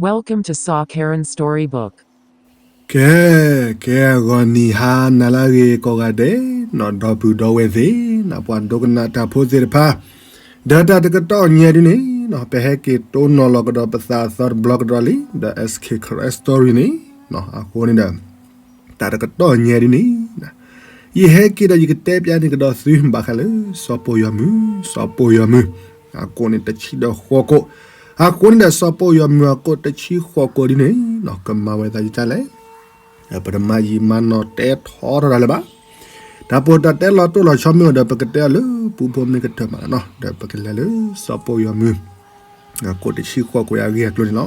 Welcome to Saw Karen Storybook. ကဲ, ကဲဂီၤနံၤဟါနၤလၢအဂ့ၤကိးဂၤဒဲး, နီၢ်ဒီပုၢ်ဒီဝဲၢ်သ့ၣ်, နပှၤဒိကနၣ်တၢ်ဖိသ့ၣ်တဖၣ်, ဒီးတၢ်တကတီၢ်ညါဒ်န့ၣ်, ပဟဲက့ၤတိၢ်နီၣ်လီၤကဒီးပသးအသီတဘျီကဒီးလံ, ဒီး S K Karen Story န့ၣ်, အဃိန့ၣ်ဒီး တၢ်တကတီၢ်ညါဒ်န့ၣ်, ယဟဲက့ၤဒီးယကတဲပျးန့ၢ်ကဒီးသုဘၣ်ဃးလၢ စီၤပိာ်ယီၤမုၢ်, စီၤပိာ်ယီၤမုၢ်, အကိးန့ၣ်တဆံဒီးဃိးကိး, အဃိန့ၣ်ဒီးစီၤပိာ်ယီၤမုၢ်အကိးတဆံဃိးကိးဒ်န့ၣ်, ကမၤဝဲသးယကလဲၣ်, ပတမၤယံာ်မၤနီၢ်တဲထီထီၣ်တၢ်လၢၤဘၣ်, တၢ်ပီးတၢ်တဲလီၤတိၢ်လီၤဆီမ့ၢ်အိၣ်ဒီး ပကတဲအီၤလၢပူဖိမ့ၢ်ကတၢၢ်မးလီၤနီၤ, ဒီးပကလဲၤလၢစီၤပိာ်ယီၤမုၢ် အကိးတဆံဃိးကိးအဂ့ၢ်အကျိၤန့ၣ်လီၤ.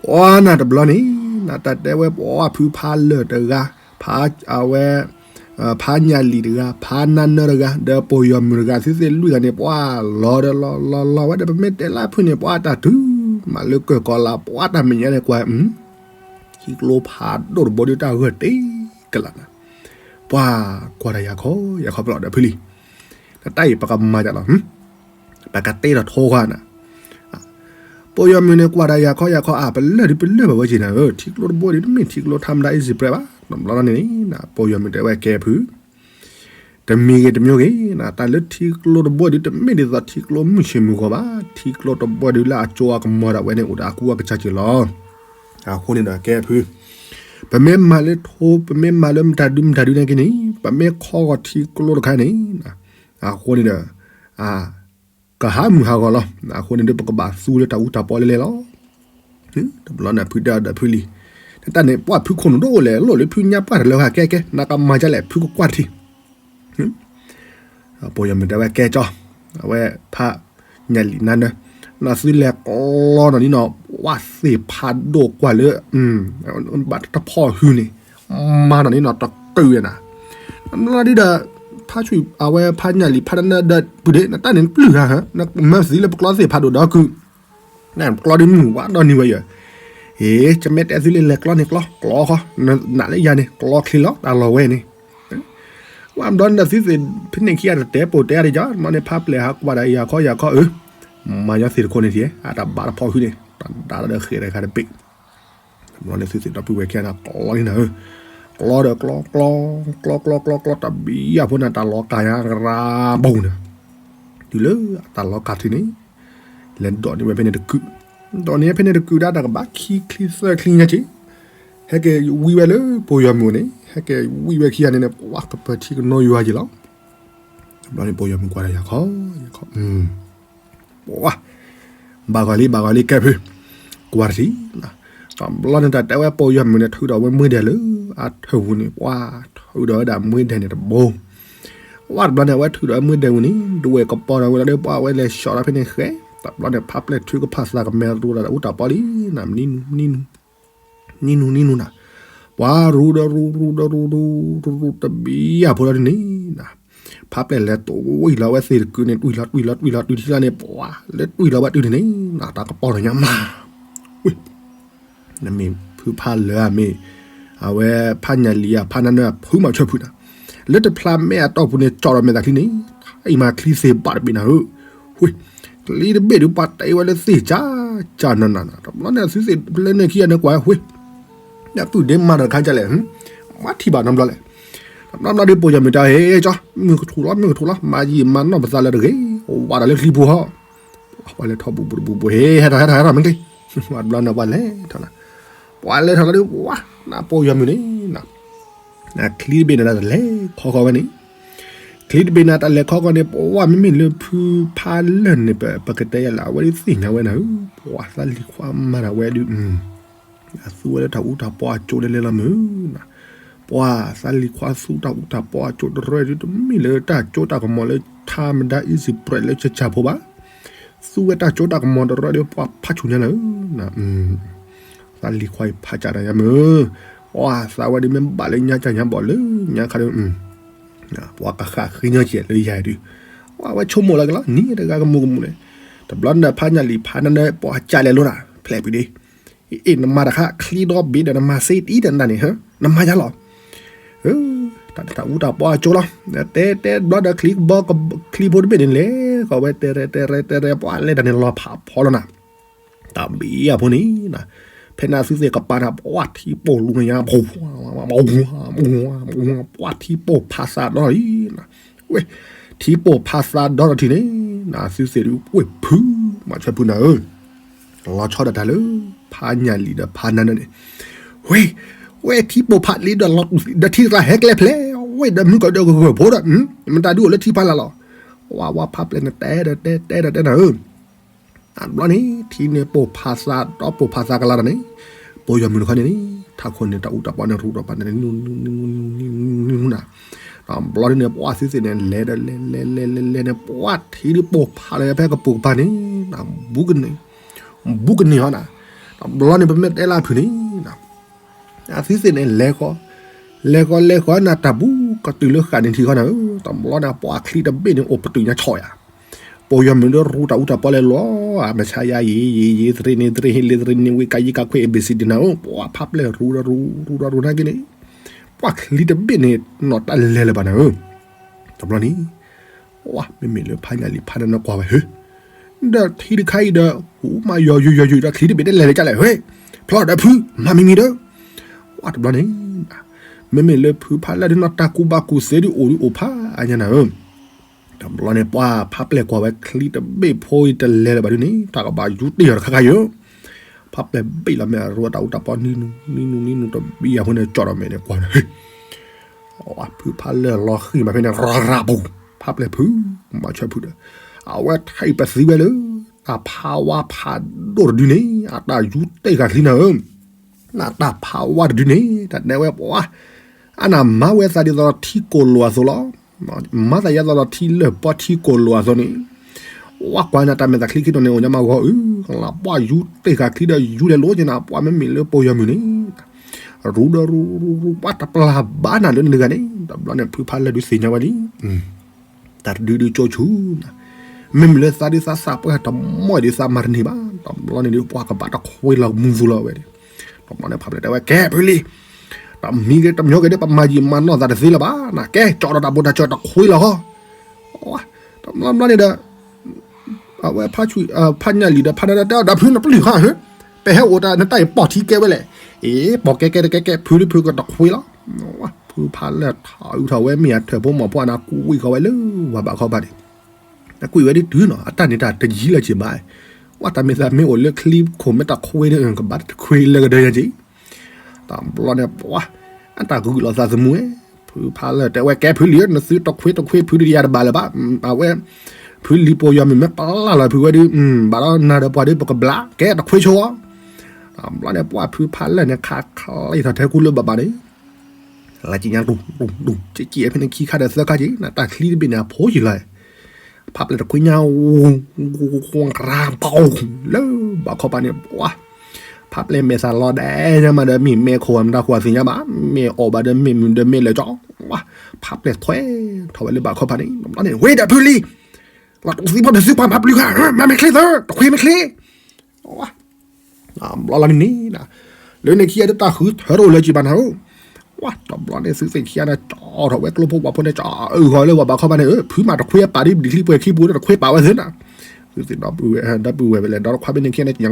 ပှၤနၤတဘျီန့ၣ်, နတၢ်တဲဝဲပှၤဖုဖးလၢာ်တဂၤ, ဖးအဝဲ, ဖးညၣ်လံာ်တဂၤ, ဖးနါနၢတဂၤ, ဒီးပိာ်ယီၤမုၢ်တဂၤ, သုသ့ၣ်လွံၢ်ဂၤန့ၣ် ပှၤလီၤဒီးလီၤလီၤလီၤဝဲဒီး ပမ့ၢ်တဲလၢဖုန့ၣ် ပှၤတၢ်တုၤ, မၤလၢကၢၢ်ကီၤလၢ ပှၤတၢ်မဲာ်ညါန့ၣ်ကွၢ်, ထံကျိဖးဒိၣ်တဘိဒုးတၢ်ဂၢၢ်တ့ကလးနၤ, ပှၤကွၢ်တၢ်ယၤခီယၤခီပလီၢ်ဒီးဖုလံ နတၢ်အံၤပကမၤဒ်လဲၣ်, ပကတဲဒီးထိခွါနၤ, ပိာ်ယီၤမုၢ်န့ၣ် ကွၢ်တၢ်ယၤခီယၤခီအါ ပလၢၢ်ဒုးပလၢၢ်ဘၣ်ဝဲက့ၤနၤဧၢ, ထံကျိတဘိဒုးတမ့ၢ်ထံကျိထါမတၤ easy bread ဘၣ်, တဘျီန့ၣ်န့ၣ် ပိာ်ယီၤမုၢ်တဲဝဲကဲဖု တမံၤဂ့ၤတမံၤဂ့ၤ, တၢ်လၢထံကျိတဘိဒုးတမ့ၢ်ဒ်သိးထံကျိမုၢ်ဆ့ၣ်မုၢ်ဂီၤဘၣ်, ထံကျိတဘိဒုးလၢအကၠိအကမီၤဒၣ်ဝဲန့ၣ် အိၣ်ဒီးအကူအကစၢ်က့ၤလီၤ. အဃိန့ၣ်ဒီးကဲဖု ပမ့ၢ်မၤလၢထိ ပမ့ၢ်မၤလၢမတၤဒုမတၤဒုန့ၣ်က့ၤန့ၣ် ပမ့ၢ်ခီဂီၤထံကျိတခါန့ၣ်, အဃိန့ၣ်ဒီး, ကဟးမုၢ်ဟးဂီၤလီၤ. အဃိန့ၣ်ဒီး ပကဘၣ်သူလၢတၢ်အူတၢ်ပီလဲၣ်လဲၣ်လီၤ. တဘျီန့ၣ်ဖုတဲအီၤဒီးဖုလံ, နတၢ်န့ၣ် ပှၤဖုခိၣ်နူာ်ဒိၣ်လဲၣ်, လိၣ်လၢဖုညါပှၢ်တလၢၤဂၤကဲကဲ နကမၤဒ်လဲၣ် ဖုကကွၢ်တထံၣ် ပိာ်ယီၤမုၢ်တဲဝဲကဲကၠီ, အဝဲဖးညၣ်လံာ်နါနၢ, နသုလဲၤကျီနီၤန့ၣ်နီၤ ပှၤသ့ၣ်ဖးဒိၣ်ကွၢ်လၢ, ဘၣ်တဖီၣ်ဟုန့ၣ်, မၤနီၤန့ၣ်နီၤတကုာ်ဝဲနၤ, နဒုဒီး, ဖးဆူၣ်အဝဲဖးညၣ်လံာ်ဖးနၢနၢဒီး ပုၢ်ဒ့ၣ် နတၢ်န့ၣ်ပျုၢ်ဟါ, နမၢသံလၢပကျီသ့ၣ်ဖးဒိၣ်ဒီးကုာ် နကျီဒ်မုၢ်ဝါဒီနံၤဝဲယဲ, ဟ့ ကမ့ၢ်တဲသုလၢလဲၤကျီန့ၣ်ကျီ, ကျီဃီ, နးလၢယၤန့ၣ် ကျီချ့လီၤ တၢ်လီၤဝဲန့ၣ်, ဝဲဘျီန့ၣ်ဒီးသုသ့ၣ်ဖဲန့ၣ်ခံဂၤတတဲပိာ်တဲအါဒ်ယၤ, မ့ၢ်န့ၣ်ဖးပျဲၢ်ဟးကွၢ်ဒီးယၤခီယၤခီအၢ, မၤညီသ့ၣ်တခိၣ်န့ၣ်ထံၣ်, အတၢ်ဘၣ်တဖီၣ်ဟုန့ၣ်, တၢ်ဒါဒီးဃဲၤဒီးခါတဘ့ၣ် ဘျီန့ၣ်သုသ့ၣ်ဒီပုၢ်ဝဲၢ်ခံဂၤန့ၣ် ကျီန့ၣ်နၤဧၢ, ကျီဒီးကျီ, ကျီ, ကျီ, ကျီ, ကျီ, ကျီတဘံၣ်ယၤဖိန့ၣ် တၢ်လီၤကၢ်ယၤကရၢဘိန့ၣ်, တုၤလၢအတၢ်လီၤကၢ်ထံးန့ၣ်, လဲၤဒိးန့ၢ်ဝဲဖဲန့ၣ်တကုာ်, ဒိးန့ၢ်ဖဲန့ၣ်တကုာ်ဒၣ်တၢ်ကဘၣ်ခံချံသၢချံညါက့ၤ, ဟဲက့ၤဝံဝဲလၢပိာ်ယီၤမုၢ်န့ၣ်, ဟဲက့ၤဝံဝဲခံဂၤန့ၣ်န့ၣ် ပှၤကပၢၤထံကနိယွၤက့ၤလီၤ. တဘျီန့ၣ်ပိာ်ယီၤမုၢ်ကွၢ်ဒီးယၤခီ, ယၤခီ ပှၤ, ဘၣ်ဂီၤလံ ဘၣ်ဂီၤလံ ကဲဖု, ကွၢ်တထံၣ်, တဘျီန့ၣ်တၢ်တဲဝဲပိာ်ယီၤမုၢ်န့ၣ် ထုးဒီးဝဲမွ့ဒဲးလၢအထၢၣ်ပူၤန့ၣ် ပှၤထုးဒီးဝဲဒၣ်မွ့ဒဲးန့ၣ်တဘိ, ဝဲတဘျီန့ၣ် အဝဲထုးဒီးမွ့ဒဲးပူၤန့ၣ် ဒွဲၣ်ကပီၤဒီးဝဲလီၤဒီး ပှၤဝဲလဲၤဆှီဒီးဖဲန့ၣ်ဃဲ, တဘျီန့ၣ် ဖးပျဲၢ်ထုကဖၣ်သးကမဲာ်တရူဒီးတၢ်အူတၢ်ပီလံ, နံၤနူၤ နံၤနူၤ နံၤနူၤနံၤနူၤနၤ, ပှၤရူဒီးရူ ရူဒီးရူ ရူတဘံၣ်ယၤဖိလီၤဒ်န့ၣ် ဖးပျဲၢ်လဲၤတွံၢ်လီၤဝဲသ့ၣ်တကုာ်န့ၣ် တွံၢ်လီၤ တွံၢ်လီၤ တွံၢ်လီၤ တွံၢ်ထံလီၤန့ၣ် ပှၤလၢတွံၢ်လီၤဝဲတုၤန့ၣ်န့ၣ် တၢ်ကပီၤလီၤညါမး, ဝ့ၢ် နမ့ၢ်ဖုဖးလၢာ်ဧါ မ့ၢ်အဝဲဖးညၣ်လံၤဧါ ဖးနါနၢ ဖုမၤဆၢဖုနၤ, လၢတဖျါမဲာ်အတီၢ်ပူၤန့ၣ် ကၠီၣ်ဒီးမဲာ်သၣ်ချံန့ၣ်, အံၤမၤချံသ့ၣ်ဘၣ်တဘ့ၣ်နၤဧၢ, ဝ့ၢ် ချံတဘ့ၣ်ဒုးပှၤတဲဝဲလၢသ့ၣ်ကၠၢ်ကၠၢ်နၤနၤနၤ, တဘျီန့ၣ်သုသ့ၣ်ဖဲလဲၣ်န့ၣ်ခံဂၤန့ၣ်ကွၢ်ဝ့ၢ် ညၣ်ပုၢ်ဒ့မၤဒီးတခါကလဲၣ်, မၤထံၣ်ဘၣ်နီတဘျီလဲၣ်, တဘျီဘျီဒုးပိာ်ယီၤမုၢ်တဲ ဟ့ၣ်ကၠီ မုၢ်ကထူၣ်လီၤ မုၢ်ကထူၣ်လီၤ မၤယံာ်မၤနီၢ်ပသးလၢတဂ့ၤ, ဝးဒီးလၢချံပူၤဟီ, ပှၤလဲၤထီၣ်ဘူးဘူးတဘူးဘူး ဟ့ၣ် ဟဲထီၣ် ဟဲထီၣ် ဟဲထီၣ် မ့ၢ်က့ၤ, ဝဲတဘျီန့ၣ်ပှၤလဲၤထီၣ်နၤ, ပှၤလဲၤထီၣ်လီၤဒုး ဝး နပိာ်ယီၤမုၢ်န့ၣ် ချံတဘ့ၣ်န့ၣ်တၢ်လဲၤခီဃီဝဲန့ၣ်, ချံတဘ့ၣ်န့ၣ်တၢ်လဲၤခီဃီန့ၣ် ပှၤမ့မ့ၢ်လၢဖုဖးလၢာ်န့ၣ် ပကတဲယၤလၢအဝဲဒုးသ့ၣ်ညါဝဲနၤဧၢ, ပှၤသးလံၤခွါမၤတၢ်ဝဲဒုး အသူဝဲလၢတၢ်အူတၢ်ပီအကၠိလဲၤလဲၤလီၤမုၢ်နၤ, ပှၤသးလံၤခွါသူတၢ်အူတၢ်ပီအကၠိတရၢဒုး တမ့ၢ်လၢတၢ်ကၠိတၢ်ကမီၤလၢထါမဒါ easy bread လၢကၠၢ်ကၠၢ်ဖိဘၣ်, သူဝဲတၢ်ကၠိတၢ်ကမီၤတရၢဒုး ပှၤဖးဆူၣ်ညါနၤဧၢ, သးလံၤခွါအံၤဖးကၠၢ်တၢ်ညါမုၢ်, ပှၤသးဝဲဒုးမ့ၢ်ဘၣ်လၢညါကၠၢ်ညါဘီၣ်လၢညါခါဒုး ပှၤကဃၣ်ဃ့ညီကဲးလၢယၤဒုး, ပှၤဝဲဆိကမိၣ်လီၤက့ၤလီၤ နံၤတဂၤကမူၤကမူၤန့ၣ်, တဘျီန့ၣ်ဒီးဖးညၣ်လံၤဖးနၢနၢ ပှၤကၠၢ်လဲၤလိၤတၢ် ဖျဲးကွံာ်ဒ့, အ့ၣ် နမၤတခါ ချံဒီဘ့ၣ်ဒီးနမၤစ့တအံၤဒီးနတၢ်န့ၣ် နမၤယါလီၤ, တၢ်တၢ်အူတၢ်ပီအကၠိလီၤ, တဲတဲဘျီဒီးချံကဘီ ချံဖိတဘ့ၣ်န့ၣ်လဲၤဃီၤဝဲ တဲရဲတဲရဲတဲရဲ ပှၤလဲၤတၢ်န့ၣ်လီၤဖးဖီလီၤနၤ တၢ်ဘံၣ်အဖိန့ၣ်, ဖဲန့ၣ်အသုသ့ၣ်ကပၤန့ၣ် ပှၢ်ထံပိာ်လူၤညါ, ပှၢ်ထံပိာ်ဖးသးဒီလီၤအံၤ, ဝဲ, ထံပိာ်ဖးသးဒီလီၤထံၣ်န့ၣ်, သုသ့ၣ်ဒုးဝဲၢ်ဖု, မၤဆၢဖုနၤဧၢ, လီၤဆီဒၣ်တၢ်လၢ ဖးညၣ်လံၣ်ဒီးဖးနၢ်န့ၣ်, ဝဲ, ဝဲထံပိာ်ဖးလံဒီးလီၤတူာ်သံဒီးထံတကျါဟဲကျဲဖျဲး, ဝဲဒီးမုၢ်ကီးဒီးဂၢၢ်ဖိဒီး, မတၤဒုးအိၣ်လၢထံဖးလၢ်လီၤ, ဝဲ, ဝဲဖးပျဲၢ်န့ၣ်တဲဒီးတဲ, တဲဒီးတဲနၤဧၢ အဘျီန့ၣ် ထံန့ၣ်ပိာ်ဖးသးဒီးပိာ်ဖးသးကလၤဒီးန့ၣ်, ပိာ်ယီၤမုၣ်တခီန့ၣ်န့ၣ်, ထးခိၣ်န့ၣ် တၢ်အူတၢ်ပီန့ၣ် ရူးဒီးပာ်န့ၣ်, န, ဘျီဒ်န့ၣ် ပှၢ်သုသ့ၣ်န့ၣ် လဲၤဒီးလဲၤလဲၤလဲၤလဲၤလဲၤန့ၣ် ပှၢ်ထံဒုးပိာ်ဖးလၢဖဲကပိာ်ကပၤန့ၣ်, ဘူးကန့ၢ်, ဘူးကန့ၢ်ဟီနၤ, တဘျီန့ၣ် ပမ့ၢ်တဲလၢအဖုၣ်န့ၣ် အသုသ့ၣ်န့ၣ် လဲၤဃီ, လဲၤဃီလဲၤဃီနၤ တၢ်ဘူးကတုၤလၢဃာ်န့ၣ်ထံးဃီနၤဧၢ, တဘျီန့ၣ် ပှၢ်ချံတဘ့ၣ်န့ၣ် အိၣ်ပတုာ်ညါဆီၣ်ယၤ, ပိာ်ယီၤမုၣ်ဒီးရူးတၢ်အူတၢ်ပီလဲၤလီၤ, မဆါယၤ ယံာ်ယံာ်ယံာ် သရ့န့ၣ်သရ့ ဟ့ၣ်လ့သရ့န့ၣ်ဝံၤ ကယံကခွ့ A B C D နၤဧၢ, ပှၢ်ဖးပျဲၢ်ရူးဒီးရူး ရူးဒီးရူးနာ်က့န့ၣ်, ပှၢ်ချံတဘ့ၣ်န့ၣ် နီၢ်တၢ်လဲၤလၢၤဘၣ်နၤဧၢ, တဘျီန့ၣ် ဝဲ မ့မ့ၢ်လၢဖးညၣ်လံၣ်ဖးနၢ်န့ၣ်ကွၢ်ဝဲ ဟ့ၣ်, ဒီးထံတခါအံၤဒီး ဟူမးယီၤယုာ်ယီၤယုာ်ဒီးချံတဘ့ၣ်တလဲၤလၢၤကလဲၣ်, ဟ့ၣ်, ဖျီဒီးဖု, မၤမံၤမံၤဒီး, ဝဲတဘျီန့ၣ် မ့မ့ၢ်လၢဖုဖးလၢာ်ဒုးနီၢ်တၢ်ကူၣ်ဘၣ်ကူၣ်သ့ဒုးအိၣ်ဒုးအိၣ်ဖးအါညါနၤဧၢ, တဘျီန့ၣ် ပှၢ်ဖးပျဲၢ်ကွၢ်ဝဲချံတဘ့ၣ်ဖိအံၤတလဲၤလၢၤဘၣ်ဒုးန့ၣ် တၢ်ကဘၣ်ယူတ့ၢ်အီၤတခါခါယိာ်, ဖးပျဲၢ်ဘ့ၣ်လီၤမ့ၢ်အရူးတၢ်အူတၢ်ပီနံၤနူနံၤနူနံၤနူတဘ့ၣ်အဃိန့ၣ် ကၠီၣ်ဒီးမဲာ်န့ၣ်ကွၢ်န့ၣ် ဖုဖးလၢာ်လီၤဃံၢ်မးဖဲန့ၣ် ရၤရၤပူၤ, ဖးပျဲၢ်ဖု, မၤဆၢဖုဒီး, အဝဲထံၣ်ပသံဝဲလၢ တၢ်ဖးဝါဖးဒိၣ်တဒုန့ၣ် အတၢ်ယူတ့ၢ်ဃာ်ချံနၤဧၢ, နတၢ်ဖးဝါတဒုန့ၣ် တၢ်တဲဝဲပှၤ, အနၢ်မၤဝဲသးဒ်သိးဒီးထံကိၢ်လိာ်အသိးလီၤ, မၤသးယဲသိးဒီးထံလၢၢ်ပီထံကိၢ်လိာ်အသိးန့ၣ်, ဝဲကွၢ်နၤတၢ်မဲာ်သးချံခံတီၤန့ၣ် အိၣ်ညါမးဂီၤအု, လၢပှၢ်ယူတ့ၢ်ဃာ်ချံဒီးယူလဲၤလိၤက့ၤနၤ ပှၢ်မ့မ့ၢ်လၢပိာ်ယီၤမုၣ်န့ၣ် ရူးဒီးရူးရူးရူး ပှၢ်တပျၢ်ဘၣ်နၤလၢနဂၤန့ၣ် တဘျီန့ၣ် ဖုဖးလၢာ်ဒုးသ့ၣ်ညါဝဲလံ, တၢ်တဒုဒုကၠိဆူၣ်နၤ, မ့မ့ၢ်လၢသးဒုးသးသးပှၢ်တမီၢ်ဒုးသးမၤတန့ၢ်ဘၣ်, တဘျီန့ၣ်ဒုးပှၢ်ကဘၣ်တခွ့လီၤမူသူလီၤဝဲန့ၣ်, တဘျီန့ၣ်ဖးပျဲၢ်တဲဝဲ ကဲဖုလံၤ, တမံၤဂ့ၤတမံၤဂ့ၤဒီး ပမၤယံာ်မၤနီၢ်သးတသ့လၢၤဘၣ်, နကဲကၠီဒီးတၢ်ဘိးတၢ်စၢၤတခွ့လီၤဃီ, တဘျီဘျီန့ၣ်ဒီး အဝဲဖးဆူၣ် ဖးညၣ်လံၣ်ဒီးဖးနၢ်ဒီးတဲအီၤ ဒီးဖုနပျုၢ်ဃီဧၢ, ပဟဲအိၣ်တၢ်နတၢ်အံၤပိာ်ထံကဲဝဲလဲၣ်, အ့ ပိာ်ကဲကဲတကဲကဲ ဖုဒုးဖုကတခွ့လီၤ, ဖုဖးလၢာ်ထီၣ်အုးထီၣ်ဝဲမ့ၢ်အထၢၣ်ဖိမီၢ်ဖိအနၢ် ကွံာ်ဃီၤဝဲလၢဝၤဘးခီဖးန့ၣ်, နကွံာ်ဝဲဒ်တုၤနီၤ အတၢ်န့ၣ်တၢ်တယံၤလၢၤက့ၤဘၣ်, ဝဲတၢ်မ့ၢ်သးမ့ၢ်အိၣ်လၢချံခိၣ်မ့ၢ်တခွ့ဒီး ကဘၣ်တခွ့လၢကဒၢယၤက့ၤ တဘျီန့ၣ်ပှၤ အတၢ်ဂုာ်လီၤသးသမူဝဲ, ဖုဖးလၢာ်တဲဝဲ ကဲဖုလံၤဧၢ နသုတခွ့တခွ့ဖုဒုးယၤတဘၣ်လၢၤဘၣ်, အဝဲ ဖုလံၤပိာ်ယီၤမုၣ်မ့ၢ်ပျၢ်လီၤဖုဝဲဒုး ဘၣ်ဒီးနၤဒီးပှၤဒုးပကဘျး ကဲတခွ့ဆိအီၤ, တဘျီန့ၣ်ပှၤဖုဖးလၢာ်န့ၣ် ခးချံထီၣ်ထဲကူလၢဘၣ်ဘၣ်န့ၣ် လၢကညါတူၢ်တူၢ်တူၢ် ကက့ၤဖဲန့ၣ်ခံခါဒီးသၢခါက့ၤ နတၢ်ချံတဘ့ၣ်န့ၣ် အဖိယံၤလီၤ, ဖးပျဲၢ်တခွ့ညါ ရၤပီ လၢဘးခီဖးန့ၣ် ပှၤ ဖးပျဲၢ်မဲာ်သၣ်လီၤဒဲးညါမးဒီး မ့ၢ်မဲာ်ခိၣ်မတၤခိၣ်အသ့ၣ်ညါဘၣ်, မ့ၢ်အီၣ်ဘၣ်ဒီးမ့ၢ်မုာ်ဒီးမ့ၢ်လၢာ်ကၠီ, ဖးပျဲၢ်ထွဲထီၣ်ဝဲလၢဘးခီဖးန့ၣ် တဘျီန့ၣ် ဝ့ၢ်ဒီးဖုလံၤ, လီၤတူာ်သံဖိတသုပှၤမၤပျုၤဃာ် မၤမဲာ်ချ့သၢ တခွ့မဲာ်ချ့ ဘျီလီၤန့ၣ်န့ၣ်, လၢန့ၣ်ခံဂၤဒီးတၢ်ဃုထၢတအိၣ်လၢၤက့ၤဘၣ်နၤဧၢ, ဝဲတဘျီန့ၣ်သုသ့ၣ်ခံဂၤန့ၣ် ကၠီထီၣ်ဝဲကျိဖိဝဲဖိန့ၣ် ကၠီအုၣ်ဃီၤလၢပှၤဘးခီဖးန့ၣ်ဧၢ, ဖုမၤတခွ့ပာ်ဒ်ဘျံးချံပှဲၤခံပူၤဒီးတခွ့ပာ်ဝဲသ့နၤ, သုသ့ၣ်ဒီပုၢ်ဝဲၢ် ဒီပုၢ်ဝဲၢ်ဝဲလဲၣ် ဒီတခွါဘ့ၣ်န့ၣ်ခံဂၤန့ၣ် တညါ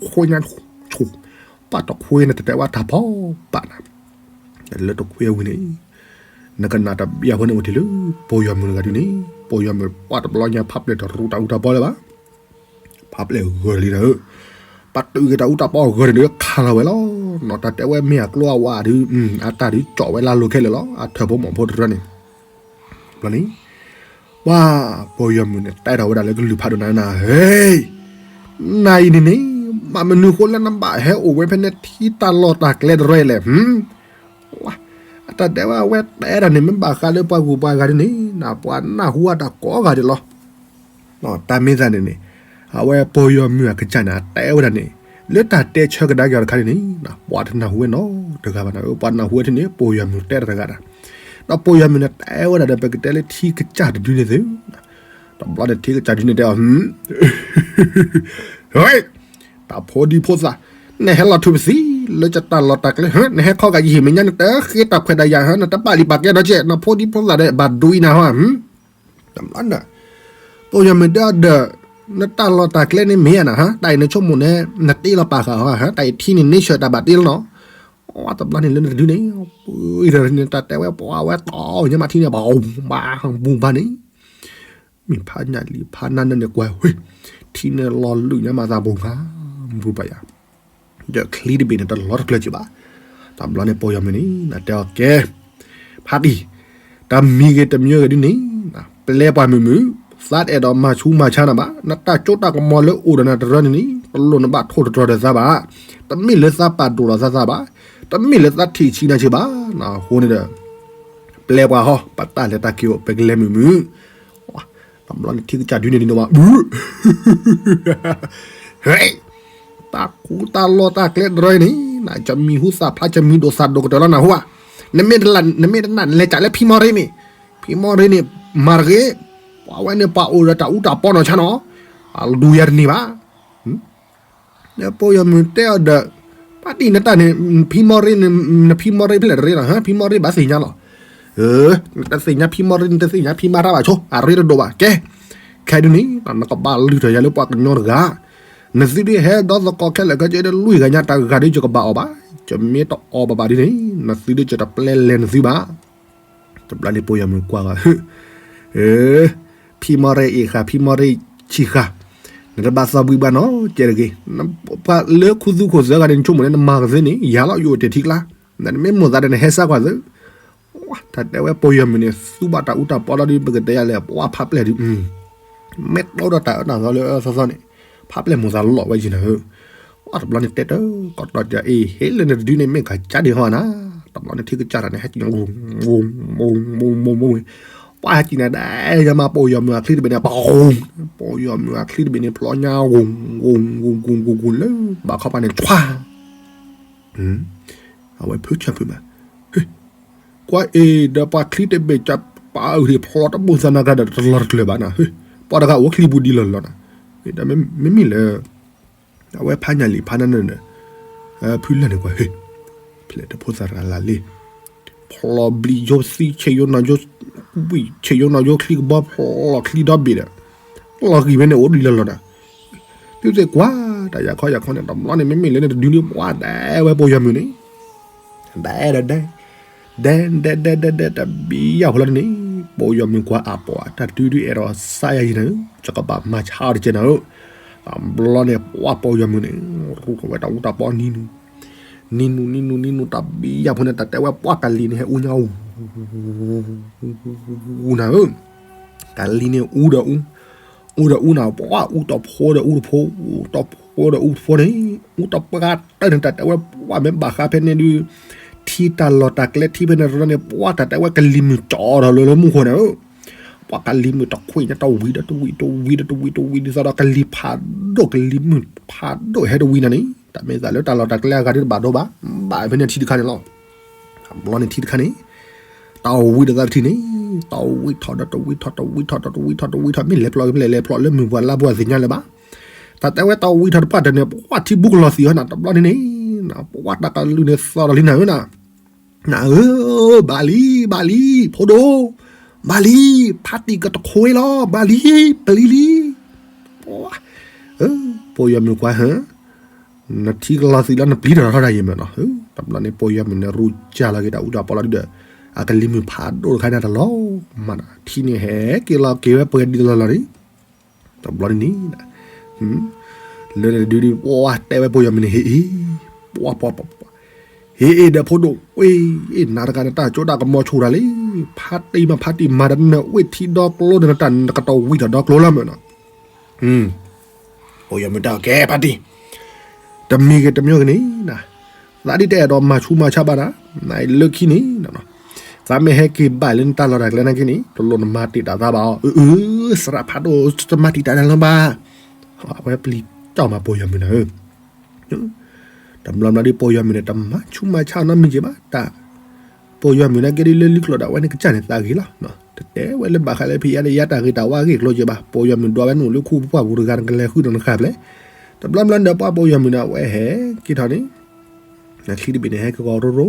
ခွ့ညါဆူၣ်, ပှၤတခွ့န့ၣ် တတဲဝဲတၢ်ဖီဘၣ်နၤ, လၢတခွ့ဝံၤန့ၣ် နကနၣ်တဘျီဖိန့ၣ်အိၣ်တ့ၢ်လၢ ပိာ်ယီၤမုၣ်တဂၤဒုန့ၣ်, ပိာ်ယီၤမုၣ်ပှၤတဘျီညါဖးပျဲၢ်တရူးတၢ်အူတၢ်ပီလၢၤဘၣ် ဖးပျဲၢ်ဂၢၢ်လံနၤဧၢ, ပတုာ်က့ၤတၢ်အူတၢ်ပီဂၢၢ်န့ၣ်ဒီးခးလီၤဝဲလီၤ, နီၢ်တၢ်တဲဝဲမ့ၢ်အကျိအဝါဒုး, အတၢ်ဒုးကၠီဝဲလၢလိၤခဲလၢာ်လီၤ, အထၢၣ်ဖိမီၢ်ဖိတရၢန့ၣ်, ဘျီန့ၣ်, ပှၤ, ပိာ်ယီၤမုၣ်န့ၣ် တဲထီၣ်ဝဲဒၣ်လၢကလုၢ်ဖးဒိၣ်နၤနၤ, ဟ့, နၤအံၤန့ၣ်န့ၣ်, မ့ၢ်မနုၤဃိလၢနဘၣ်ဟဲအိၣ်ဝဲဖဲန့ၣ်ထံတၢ်လီၢ်တၢ်ကျဲတရၢလဲၣ်, အတၢ်တဲဝဲအဝဲတဲဒၣ်န့ၣ် မ့ၢ်ဘၣ်ဃးလၢပှၤဂုၤပှၤဂၤဒ်န့ၣ် နပှၤနၢ်ဟူအတၢ်ကိးဂၤဒဲးလီၤ. တၢ်မ့ၢ်သးန့ၣ်န့ၣ်, အဝဲပိာ်ယီၤမုၣ်အကစၢ်န့ၣ် အတဲဝဲဒၣ်န့ၣ်, လၢတၢ်တဲဆၢကဒါက့ၤအီၤတခါန့ၣ်န့ၣ်, ပှၤတနၢ်ဟူဝဲနီတဂၤဘၣ်နၤ, ပှၤနၢ်ဟူဝဲထံန့ၣ် ပိာ်ယီၤမုၣ်တဲတဂၤဒၣ်, ဒီးပိာ်ယီၤမုၣ်န့ၣ် တဲဝဲဒၣ်ဒီး ပကတဲလၢထံကစၢ်တဒုန့ၣ်သု, တဘျီန့ၣ်ထံကစၢ်ဒုန့ၣ်တဲအီၤ ဟ့, တၢ်ဖိဒံဖိသၣ်, နဟဲလီၤထုးပသံ, လၢတၢ်လီၢ်တၢ်ကျဲ, နဟဲခီဂာ်ယဟံၣ်မဲာ်ညါန့ၣ် တဃ့တၢ်ခွဲးတၢ်ယာ်ဟါ, နတဘၣ်လံပာ်ကဲဒီးကဲ, နဖိဒံဖိသၣ်ဒီး ဘၣ်ဒွံနၤဟါ, တဘျီန့ၣ်, ပိာ်ယီၤမုၣ်တဲဒီး နတၢ်လီၢ်တၢ်ကျဲန့ၣ်မ့ၢ်ဧါနၤ, ဟါ, တၢ်အံၤနဆိကမိၣ်န့ၣ် နတ့လီၤပာ်ဃာ်အီၤ, ဟါ, တၢ်အံၤထံန့ၣ်န့ဆၢၣ်တၢ်ဘၣ်တ့လီၤနီၤ. တဘျီန့ၣ်လၢနတဒုန့ၣ်, တၢ်တဲဝဲပှၤဝဲတီညါမးထံန့ၣ် ဘၣ် ဘၣ် ဘူၣ်ဘၣ်န့ၣ်, မ့ၢ်ဖးညၣ်လံၤဖးနၢ်နၢ်န့ၣ်ကွၢ်ဝဲ, ထံန့ၣ်လီၤလုၢ်ညါမးသးဘိၣ်ဃါ, ဘူၣ်ဘၣ်ယၤ ဒီးချံတဘ့ၣ်န့ၣ် တလီၤတကျၢၤက့ၤဘၣ်. တဘျီန့ၣ်ပီၢ်ယီၤမုၢ်န့ၣ် နတဲအီၤကဲ, ဖါတံၢ်, တမံၤဂ့ၤတမံၤဂ့ၤဒ်န့ၣ်, ပျဲပှၤမုာ်မုာ်, သးတအဲၣ်ဒိးမၤဆူးမၤဆါနၤဘၣ်, နတၢ်ကၠိတၢ်ကမီၤလၢအိၣ်ဒီးနၤတရၢန့ၣ်န့ၣ် တလိၣ်နဘၣ်ထိၣ်တတြီၤဒီးသးဘၣ်, တမ့ၢ်လၢသးပာ်ဒိၣ်လီၤသးသးဘၣ်, တမ့ၢ်လၢသးထံၣ်ဆံးနၤဆံးဘၣ်, အဃိန့ၣ်ဒီး ပျဲပှၤဟီ ပတၢ်လဲၤတၢ်က့ၤအိၣ် ပကလဲၤမုာ်မုာ်, တဘျီန့ၣ်ထံကစၢ်ဒုန့ၣ်ဒ်န့ၣ်မး တၢ်ကူတၢ်လီၢ်တၢ်ကျဲတရၢအံၤန့ၣ်, နကမံၤဟူသၣ်ဖျါ ကမံၤဒိၣ်သၣ်ဒိၣ်ကတၢၢ်လီၤနၢ်ဟူဧါ, နမ့ၢ်တနာ် နလဲၤကးလၢဖံမီၢ်ရ့မ့ၢ်, ဖံမီၢ်ရ့န့ၣ် မၤတဂ့ၤ, ပှၤဝဲန့ၣ်ပှၤအိၣ်ဒီးတၢ်အူတၢ်ပီနီၢ်ဆါနီၤ, အဒူယၤတန့ၢ်ဘၣ် ပီၢ်ယီၤမုၢ်တဲအီၤဒီး, ပှၤတံၢ်နတၢ်န့ၣ်, ဖံမီၢ်ရ့န့ၣ်, နဖံမီၢ်ရ့ဖဲလဲၣ်တရ့လီၤ, ဖံမီၢ်ရ့ဘၣ်သ့ၣ်ညါလီၤ, နတသ့ၣ်ညါဖံမီၢ်ရ့ နတသ့ၣ်ညါဖံမါတၢ်ဘၣ်ဆိ, အရ့တဒိၣ်ဘၣ်, ကဲ, ခဲဒုန့ၣ် နကဘၣ်လုၢ်ထီၣ်ယၤလၢပှၤကညီတဂၤ, နသုဒ်ဟဲဒီသကိးခဲလၢာ်ခဲဆ့ဒီး လွံၢ်ဂၤညါတဂၤဒီးယကဘၣ်အီၣ်ဘၣ်, ယမ့ၢ်တအီၣ်ဘၣ်ဘၣ်ဒ်န့ၣ် နသုဒ်ယတပျဲလဲၤနသုဘၣ် တဘျီန့ၣ်ပီၢ်ယီၤမုၢ်ကွၢ်ဂီၤ, ဖံမီၢ်ရ့အ့ၣ်ဃာ် ဖံမီၢ်ရ့ဆံးဃာ်, နတဘၣ်သီဘှံးဘၣ်နီတကဲတဂ့ၤ, ပှၤလၢခူသူၣ်ခိၣ်သၢဂၤန့ၣ် နဆိကမိၣ်န့ၣ် နမၤကသ့န့ၣ် ယၤလီၤယအိၣ်တ့ၢ်ထံကျါ, နမ့ၢ်မိၣ်သးဒီးနဟဲစါကွၢ်သု, တၢ်တဲဝဲပီၢ်ယီၤမုၢ်န့ၣ် သူဘၣ်တၢ်အူတၢ်ပီလီၤဒီး ပကတဲယၤလဲၣ် ပှၤဖးပျဲၢ်ဒုး မ့ၢ်တီဒီးတၢ်အၢတၢ်သီလၢအၢသီသီန့ၣ်, ဖးပျဲၢ်မိၢ်သးလီၤဝဲယံၤနၤဧၢ, တဘျီန့ၣ်တဲတၢ်ကီးတီၢ်က့ၤအ့ၣ် ဟ့ၣ်လၢနတဒုန့ၣ် မ့ၢ်ကစၢ်ဒံးဟီနၤ, တဘျီန့ၣ်ထံကစၢ်တၢ်န့ၣ် ဟဲက့ၤ ပှၤဟဲက့ၤနၤဒၣ်ယမး ပီၢ်ယီၤမုၢ်အချံတဘ့ၣ်န့ၣ် ပှၤ, ပီၢ်ယီၤမုၢ်အချံတဘ့ၣ်န့ၣ် ဖျီညါ ဂုၤဂုၤဂုၤဂုၤဂုၤဂုၤလၢ ဘၣ်ခီပၤန့ၣ် ဆွါ အဝဲဖုဆၢဖုမး, ကွၢ်အ့ၣ်ဒီးပှၤချံတဘ့ၣ် ကပာ်အုၣ်ထံးဖျီတဘိသးနၤကဒီးတလီၤတကျၢၤဘၣ်နၤ, ပှၤတဂၤအိၣ်ချံပူၤဒ်လီၤလီၤနၤ, ဒီးမ့မ့ၢ်လၢ အဝဲဖးညၣ်လံာ်ဖးနၢ်နၢ်န့ၣ်, ဖုလၢၢ်န့ၣ်ကွၢ်ဟ့ၣ်, ဖဲလဲၣ်တဖိသၣ်ရၤလၢ်လံ, ဖျီဘျံးယိဆံဆဲးယိနီၢ်ယိ, ဝံၣ်ဆဲးယိနီၢ်ယိချံကဘီဖျီချံဒီဘ့ၣ်ဒီး, လီၤဂံၢ်ဝဲန့ၣ်အိၣ်ဒ်လီၤလီၤနၤ, သုသ့ၣ်ကွၢ်တၢ်ယၤခီယၤခီန့ၣ် တဘျီန့ၣ် မ့မ့ၢ်လၢန့ၣ်တဒုန့ၣ် ပှၤဒဲဝဲပီၢ်ယီၤမုၢ်န့ၣ် ဒဲဒဲဒဲ ဒဲဒဲဒဲဒဲ တဘံယၢ်ဖိလီၤန့ၣ်, ပီၢ်ယီၤမုၢ်ကွၢ်အပှၤ တၢ်ဒုဒုအဲၣ်ဒိးစါယၤယံၤနၤဧၢ, ယကဘၣ်မၤဆါအီၤတကဲနၤဧၢ, တဘျီန့ၣ် ပှၤပီၢ်ယီၤမုၢ်န့ၣ် ရူထီၣ်ဝဲတၢ်အူတၢ်ပီနံၤနူၤ, နံၤနူၤနံၤနူၤနံၤနူၤ တဘံယၢ်ဖိန့ၣ် တၢ်တဲဝဲပှၤကလံၤန့ၣ်ဟဲအူညါ အူနၤဧၢ, ကလံၤန့ၣ်အူဒီးအူ အူဒီးအူနၤ ပှၤအူတီၢ်ဖိဒီးအူတဖိ အူတီၢ်ဖိဒီးအူတဖိန့ၣ်, အူတပှၢ်တၢၢ်န့ၣ် တၢ်တဲဝဲပှၤမ့ၢ်ဘၣ်ဃးဖဲန့ၣ်ဒုး, ထံတၢ်လီၢ်တၢ်ကျဲထံဖဲန့ၣ်တရၢန့ၣ် ပှၤတၢ်တဲဝဲကလံၤမုၢ်ကၠီထီၣ်လၢလၢမူခိၣ်န့ၣ်ဧၢ, ပှၤကလံၤမုၢ်တခွံညါတဝံၤဒီးတဝံၤ တဝံၤဒီးတဝံၤ တဝံၤဒ်သိးဒီးကလံၤဖးဒိၣ် ကလံၤမုၢ်ဖးဒိၣ်ဟဲတဝံၤနၤန့ၣ် တၢ်မ့ၢ်သးလၢတၢ်လီၢ်တၢ်ကျဲအဂၤဒုးတဘၣ်ဒိဘၣ်, ဘၣ်ဖဲန့ၣ်ထံတခါန့ၣ်လီၤ. တဘျီန့ၣ်ထံတခါန့ၣ် တၢ်ဝံတသးတထံၣ်န့ၣ် တၢ်ဝံထီၣ်ဒီးတဝံထီၣ် တဝံထီၣ်ဒီးတဝံထီၣ် တဝံထီၣ် မ့ၢ်လဲၤဖျိးဖဲလဲၣ်လဲၤဖျိးလၢမုၢ်ပှၢ်လါပှၢ်သ့ၣ်ညါလၢၤဘၣ်. တၢ်တဲဝဲတၢ်ဝံထီၣ်တပှၢ်တၢၢ်န့ၣ် ပှၤထံဘူကလီၤသံးဟီနၤ တဘျီန့ၣ်န့ၣ် ပှၤတၢ်ကလုၢ်န့ၣ်သီၣ်ဒီးလံနၤဧၢနၤ, နၤဧၢ, ဘၣ်လံ ဘၣ်လံ ဖိဒိၣ်, ဘၣ်လံ, ဖါတံၢ်ကတခွ့လီၤ ဘၣ်လံ, ပျံၤလံ. ပှၤ, ပီၢ်ယီၤမုၢ်ကွၢ်ဟၢ နထံကလီၤသံးလီၤနပျံၤတၢ်ထီၣ်တၢ်ယံၤမးနီၤ, တဘျီန့ၣ်ပီၢ်ယီၤမုၢ်န့ၣ် ရူၢ်ကၢ်လီၤက့ၤတၢ်အူတၢ်ပီလီၤဒုဒီး အကလံၤမုၢ်ဖးဒိၣ်တခါန့ၣ်တလီၤမးနီၤ, ထံန့ၣ်ဟဲက့ၤလီၤက့ၤဝဲပှဲၤဒ်လီၤလီၤန့ၣ်, တဘျီန့ၣ်န့ၣ် လၢဒုဒု ပှၤတဲဝဲပီၢ်ယီၤမုၢ်န့ၣ် ဟ့ၣ်အ့ၣ်, ပှၤပှၤပှၤပှၤ, ဟ့ၣ်အ့ၣ်ဒီးဖိဒိၣ်, အ့ၣ် နၤတဂၤန့ၣ် တၢ်ကၠိတၢ်ကမီၤဆူၣ်တၢ်လံ, ဖါတံၢ်မးဖါတံၢ်မၤဒီးနဝ့ၢ်ထံဒီကျိဒီးနတၢ်နကတီၢ်ဝံၤထီၣ်ဒီကျိလီၤမးနီၤ. ပီၢ်ယီၤမုၢ်တဲအီၤ ကဲဖါတံၢ်, တမံၤဂ့ၤတမံၤဂ့ၤန့ၣ်, သးဒ်တအဲၣ်ဒိးမၤဆူးမၤဆါဘၣ်နၤ, နလၢခံန့ၣ်, သးမ့ၢ်ဟဲက့ၤဘၣ်လၢနတၢ်လီၢ်တၢ်ကျဲနာ်က့န့ၣ် တလိၣ်နမၤတံာ်တာ်သးဘၣ်အီၤ, အၢ အၢ သရၣ်ဖးဒိၣ် တမၤတံာ်တာ်နၤလၢၤဘၣ်. အဝဲပျံၤတၢ်မးပီၢ်ယီၤမုၢ်နၤဧၢ တဘျီဘျီဒီးပီၢ်ယီၤမုၢ်န့ၣ် တမၤဆူးမၤဆါနီတမံၤက့ၤဘၣ်, တၢ်, ပီၢ်ယီၤမုၢ်နာ်က့ဒ်လၢလံကျိာ်ဒၣ်ဝဲန့ၣ် ကစၢ်န့ၣ်သးဂ့ၤလီၤ, တတဲဝဲလၢဘၣ်ဃးလၢဖံးယါဒီးယါတၢ်ဂ့ၤတၢ်ဝါဂ့ၢ်ကျိၤက့ၤဘၣ်, ပီၢ်ယီၤမုၢ်ဒွးဝဲနအိၣ်လၢခူပှၢ်ပူၤတဂၤနကလဲၤဃုဒီးနဃာ်ဖျဲး, တဘျီဘျီဒီးပှၤပီၢ်ယီၤမုၢ်န့ၣ် အဝဲဟဲက့ၤထီၣ်န့ၣ် ချံတဘ့ၣ်န့ၣ် ဟဲက့ၤဃီၤရိရိ,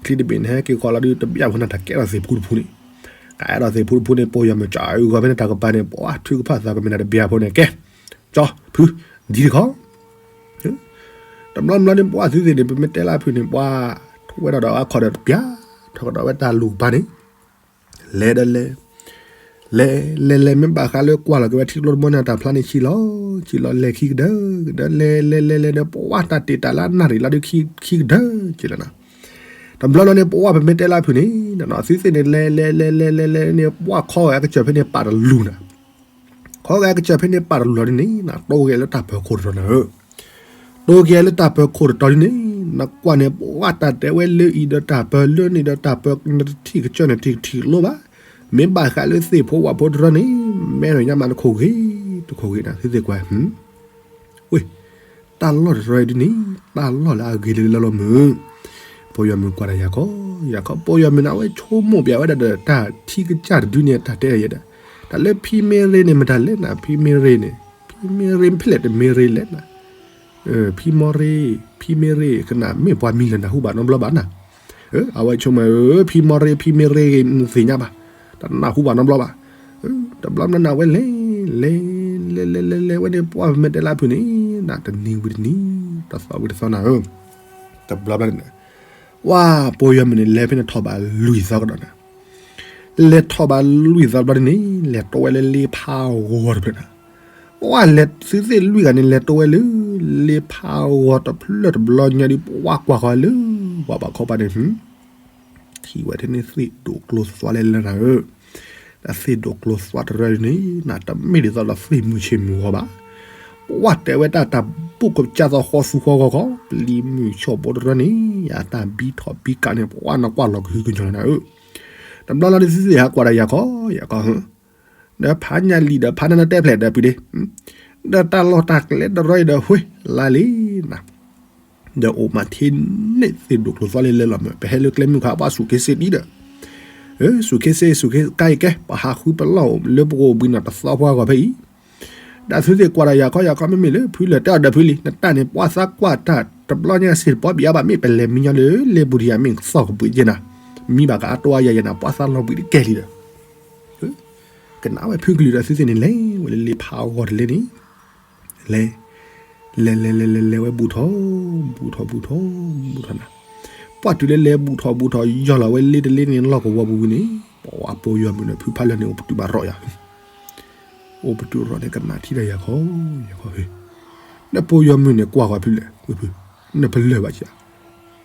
ချံတဘ့ၣ်န့ၣ် ဟဲက့ၤဃီၤလီၤဒုး တဘၣ်ဖိနၤတၢ်ကဲထီၣ်သ့ၣ်ဖူတဖူန့ၣ်, အဲၣ်ဒိးသ့ၣ်ဖူတဖူန့ၣ် ပှိၢ်ယွၤမုၣ်ကၠီအုၣ်ဂီၤဖဲန့ၣ် တၢ်ကပၤန့ၣ် ပှၤထုကဖၣ်သးကမ့ၢ်တၢ်တဘျီဖိန့ၣ် ကဲ, ကၠီဖု, ဒ်တခီ, တဘျီဘျီန့ၣ် ပှၤသုသ့ၣ်န့ၣ် ပမ့ၢ်တဲလၢအဖုၣ်န့ၣ် ပှၤထိၣ်ဝဲဒၣ်ဒီးအခီၣ်ဒီးတပျၢ်, ထီၣ်ကဒီးဝဲတၢ်လူၢ်ကပၤန့ၣ် လဲၤဒီးလဲၤ, လဲၤလဲၤလဲၤ မ့ၢ်ဘၣ်ဃးလၢကွၢ်လီၤက့ၤဝဲထံကျိတဘိန့ၣ် တၢ်ဖျါန့ၣ်ဆံးလီၤ, ဆံးလီၤလဲၤခံကဒၢကဒၢ လဲၤလဲၤလဲၤလဲၤဒီး ပှၤတၢ်တ့ၢ်တၢ်လၢအနၣ်ရံၣ်လီၤဒုးခံကဒၢက့ၤလီၤနီၤ. တဘျီဘျီန့ၣ် ပှၤပမ့ၢ်တဲလၢအဖုၣ်န့ၣ် သုသ့ၣ်န့ၣ် လဲၤလဲၤလဲၤလဲၤလဲၤန့ၣ် ပှၤခီဂဲၤအကစၢၢ်ဖဲန့ၣ်ပာ်တလူၤနီၤ. ခီဂဲၤအကစၢၢ်ဖဲန့ၣ်ပာ်တလူၤလီၤဒ်န့ၣ် တိၢ်က့ၤလၢတၢ်ပၢၤခိၣ်တတီၤနီၤဧၢ တိၢ်က့ၤလၢတၢ်ပၢၤခိၣ်တတီၤဒ်န့ၣ် နကွၢ်န့ၣ် ပှၤတၢ်တဲဝဲလၢအံၤဒီးတၢ်ပၢၤလၢန့ၣ်ဒီးတၢ်ပၢၤ နတထံၣ်ကစၢၢ်န့ၣ်ထံၣ်ကထံၣ်လိၣ်ဘၣ်. မ့ၢ်ဘၣ်ဃးလၢသ့ၣ်ဖိဝၣ်ဖိတရၢန့ၣ် မဲထီၣ်ညါမးနခိၣ်ဂ့ၤ, တခိၣ်ဂ့ၤန့ၣ် သုသ့ၣ်ကွၢ် ဝ့ၢ်, တၢ်လီၢ်တရၢဒ်န့ၣ် တၢ်လီၢ်လၢအဂ့ၤလၢလၢလီၤမုၢ်. ပှၤယွၤမုၣ်ကွၢ်ဒီးယၤခီ, ယၤခီ ပှၤယွၤမုၣ်န့ၣ် အဝဲဆိကမိၣ်ပျဲဝဲဒၣ်ဒီး တၢ်ထံကစၢ်တဒုန့ၣ် တၢ်တဲယဲဒၣ်, တၢ်လၢဖံမ့ရ့န့ၣ် မတၤလဲၣ်နၤ, ဖံမ့ရ့န့ၣ်, ဖံမ့ရ့ဖဲလဲၣ်တမ့ရ့လဲၣ်နၤ, ဖံမီရ့, ဖံမ့ရ့ ကနၣ်မ့ၢ်ပှၤမံၤလၢနၢ်ဟူဘၣ်နီတဘျီဘၣ်နၤ. အဝဲဆိကမိၣ် ဖံမီရ့ ဖံမ့ရ့ဂ့ၤ နသ့ၣ်ညါဘၣ်, တနၢ်ဟူဘၣ်နီတဘျီဘၣ်. တဘျီဘျီန့ၣ် အဝဲလဲၤ, လဲၤ, လဲၤလဲၤလဲၤလဲၤဝဲန့ၣ် ပှၤပမ့ၢ်တဲလၢအဖုၣ်န့ၣ် နတနံၤဝံၤတနံၤ, တသီဝံၤတသီနၤဧၢ. တဘျီဘျီန့ၣ် ပှၤပှၤယွၤမုၣ်န့ၣ် လဲၤဖဲန့ၣ်ထီၣ်ဘးလွံၢ်သီကဒီးနၤ, လဲၤထီၣ်ဘးလွံၢ်သီတဘျီန့ၣ် လဲၤတိဝဲလၢလ့ဖးဂီၤတဖျၢၣ်နၤ. ပှၤလဲၤသုသ့ၣ်လွံၢ်ဂၤန့ၣ် လဲၤတိဝဲလၢ လ့ဖးဂီၤတဖျၢၣ်တဘျီညါဒီး ပှၤကွၢ်ဃီလၢ ပှၤဘၣ်ခီပၤန့ၣ် ထံၣ်ဝဲထဲန့ၣ်သ့ၣ်ဒိၣ်ကျိၤသွါလဲလဲနၤဧၢ. ဒီးသ့ၣ်ဒိၣ်ကျိၤသွါတရၢန့ၣ် နတမ့ၢ်ဒ်သိးဒီးသ့ၣ်မုၢ်ဆ့ၣ်မုၢ်ဂီၤဘၣ်. ပှၤတဲဝဲတၢ်တၢ်ဘူၣ်ကစၢ်သီဃီသူဃီဂီၤခီ ပျံၤမုၢ်ဆှီၣ်ဘိတရၢန့ၣ် အတၢ်ဘံထီၣ်ဘံကးန့ၣ် ပှၤနကွၢ်လီၤကဟုကညီၤလီၤနၤဧၢ. တဘျီလီၤဒ်သုသ့ၣ်ဟးကွၢ်ဒီးယၤခီ ယၤခီ ဒီးဖးညၣ်လံာ်ဒီးဖးနၢနၢတဲဖျဲးဒီးပုၢ်ဒ့ ဒီးတၢ်လီၢ်တၢ်ကျဲတရၢအံၤဒီး ဝ့ၢ်လါလံနၤ ဒီးအိၣ်မးထဲန့ၣ်သ့ၣ်ဒိၣ်ကျိၤသွါလဲလဲလီၤမး ပဟဲလၢကျဲမုၢ်ခါ ပှၤစူၢ်ခ့စ့ဒံဒီး စူၢ်ခ့စ့ စူၢ်ခ့ကါအံၤကဲ ပဟးဃုပလီၢ်လၢပဂီၢ်ဘှံးနၤတသီပှၤဂီၢ်ဖဲအံၤ. ဒီးသုသ့ၣ်ကွၢ်ဒီးယၤခီ ယၤခီ မ့မ့ၢ်လၢဖုလၢာ်တဲအီၤဒီးဖုလံ နတၢ်န့ၣ် ပှၤသးကွၢ်တၢ်တဘျီညါစ့ၢ်တပီဘံယါဘၣ် မ့ၢ်ပလဲၤမံညီလၢလဲၤပူၤတယၤ မ့ၢ်ကသီၣ်ကဘှံးကဲနၤ မံဘၣ်ကအါတိအါယၤယဲနၤ ပှၤသးလီၤဘှံးတကဲလံဒီး ကနၣ်ဝဲဖုကလုာ်ဒီးသုသ့ၣ်န့ၣ် လဲၤဝဲလၢလ့ဖးဂီၤတလဲန့ၣ် လဲၤ လဲၤလဲၤလဲၤလဲၤလဲၤဝဲဘူးထီၣ် ဘူးထီၣ်ဘူးထီၣ် ဘူးထီၣ်နၤ. ပှၤတုၤလၢလဲၤဘူးထီၣ်ဘူးထီၣ် ယီၢ်လီၤဝဲလ့တလ့န့ၣ် လီၢ်ကဝီၤပူၤဝံၤန့ၣ် ပှၤပှၤယွၤမုၣ်န့ၣ် ဖုဖးလၢာ်န့ၣ် အိၣ်ပတုာ်ဘၣ်ရီၣ်ယၤ အိၣ်ပတုာ်ရီၣ်န့ၣ် ကနၣ်ထံဒီးယၤခီ ယၤခီဖဲ နပှၤယွၤမုၣ်န့ၣ် ကွၢ်ဃီဖုလဲၣ် နပလၢၢ်ဘၣ်က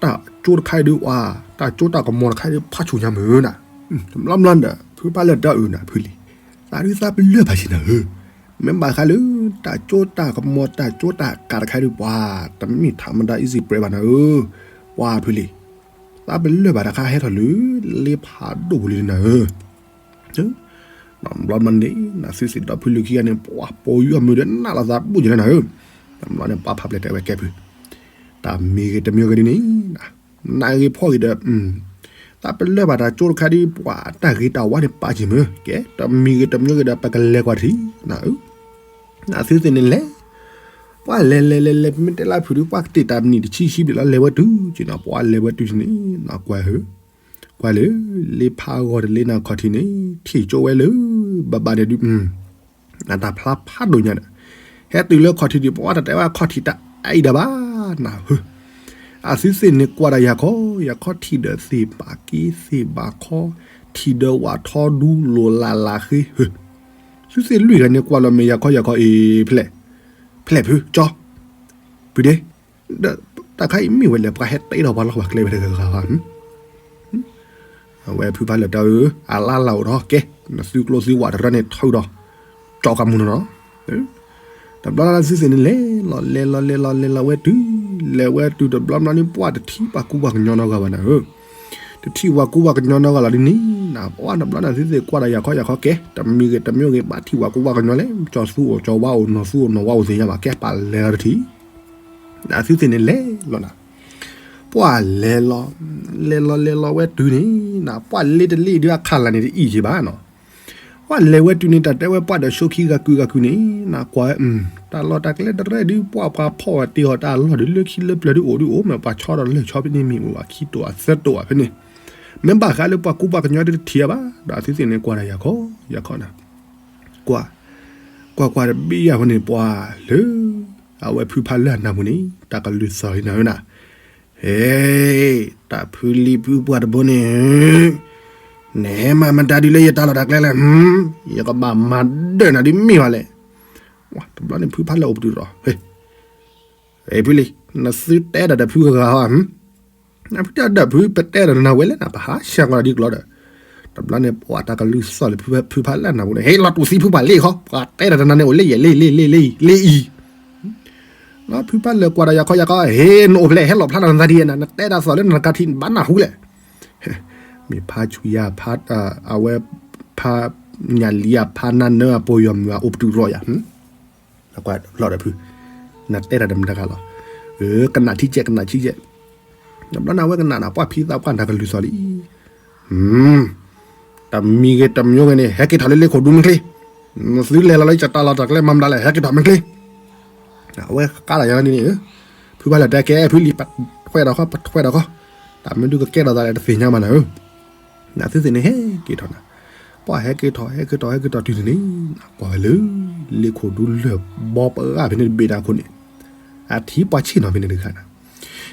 တၢ်ကၠိတခါအံၤဒုး ပှၤ တၢ်ကၠိတၢ်ကမီၤတခါအံၤဒုး ဖးဆူၣ်ညါမုၢ်နၤ. တဘျီဘျီဒီး ဖုဖးလၢာ်တၢ်အုၣ်နၤဖုလံ သးဒုးသးပလၢၢ်ဘၣ်က့နၤဧၢ. မ့ၢ်ဘၣ်ဃးလၢ တၢ်ကၠိတၢ်ကမီၤ တၢ်ကၠိတၢ်ကးတခါဒုး ပှၤ တမ့ၢ်ထးမတၤ easy bread ဘၣ်နၤဧၢ. ပှၤဖုလံ သးပလၢၢ်ဘၣ်တခါဟဲထီၣ်လၢ လ့ဖးဒိၣ်ပူၤလံနၤဧၢ. တဘျီဘျီန့ၣ် နသုသ့ၣ်ဒီဖုလၢာ်ခံဂၤန့ၣ် ပှၤပှၤယွၤမုၣ်ဒီးနးလီၤသးဘူးက့နၤဧၢ. တဘျီန့ၣ် ပှၤဖးဖျဲးတဲဝဲကဲဖု တၢ်မံၤဂ့ၤတမံၤဂ့ၤဒ်န့ၣ် နးဂ့ၤဖှီၣ်ဂ့ၤဒီး သးပလၢၢ်ဘၣ်တၢ်ကၠိတခါဒုး ပှၤတၢ်ဂ့ၤတၢ်ဝါန့ၣ်ပာ်က့ၤမုၢ် ကဲ တမံၤဂ့ၤတမံၤဂ့ၤဒီး ပကလဲၤကွၢ်ထံနၤဧၢ. နသုသ့ၣ်န့ၣ်လဲၤ ပှၤလဲၤလဲၤလဲၤလဲၤ ပမ့ၢ်တဲလၢဖုးဒုး ပှၤကတ့ၢ်တၢ်မနံၣ်တဆံဆံဘျဲၣ်လီၤ လဲၤဝဲတုၤက့နီၤ ပှၤလဲၤဝဲတုၤန့ၣ် နကွၢ်ဧၢ ကွၢ်လၢ လ့ဖးဂီၤတလ့နၤခီၣ်ထံးန့ၣ် ထံၣ်ကၠိဝဲလၢ ဘၣ်ဘၣ်န့ၣ်ဒုး နတၢ်ဖျါဖးဒိၣ်ညါဒီး ဟဲတုၤလၢခီၣ်ထံးဒုး ပှၤတတဲဝဲခီၣ်ထံးတၢ်အံၤဒၣ်ဘၣ်နၤဧၢ. အသုသ့ၣ်န့ၣ်ကွၢ်ဒီးယၤခီ ယၤခီထံၣ်ဒီးသ့ၣ်ဘၣ်က့သ့ၣ်ဘၣ်ခီ ထံၣ်ဒီးဝၣ်ထီဒူလိာ်လၢ်လၢ်ဃ့ဧၢ. သုသ့ၣ်လွံၢ်ဂၤန့ၣ်ကွၢ်လီၤမ့ၢ်ယၤခီယၤခီအံၤ ဖဲလဲၣ် ဖဲလဲၣ်ဖုကၠီ ဖုဒ့ ဒီးတၢ်ခါအံၤမ့ၢ်ဝဲလဲၣ် ပှၤဟဲတဲဒီးပှၤလီၤပှၤကျဲဝဲတဂၤဂၤဘၣ် အဝဲဖုဖးလၢာ်တၢ်ဧၢ အလါလၢအိၣ်ထီၣ်ကဲ နသုကျိသုဝၣ်တရၢန့ၣ်ထီဒီး ကၠီကမူနီၤနီၤ. တဘျီလၢသုသ့ၣ်န့ၣ်လဲၤလီၤ လဲၤလီၤလဲၤလီၤလဲၤလီၤဝဲတုၤ လဲၤဝဲတုၤတဘျီဘျီန့ၣ် ပှၤတထံၣ်ပှၤကူပှၤကညီနီတဂၤဘၣ်နၤဧၢ. တထံၣ်ပှၤကူပှၤကညီနီတဂၤလီၤဒ်န့ၣ် နပှၤတဘျီန့ၣ်သုသ့ၣ်ကွၢ်ဒီးယၤခီယၤခီကဲ တမံၤဂ့ၤတမံၤဂ့ၤ ဘၣ်ထံၣ်ပှၤကူပှၤကညီလဲၣ် ကၠီသူအိၣ်ကၠီဝါအိၣ်နီၢ်သူအိၣ်နီၢ်ဝါအိၣ်သ့ၣ်ညါဘၣ် ကဲပာ်လဲၤလီၤတထံၣ် နသုသ့ၣ်န့ၣ်လဲၤလီၤနၤ. ပှၤလဲၤလီၤ လဲၤလီၤလဲၤလီၤဝဲတုၤန့ၣ် နပှၤလ့တလ့ဒုးအခါလၢ်န့ၣ်တအံၣ်က့ဘၣ်နီၤ. ပှၤလဲၤဝဲတုၤန့ၣ် တၢ်တဲဝဲပှၤဒီးဆိခံဂၤကုာ်ဂၤကုာ်န့ၣ် နကွၢ် တၢ်လီၢ်တၢ်ကျဲတရဲၣ်ဒုး ပှၤပှၤဖီၣ်ဝဲတ့ၢ်အီၤတၢ်လီၢ်ဒုး လၢခံလၢပျၢၤဒုးအိၣ်ဒုးအိၣ် မ့ၢ်ပှၤဆီဒီးလၢာ်ဆီဖဲန့ၣ်မ့ၢ်အိၣ်ဘၣ်ခံတိာ်အသၢတိာ်ဘၣ်ဖဲန့ၣ် မ့ၢ်ဘၣ်ဃးလၢပှၤကူပှၤကညီတထံၣ်အီၤဘၣ်, ဒီးသုသ့ၣ်န့ၣ် ကွၢ်တၢ်ယၤခီယၤခီနၤ, ကွၢ်, ကွၢ်ကွၢ်တဘ့ၣ်ယၤဝဲန့ၣ် ပှၤလၢ အဝဲဖုဖးလၢၢ်နၢ်ပူၤန့ၣ် တၢ်ကလုၢ်သီၣ်လံနၤဧၢနၤ, ဟဲ, တၢ်ဖုလံၤဖုပှၢ်တဘိန့ၣ် နဟဲမၤမတၤဒုလၢယတၢ်လီၢ်တၢ်ကျဲလဲၣ်, ယကဘၣ်မၤဒၢၣ်နၤဒ်မ့ၢ်ဘၣ်လဲၣ်. တဘျီန့ၣ် ဖုဖးလၢၢ်အိၣ်ပတုာ်ဒီး, ဟဲ, ဖုလံၤ, နသုတဲဒၣ်ဒီးဖုဂၤဂၤဟီ, နဖုတဲဒၣ်ဒီးနဝဲလဲၣ်နၤ ပဟးဆှၢကွၢ်ဒီးဒ်ကျီဒီး, တဘျီန့ၣ် ပှၤတၢ်ကလုၢ်သီၣ်လၢဖုဖးလၢၢ်နၢ်ပူၤန့ၣ် ဟဲလီၤတူၢ်သံဖုပှၢ်လံဃီ, ပှၤတဲဒၣ်ဒီးနၤန့ၣ်အိၣ်လၢယဲၢ်လံ လံ လံ လံ လံအံၤ လီၤဖုဖးလၢၢ်ကွၢ်ဒီးယၤခီယၤခီ, ဟဲ နအိၣ်ဖဲလဲၣ် ဟဲလီၤဖျါလီၤနသးဒ်ယဲၢ်နၤ, နတဲဒၣ်သီၣ်လၢနကးထံၣ်ဘၣ်နၢ်ဟူလဲၣ်. မ့ၢ်ဖးဆူယၤ, အဝဲ, ဖးညၣ်လံၤအဖးနါနၢအပီၢ်ယီၤမုၣ်အအိၣ်ပတုာ်ရီယၤ, ကွၢ်လီၤဒီးဖု, နတဲဒၣ်ဒီးမတၤဂၤလီၤ, ကနၣ်ထံကဲး ကနၣ်ထံကဲး, တဘျီန့ၣ် အဝဲကနၣ်နၤ ပှၢ်ဖံသးပှၢ်တၢ်ကလုၢ်သီၣ်လံ တမံၤဂ့ၤတမံၤဂ့ၤန့ၣ် ဟဲက့ၤထီၣ်လၢလ့ခိၣ်ဒူမ့ၢ်ချ့, နသုလဲၤလီၤလၢယတၢ်လီၢ်တၢ်ကျဲမၤမတၤလဲၣ် ဟဲက့ၤထီၣ်မ့ၢ်ချ့, အဝဲဃါလီၤယၤန့ၣ်, ဖုဖးလၢၢ်တဲကဲ ဖုလံၤ ပထွဲဒီးခီ ပထွဲဒီးခီ, တၢ်မ့ၢ်ဒုးကကဲထီၣ်သးလဲၣ်တသ့ၣ်ညါဘၣ်နၤဧၢ, နသုသ့ၣ်န့ၣ်ဟဲက့ၤထီၣ်နၤ, ပှၢ်ဟဲက့ၤထီၣ် ဟဲက့ၤထီၣ် ဟဲက့ၤထီၣ်တုၤန့ၣ်, ကွၢ်ဝဲလၢ လ့ခိၣ်ဒူလၢၢ်ဘီပဂၢ်ဖဲန့ၣ်တဘ့ၣ်နၤအဃိန့ၣ်, အထံၣ်ပှၢ်ဆ့ၣ်နီၤဖဲန့ၣ်တဂၤနၤ ထံၣ်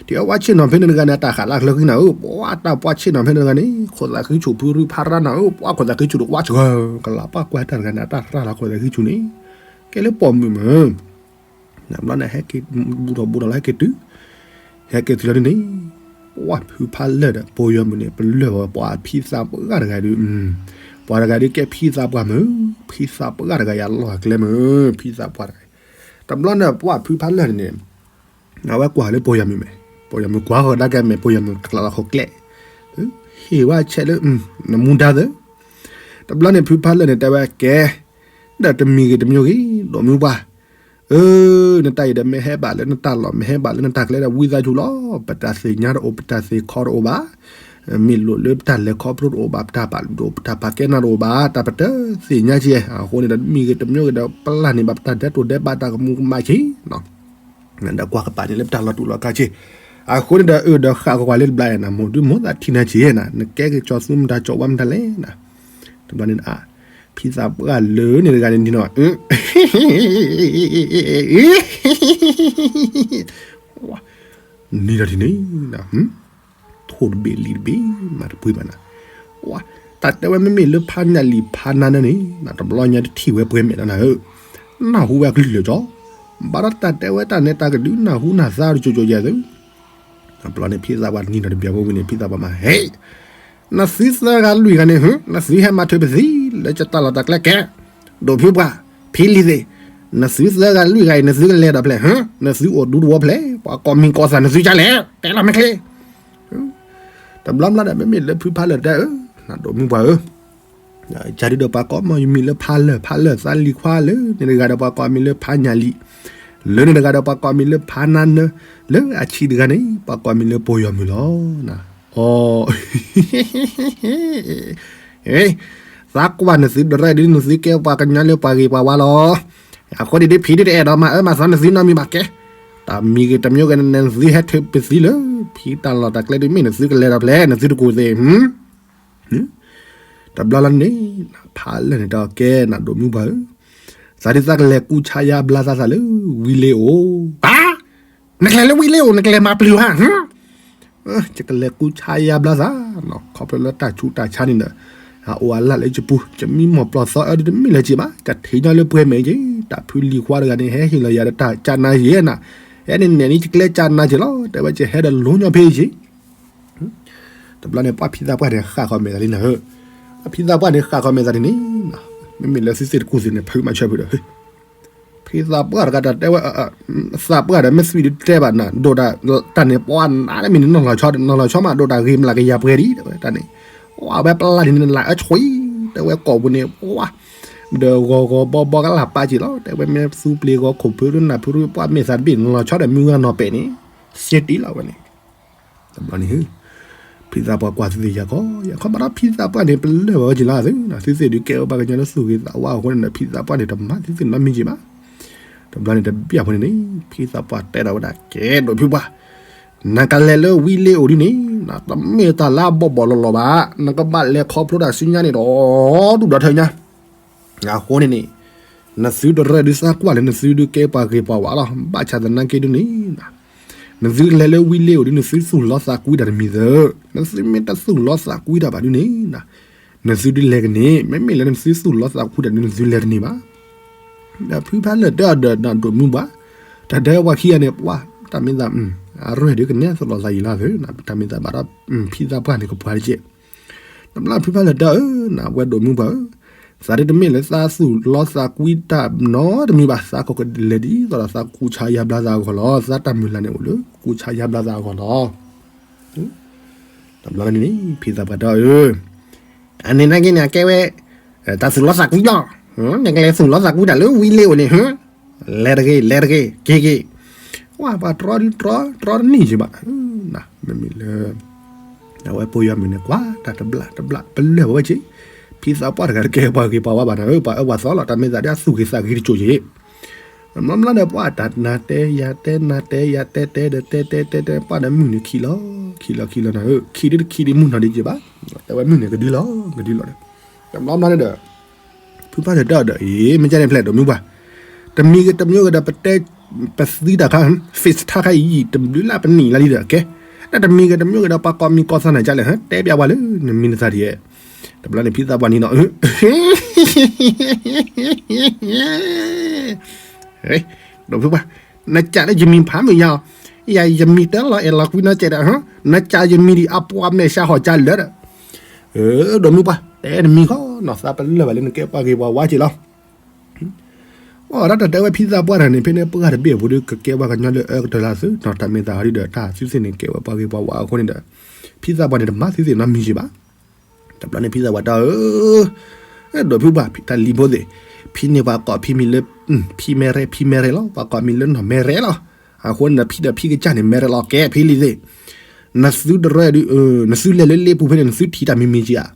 အီၤပှၢ်ဆ့ၣ်နီၤဖဲန့ၣ်တဂၤန့ၣ် အတၢ်ဃးလၢအချၢဃံနၤဧၢ, ပှၢ်တၢ်ပှၢ်ဆ့ၣ်နီၤဖဲန့ၣ်တဂၤန့ၣ် ခိၣ်သးဃံဆူၣ်ဖုရူဖးရါနၤဧၢ, ပှၢ်ခိၣ်သးဃံဆူၣ်တကွၢ်ဆၢကလါပှၢ်ကွၢ်တၢ်တဂၤန့ၣ် အတၢ်ရၢ်လီၤခိၣ်သးဃံဆူၣ်န့ၣ်, ကဲလၢပိာ်မုၣ်မ့ၢ်, နဘျီန့ၣ် ဟဲက့ၤ, ဘူၣ်ထီၣ်ဘူၣ်ထီၣ်လီၤ ဟဲက့ၤတုၤ, ဟဲက့ၤတုၤလီၤန့ၣ်, ပှၢ်ဖုဖးလၢၢ်ဒီး ပိာ်ယီၤမုၣ်န့ၣ် ပလၢၢ်ဝဲပှၤဖံသးပှၢ်တဂၤဒီး, ပှၤတဂၤဒီးကဲဖံသးပှၢ်မ့ၢ်, ဖံသးပှၢ်တဂၤယၤလီၢ်ကျဲမ့ၢ်, ဖံသးပှၢ်တဂၤ, တဘျီန့ၣ် ပှၢ်ဖုဖးလၢၢ်န့ၣ်, အဝဲကွၢ်လၢပိာ်ယီၤမုၣ်မ့ၢ်, ပိာ်ယီၤမုၣ်ကွၢ်ဃီၤဒါကဲမ့ၢ် ပိာ်ယီၤမုၣ်တကျးလီၤခိၣ်ကျဲ, ဟ့ၣ်ဝဲဆဲးလၢ, နမူဒါသၢ, တဘျီန့ၣ် ဖုဖးလၢၢ်န့ၣ် တဲဝဲကဲ, ဒီးတမံၤဂ့ၤတမံၤဂ့ၤ ဒိးမုၢ်ပှၢ်, အၢ, နတၢ်အံၤဒီးမ့ၢ်ဟဲဘၣ်လၢ နတၢ်လီၢ်မ့ၢ်ဟဲဘၣ်လၢ နတၢ်ကျဲဒီးဝံသးစူၤလီၤ, ပတၢ်သ့ၣ်ညါတအိၣ် ပတၢ်သ့ၣ်ခီတအိၣ်ဘၣ်, မ့ၢ်လိၣ်လၢပတၢ်လဲၤခီဖျိတအိၣ်ဘၣ် ပတၢ်ပာ်လုၢ်တအိၣ် ပတၢ်ပာ်ကဲနၢ်တအိၣ်ဘၣ် တၢ်ပတသ့ၣ်ညါက့, အဃိန့ၣ်ဒီး တမံၤဂ့ၤတမံၤဂ့ၤဒီး ပလၢ်န့ၢ်ဘၣ်ပတၢ်ဒဲးတိၢ်ဒဲးဘးတၢ်ကမူၤကမၣ်က့ၤ ဒီးကွၢ်ကပၤန့ၣ်လၢပတၢ်လီၤတူာ်လီၤကာ်က့, အဃိန့ၣ်ဒီး အၢဒီးဃးကွၢ်ကွၢ်လၢတဘျီန့ၣ် မိၢ်ဒုးမိၢ်သးထံၣ်နၤက့နၤ နကဲက့ၤကၠီၤသူမတၤကၠီၤဝါမတၤလဲၣ်နၤ, တဘျီန့ၣ် ဖံသးပှၢ်လၢန့ၣ်တဂၤန့ၣ်နီၤ, နံၤဒီးထံၣ်န့ၣ်, ထိၣ်တဘ့ၣ်လံၤတဘ့ၣ် မၤတပှ့ၤဘၣ်နၤ, တၢ်တဲဝဲမ့မ့ၢ်လၢဖးညၣ်လံၤဖးနါနၢန့ၣ် တဘျီညါတထံၣ်ဝဲပှဲၤမဲာ်ဒီးနၤဧၢ, နၢ်ဟူဝဲအကလုၢ်လၢာ်ကၠီ, ဘၣ်ဒီးတၢ်တဲဝဲတၢ်နဲတၢ်ကဒု နၢ်ဟူနၢ်သါတကၠိကၠိယဲၢ်သု တဘျီန့ၣ် ဖံသးပှၢ်နံၤဒီးတဘၣ်ဖိဝံၤန့ၣ် ဖံသးပှၢ်မၤဟဲ, နသုသၢဂၤလွံၢ်ဂၤန့ၣ် နသုဟဲမၤထုးပသံလၢယတၢ်လီၢ်တၢ်ကျဲကဲ, ဒိၣ်ဖုပှၢ်, ဖံလံၤသ့ၣ်, နသုသၢဂၤလွံၢ်ဂၤအံၤ နသုကလဲၤဒီးဖျဲၣ်, နသုအိၣ်ဒူတဝီဖျဲၣ် ပှၤကိးမံၤကိးသၣ်နသုကလဲၤ တဲလီၤမ့ၢ်ချ့ တဘျီဘျီဒီး မ့မ့ၢ်လၢဖုဖးလၢၢ်တဲအၢ, နဒိၣ်မုၢ်ပှၢ်ဧၢ, ကဒီးပှၤကိးမံၤမံၤလၢဖးလၢၢ် ဖးလၢၢ်သးလံၤခွါလၢန့ၣ်တဂၤဒီး ပှၤကိးမံၤလၢဖးညၣ်လံၤ, လၢန့ၣ်တဂၤဒီး ပှၤကိးမံၤလၢဖးနါနၢ, လၢအဆံးတဂၤန့ၣ် ပှၤကိးမံၤလၢပိာ်ယီၤမုၢ်လီၤ. အီ, သးကွၢ်နသုတရဲၣ်ဒ်နသုကဲပှၤကညီလၢပှၤဂ့ၤပှၤဝါလီၤ. အဃိန့ၣ်ဒ်ဖံဒ်တအဲၣ်ဒိးမၤအၢမၤသီနသုနီတမံၤဘၣ်ကဲ, တၢ်မံၤဂ့ၤတမံၤဂ့ၤန့ၣ် နသုဟဲထုးပသံလၢ ဖံတၢ်လီၢ်တၢ်ကျဲဒ်မ့ၢ်နသုကလဲၤဒီးဖျဲၣ် နသုတကူၣ်သ့ၣ် တဘျီလီၤန့ၣ်, ဖးလၢၢ်န့ၣ်တဲအီၤကဲ နဒိၣ်မုၢ်ပှၢ်ဧၢ, သးဒ်သးကလဲၤကူဆါယါဘျါသးသးလၢဝံလ့အိၣ်, နကလဲၤလၢဝံလ့အိၣ် နကလဲၤမၤပျုၤဧါ, ယကလဲၤကူဆါယါဘျါသး, ခီဖျိလၢတၢ်ဆူးတၢ်ဆါန့ၣ်ဒီး အအိၣ်အလၢ်လၢယပူၤ ယမံမီၢ်ပျီၢ်သီအၢဒ်တမ့ၢ်လၢၤက့ဘၣ် ကထံၣ်ညီလၢပှဲၤမဲာ်က့, တၢ်ဖုလံၤခွါတဂၤန့ၣ် ဟဲဟ့ၣ်လီၤယၤဒီးတၢ်ကၢနါယဲနၤ, ဟဲန့ၣ်နဲၣ်န့ၣ် ယကျဲကၢနါက့လီၤ တဲဝဲကဟဲဒီးလိညီဖဲယ့ၢ် တဘျီန့ၣ် ပှၢ်ဖံသးပှၢ်န့ၣ် ဃၣ်ဃီၤမဲာ်သးလံနၤဧၢ, ပှၢ်ဖံသးပှၢ်န့ၣ် ဃၣ်ဃီၤမဲာ်သးန့ၣ်န့ၣ်, မ့မ့ၢ်လၢသုသ့ၣ်တကူၣ်သ့ၣ်န့ၣ် ဖုမၤဆၢဖုဒီး, ဖံသးပှၢ်တဂၤတၢ်တဲဝဲ, သးပှၢ်ဒီးမ့ၢ်သွံၣ်ဒုးတဲဘၣ်နၤ ဒိၣ်တၢ်, တၢ်န့ၣ်ပှၤနါတမံၤန့ၣ် နီၢ်လီၤဆီ, နီၢ်လီၤဆီမး ဒိၣ်တၢ်ဂ့ၤမလၤကယၤပှဲၤဒံး တဝဲတၢ်န့ၣ်, အဝဲပျၢ်ဒ်န့ၣ် နလၢအဆွံ, တဲဝဲကိာ်ပူၤန့ၣ် ပှၤ ဒီးဂီၤဂီၤဘီဘီကလၢ်ပၢ်က့လီၤ တဲဝဲမ့ၢ်သူပျ့ၤဂီၤခိၣ်ဖုရူနၢ်ဖုရူပှၢ်မ့ၢ်သးတဘ့ၣ် နီၢ်လီၤဆီဒီးမုၢ်ဂၤနီၢ်ပဲာ်န့ၣ်, စ့တံလီၤဝဲန့ၣ်, တဘျီန့ၣ်, ဖံသးပှၢ်ကွၢ်သုသ့ၣ်ယၤခီ, ယၤခီဘၣ်ဒီးဖံသးပှၢ်န့ၣ် ပလၢၢ်ဝဲက့ၤလီၤသု, သုသ့ၣ်ဒုးကဲဝဲပှၤကညီလၢသူၣ်ဂ့ၤသးဝါအဃိန့ၣ်ဒီး ဖံသးပှၢ်န့ၣ် တမၤသုသ့ၣ်နီတမံၤက့ဘၣ်, တဘျီန့ၣ်တဘျီဖိန့ၣ်န့ၣ်, ဖံသးပှၢ်တဲဒီးဝဲဒၣ်ကဲဒိၣ်ဖုပှၢ်, နကလဲၤလၢဝံလ့အိၣ်ဒ်န့ၣ် တမ့ၢ်တၢ်လၢအဘီၣ်ဘီၣ်လီၤလီၤဘၣ်. နကဘၣ်လဲၤခီဖျိတၢ်ဆူညါန့ၣ်ဒီး ဒူၣ်ဒီးထၢညါ အဃိန့ၣ်န့ၣ် နသုတရၢဒုးသးကွၢ်လၢနသုဒုးကဲပှၤဂ့ၤပှၤဝါလီၤ. ဘၣ်ဆၣ်သနာ်က့ဒုးန့ၣ် နသုလဲၤလၢဝံလ့အိၣ်ဒုး နသုသူၣ်လီသးကွံတၢ်တမံၤသၢ. နသုမ့ၢ်တသူၣ်လီသးကွံတၢ်ဘၣ်ဒုးန့ၣ် နသုဒုးလဲၤကန့ၣ် မ့မ့ၢ်လၢနသုသူၣ်လီသးကွံတၢ်ဒုး နသုလဲၤတန့ၢ်ဘၣ်. ဒီးဖုဖးလၢာ်တဲအီၤဒီး ဒိၣ်မုၢ်ပှၢ် တၢ်ဒဲပှၤခံဂၤန့ၣ် ပှၤ တၢ်မ့ၢ်သး အရၢၢ်ဒုးကနဲသိးလီၤသးယံာ်လီၤသၢ တၢ်မ့ၢ်သးဘၣ်ဒီး ဖံသးပှၢ်န့ၣ်ကပှၤတကဲး တဘျီဖုဖးလၢာ်တဲအီၤဧၢ နဝဲဒိၣ်မုၢ်ပှၢ်ဧၢ, သးဒုးတမ့ၢ်လၢသးသူၣ်လီသးကွံတၢ်နီတမံၤဘၣ်, သးကလဲၤဒ်သိးဒီးသးကူၣ်ဆါယါဘျါသးအဂီၢ်လီၤ. သးတၢ်မုၢ်လၢ်န့ၣ်အိၣ်လၢကူၣ်ဆါယါဘျါသးအဂီၢ်လီၤ. တဘျီန့ၣ် ဖံသးပှၢ်တဲအီၤဧၢ အန့ၣ်နာ်က့န့ၣ် အကဲဝဲ တၢ်သူၣ်လီသးကွံလီၤ. နကလဲၤသူၣ်လီသးကွံတၢ်လၢဝံလ့အိၣ်န့ၣ် လဲၤတဂ့ၤ လဲၤတဂ့ၤ က့ၤက့ၤ. ဝဲပှၤတြီဒုးတြီ တြီတန့ၢ်က့ၤဘၣ်. မ့မ့ၢ်လၢ အဝဲပယီၤမုၣ်န့ၣ် ကွၢ်တၢ်တဘျၣ်တဘျၣ် ပလၢၢ်ဝဲက့ၤ, ဖံသးပှၢ်တဂၤတကဲပှၤဂ့ၤပှၤဝါဘၣ်နၤဧၢ, ပှၤအၢပှၤသီလီၤ, တၢ်မ့ၢ်သးဒ်အသူၣ်ဂ့ၤသးဂ့ၤတကၠိၤက့ၤ. တဘျီဘျီဒီးပှၤတၢ်နၤတဲယၤတဲ နၤတဲယၤတဲ တဲဒီးတဲတဲတဲတဲ ပှၤဒီးမုၢ်န့ၣ်ခံးလီၤ ခံးလီၤခံးလီၤနၤဧၢ, ခံးဒုတခံးဒံးမုၢ်နီၤဒံးက့ၤဘၣ်. တဲဝဲမုၢ်န့ၣ်ကဒုလီၤ ကဒုလီၤဒီး တဘျီဘျီန့ၣ်ဒီး ဖုဖးလၢာ်တဲအီၤဒီး အ့ မ့ၢ်ကဲန့ၣ်ဖျဲးဒိၣ်မုၢ်ပှၢ်, တမံၤဂ့ၤတမံၤဂ့ၤဒီးပတဲ ပသံတၢ်ခါ face ထါခါအံၤ တဘျုးလၢပနံၣ်လါလံဒီး ကဲ, တၢ်တမံၤဂ့ၤတမံၤဂ့ၤဒီးပှၤကိးမံၤကိးသးနၤကလဲၣ် တဲပျးဝဲလၢ နမံၤနသးဒ်အံၤ. တဘျီန့ၣ်ဖံသးပှၢ်နံၤနီၤ ဒိၣ်ဖုပှၢ်, နကးလၢယမံၤဖးမုာ်ညါအီၤ, ယမံၤတလီၤအဲၣ်လီၤကွံနီတစဲးဒီး, နကးယမံၤဒံးအပှၤမဲာ်ဆှးဟီၣ်ကၢလၢာ်ဒီး, ဒိၣ်မုၢ်ပှၢ် တဲနမံၤခီနီၤ သးပလၢၢ်ဘၣ်လၢနကဲပှၤဂ့ၤပှၤဝါက့ၤလီၤ. အီ တၢ်တဲဝဲဖံသးပှၢ်တဂၤန့ၣ် ဖဲန့ၣ်ပှၢ်တဘ့ၣ်အပူၤဒီး ကကဲပှၤကညီလၢအၢကတၢၢ်လၢသုးနီၤ, တၢ်မ့ၢ်သးဟီဒုဒီး တၢ်သုသ့ၣ်န့ၣ်ကဲဝဲပှၤဂ့ၤပှၤဝါအဃိန့ၣ်ဒီး ဖံသးပှၢ်န့ၣ် တမၤသုသ့ၣ်နီတမံၤက့ၤဘၣ်. တဘျီန့ၣ်ဖံသးပှၢ်တဲအီၤဧၢ ဒိၣ်ဖုပှၢ် တၢ်လံၤဖိသ့ၣ်, ဖံန့ၣ်ပှၤကိးဖံမံၤလၢ ဖံမဲရဲ ဖံမဲရဲလီၤ, ပှၤကိးမံၤလၢနီၢ်မဲရဲလီၤ. အဃိန့ၣ်ဒီး ဖံဒီးဖံကစၢ်န့ၣ် မဲရဲလီၤ ကဲဖံလံၤသ့ၣ်, နသုတရၢဒုး နသုလဲၤလၢလ့ပူၤဖဲန့ၣ် နသုထံၣ်တၢ်မံၤမံၤက့ၤဧါ.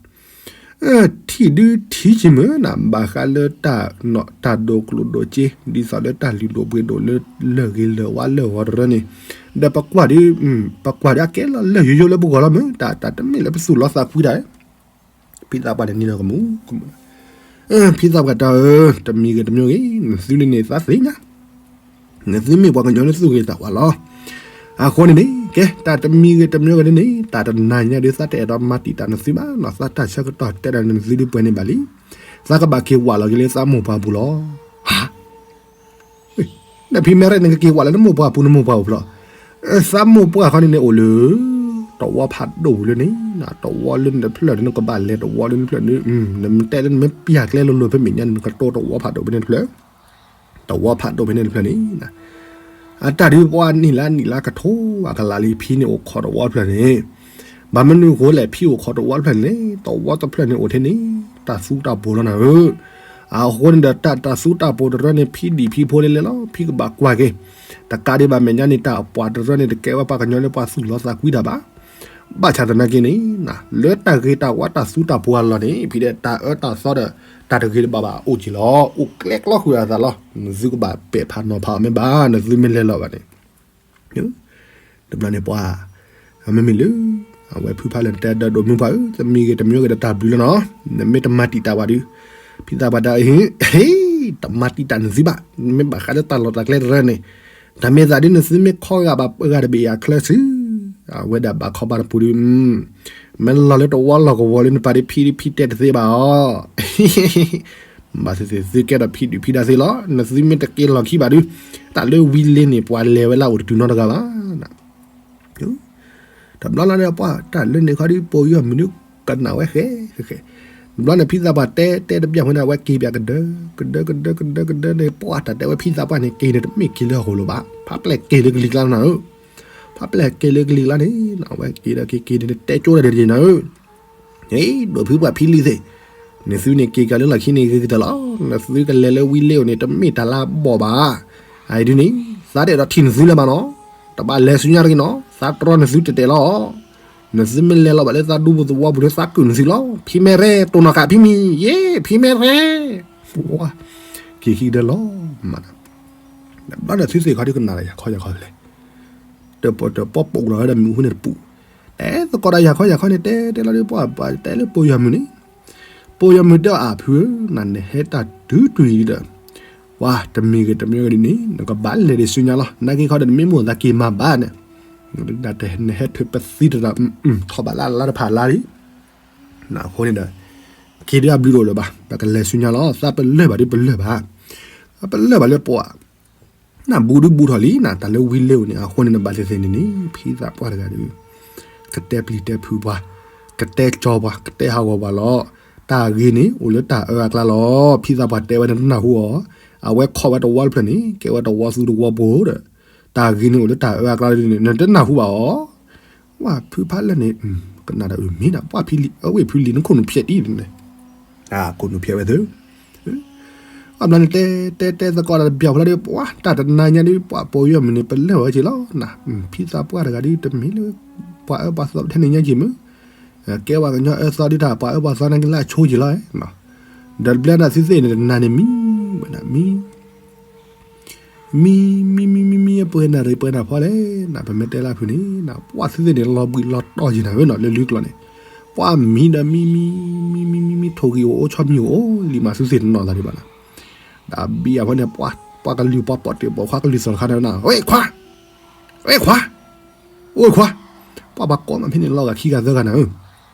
ထံၣ်ဒုထံၣ်က့ၤမုာ်နၤ ဘၣ်ဃးလၢတၢ် တၢ်ဒိၣ်ကျိၣ်ဒိၣ်စ့ ဒ်သိးလၢတၢ်လုၢ်ဒိၣ်ပှ့ၤဒိၣ်လၢ လၢၢ်ဂ့ၤလၢၢ်ဝါလၢၢ်ဂီၤတရၢန့ၣ်, ဒီးပကွၢ်ဒုး ပကွၢ်ဒုးအကဲလီၤလၢၢ်ယိယိလၢပဂီၢ်လီၤမုၢ် တၢ် တၢ်တမ့ၢ်လၢပသူၣ်လီသးကွံတၢ်, ဖံသးပှၢ်န့ၣ်နံၤလီၤကမူၤကမူၤ, ဖံသးပှၢ်တဲအီၤဧၢ တမံၤဂ့ၤတမံၤဂ့ၤ နသုန့ၣ်န့ၣ်သးသ့ၣ်ညါ နသုမ့ၢ်ပှၤကညီလၢသူၣ်ဂ့ၤသးဝါလီၤ. အဃိန့ၣ်န့ၣ် ကဲ တၢ်တမံၤဂ့ၤတမံၤဂ့ၤန့ၣ်န့ၣ် တၢ်တနၤညါဒုး သးတအဲၣ်ဒိးမၤတံာ်တာ်နသုဘၣ်နီၤ, သးတၢ်ဆၢကတီၢ်တဲဒီးနသုဒုးပှဲၤန့ၣ်ဘၣ်လံ. သးကဘၣ်က့ၤဝးလီၤက့ၤလၢသးမိၢ်ပှၢ်ပူၤလီၤ. ဟါ ဒီးဖံမဲရဲန့ၣ် ကက့ၤဝးလၢနမိၢ်ပှၢ်ပူၤ နမိၢ်ပှၢ်အိၣ်ဖျီၣ်, သးမိၢ်ပှၢ်ခီန့ၣ်န့ၣ်အိၣ်လၢ တဝီဖးဒိၣ်ပူၤလၢန့ၣ်, တဝီလၢနတဖျၢၣ်န့ၣ် နကဘၣ်လဲၤတဝီလၢနတဖျၢၣ်န့ၣ်, နမ့ၢ်တဲလၢနမ့ၢ်ပျၢ်ကျဲလိၤလိၤဖဲမဲာ်ညါန့ၣ် နကတိတဝီဖးဒိၣ်ဖဲန့ၣ်တဖျၢၣ်, တဝီဖးဒိၣ်ဖဲန့ၣ်တဖျၢၣ်န့ၣ်, အတၢ်ဒုးပှၤနံၣ်လါနံၣ်လါကထိအကလးလံ ဖံန့ၣ်အိၣ်ခိးတဝီတဖျၢၣ်န့ၣ်, ဘၣ်မနုၤဃိလဲၣ် ဖံအိၣ်ခိးတဝီတဖျၢၣ်န့ၣ် တဝီတဖျၢၣ်န့ၣ်အိၣ်ထဲန့ၣ် တၢ်သူတၢ်ပိၤလီၤနၤဧၢ. အဃိန့ၣ်ဒီး တၢ် တၢ်သူတၢ်ပိၤတရၢန့ၣ် ဖံဒံၣ်ဖံဖိလဲၤလဲၤလီၤ ဖံကဘၣ်ကွၢ်က့ၤ, တကးဒံးဘၣ်မဲာ်ညါန့ၣ် တၢ်ပှၤတရၢန့ၣ် တကဲဝဲပှၤကညီလၢပှၤသူၣ်လီသးကွံတၢ်ဘၣ်. ဘၣ်ဆၣ်သနာ်က့န့ၣ် လၢတၢ်ဂ့ၤတၢ်ဝါတၢ်သူတၢ်ပိၤအလီၢ်န့ၣ် ဖံဒီးတၢ်အၢတၢ်သီဒီး တၢ်တဂ့ၤတဘၣ်ဘၣ်အိၣ်က့ၤလီၤ. အိၣ်ကျဲကျီဃုာ်အသးလီၤ. နသုကဘၣ်ပဲာ်ဖးနီၤဖးအီၤမ့ၢ်ဘၣ် နသုမ့ၢ်လဲၤလီၤဘၣ်န့ၣ် တဘျီန့ၣ်ပှၤ မ့မ့ၢ်လၢ အဝဲဖုဖးလၢာ်တဲဒီးဒိၣ်မုၢ်ပှၢ်ဧၢ တမံၤဂ့ၤတမံၤဂ့ၤဒီးတၢ်ဘျုးလီၤနီၤ, နမ့ၢ်တမၤတံာ်တာ်ဝဲဒုး, ဖံသးပှၢ်တဲအဟ့ၣ် တမၤတံာ်တာ်နသုဘၣ်, မ့ၢ်ဘၣ်ဃးလၢတၢ်လီၢ်တၢ်ကျဲတရၢန့ၣ်, တၢ်မ့ၢ်သးဒ်နသုမ့ၢ်ခီဂာ်ဘၣ်ပှၤဂၤတဘ့ၣ်အချၢဆူ အဝဲဒၣ်ဘၣ်ခီဘၣ်တပူၤဒုး, မ့ၢ်လီၤလၢတဝီလီၢ်ကဝီၤလၢနပာ်ဒုးဖံဒုးဖံတဲတသ့ဘၣ်အီၤ ဘၣ်သ့ၣ်သ့ၣ်သုကဲဒီးဖံဒုးဖံဒါသ့လီၤ. နသုမ့ၢ်တက့ၤလီၢ်ခံဘၣ်ဒုး, တၢ်လၢဝံၤလ့န့ၣ် ပှၤလဲၤဝဲလၢအအိၣ်တတုၤနီတဂၤဘၣ်. တဘျီလီၤဒီးပှၤတၢ်လၢန့ၣ်ခီဒုး ပယီၤမုၣ်ဒုးကနၣ်ဝဲဃဲဃဲဃဲ, တဘျီန့ၣ် ဖံသးပှၢ်တဲတဲတဘျီဝဲန့ၣ် အဝဲက့ၤပၠးကဒၢ ကဒၢကဒၢကဒၢကဒၢန့ၣ် ပှၤတၢ်တဲဝဲဖံသးပှၢ်န့ၣ် က့ၤန့ၣ်တမ့ၢ်က့ၤလၢဟီၣ်ခိၣ်လိၤဘၣ်, ဖးပျဲၢ်က့ၤလၢကလံၤကျါနၤဧၢ ဖးပျဲၢ်က့ၤလၢကလံၤကျါန့ၣ် အဝဲက့ၤဒီးက့ၤက့ၤန့ၣ် တဲကၠိတၢ်ဒ်န့ၣ်နၤဧၢ ဟ့ၣ် ဒိၣ်ဖုပှၢ်ဖံလံၤသ့ၣ်, နသုန့ၣ်က့ၤကၤလၢလီၢ်ခံန့ၣ်ဂ့ၤကတၢၢ်လီၤ. နသုကလဲၤလၢဝံလ့အိၣ်န့ၣ် တမ့ၢ်တၢ်လၢအဘီၣ်ဘၣ်. အအံၤဒုးန့ၣ် သးတအဲၣ်ဒိးထံၣ်နသုလၢၤဘၣ်နီၤ. တဘၣ်လဲၤဆူညါတဂ့ၤနီၤ. သးတြီနသုတဲာ်တဲာ်လီၤ. နသုမ့ၢ်လဲၤလီၤဘၣ်လၢသးဒူပူၤသဝီပူၤဒီး သးကုာ်နသုလီၤ. ဖံမဲရဲ တိၢ်နီၣ်ဃာ်ဖံမံၤ ယ့ ဖံမဲရဲ က့ၤခံကတၢၢ်လီၤမး. ဘျီဒီးသုသ့ၣ်ခီဒုးကနၣ်လၢယၤခီယၤခီလဲၣ် တပီၢ်တပီၢ်ပိာ်လီၤဝဲဒီးမုၢ်ဟူန့ၣ်တပူၤ, အဲ သကိးဒီးယၤခီယၤခီန့ၣ် တဲတဲလီၤဒီး ပှၤပှၤတဲလၢပိာ်ယီၤမုၢ်န့ၣ်, ပိာ်ယီၤမုၢ်တဲအီၤ အဖုဧၢ, နနဟဲတၢ်တုၤတုၤအံၤဒီး ပှၤတမံၤဂ့ၤတမံၤဂ့ၤဒ်န့ၣ် နကဘၣ်လဲၤဒံးဆူညါလီၤ. နာ်က့ခီဒီး နမ့ၢ်မိၣ်သးက့ၤမၤဘၣ်န့ၣ် နဟဲထုးပသံတရၢ် ထီၣ်ဘၣ်လၢလါတဖၣ်လါလံ. အဃိန့ၣ်ဒီး က့ၤဒုးအဘျုးတအိၣ်လၢၤဘၣ်, ပကလဲၤဆူညါလီၤ. သးပလၢၢ်ဘၣ်ဒုးပလၢၢ်ဘၣ်, ပလၢၢ်ဘၣ်လၢပှၤ နဘူးဒုးဘူးထီၣ်လံနၤ တၢ်လၢဝံလ့အိၣ်န့ၣ်. အဃိန့ၣ်ဒီး ဘၣ်သ့ၣ်သ့ၣ်န့ၣ်န့ၣ် ဖံသးပှၢ်တဂၤဒီး ကတဲပျံၤတဲဖုးပှၤ, ကတဲကၠီပှၤ, ကတဲဟးဂီၤပှၤလီၤ. တၢ်ဂ့ၤန့ၣ် အိၣ်လၢတၢ်အၢအကျါလီၤ. ဖံသးပှၢ်တဲဝဲန့ၣ် တနၢ်ဟူအီၤ, အဝဲခိးဝဲတဝီတဖျၢၣ်န့ၣ် ကဲဝဲတဝီသူတဝီပှိၤဒီး တၢ်ဂ့ၤန့ၣ်အိၣ်လၢတၢ်အၢအကျါန့ၣ် နတနၢ်ဟူဘၣ်အီၤ. ဝဲဖုဖးလၢာ်န့ၣ် ကနၣ်တၢ်အုၣ်မ့ၢ်ဒၣ် ပှၢ်ဖံလံ အဝဲဖုလံ နခိၣ်နူာ်ဖျဲးဒ်န့ၣ် ခိၣ်နူာ်ဖျဲးဝဲသ့ အဘျီန့ၣ် တဲတဲတဲသကိးတၢ်တဘျီဖဲလီၤဒီး ပှၤတၢ်တနၤညါဒီး ပှၤပိာ်ယီၤမုၢ်န့ၣ် ပလၢၢ်ဝဲက့ၤလီၤနၤ. ဖံသးပှၢ်တဂၤဒီး တမ့ၢ်လၢ ပှၤအၢပှၤသီထဲန့ၣ်ညါက့ၤမုၢ်, ကဲပှၤကညီအၢသီဒ်တၢ် ပှၤအၢပှၤသီန့ၣ်ကလၢအဆိက့ၤလီၤ. ဒီးတဘျီန့ၣ် သုသ့ၣ်န့ၣ် တနၤန့ၣ်မံ ဝဲဒၣ်မံ မံ မံ မံ မံ မံ ပှဲၤနၢ်ရံၣ်ပှဲၤနၢ်ဖီလဲၣ်နၤ ပမ့ၢ်တဲလၢဖုန့ၣ်နၤ ပှၤသုသ့ၣ်န့ၣ် လီၤဘှံးလီၤတီၢ်ယံၤနၤဝဲနီၤ လၢလၢကျိာ်န့ၣ် ပှၤမံဒီးမံ မံ မံ မံ မံ ထိၣ်ဂံၢ်အိၣ် အိၣ်ဆီမံၤအိၣ် လံမးသုသ့ၣ်တနီၤသးဒံးဘၣ်နၤ ဒီးဘံယၤဖဲန့ၣ် ပှၤကလုာ်ပှၤပိာ်တ့ၢ်ပိာ်ခွါကလုာ်သီၣ်တခါန့ၣ်နၤ ဝဲခွါ ဝဲခွါ အိၣ်ခွါ ပှၤပှၤကိးမးဖဲန့ၣ် လီၤဂာ်ခံဂၤသၢဂၤနၤဧၢ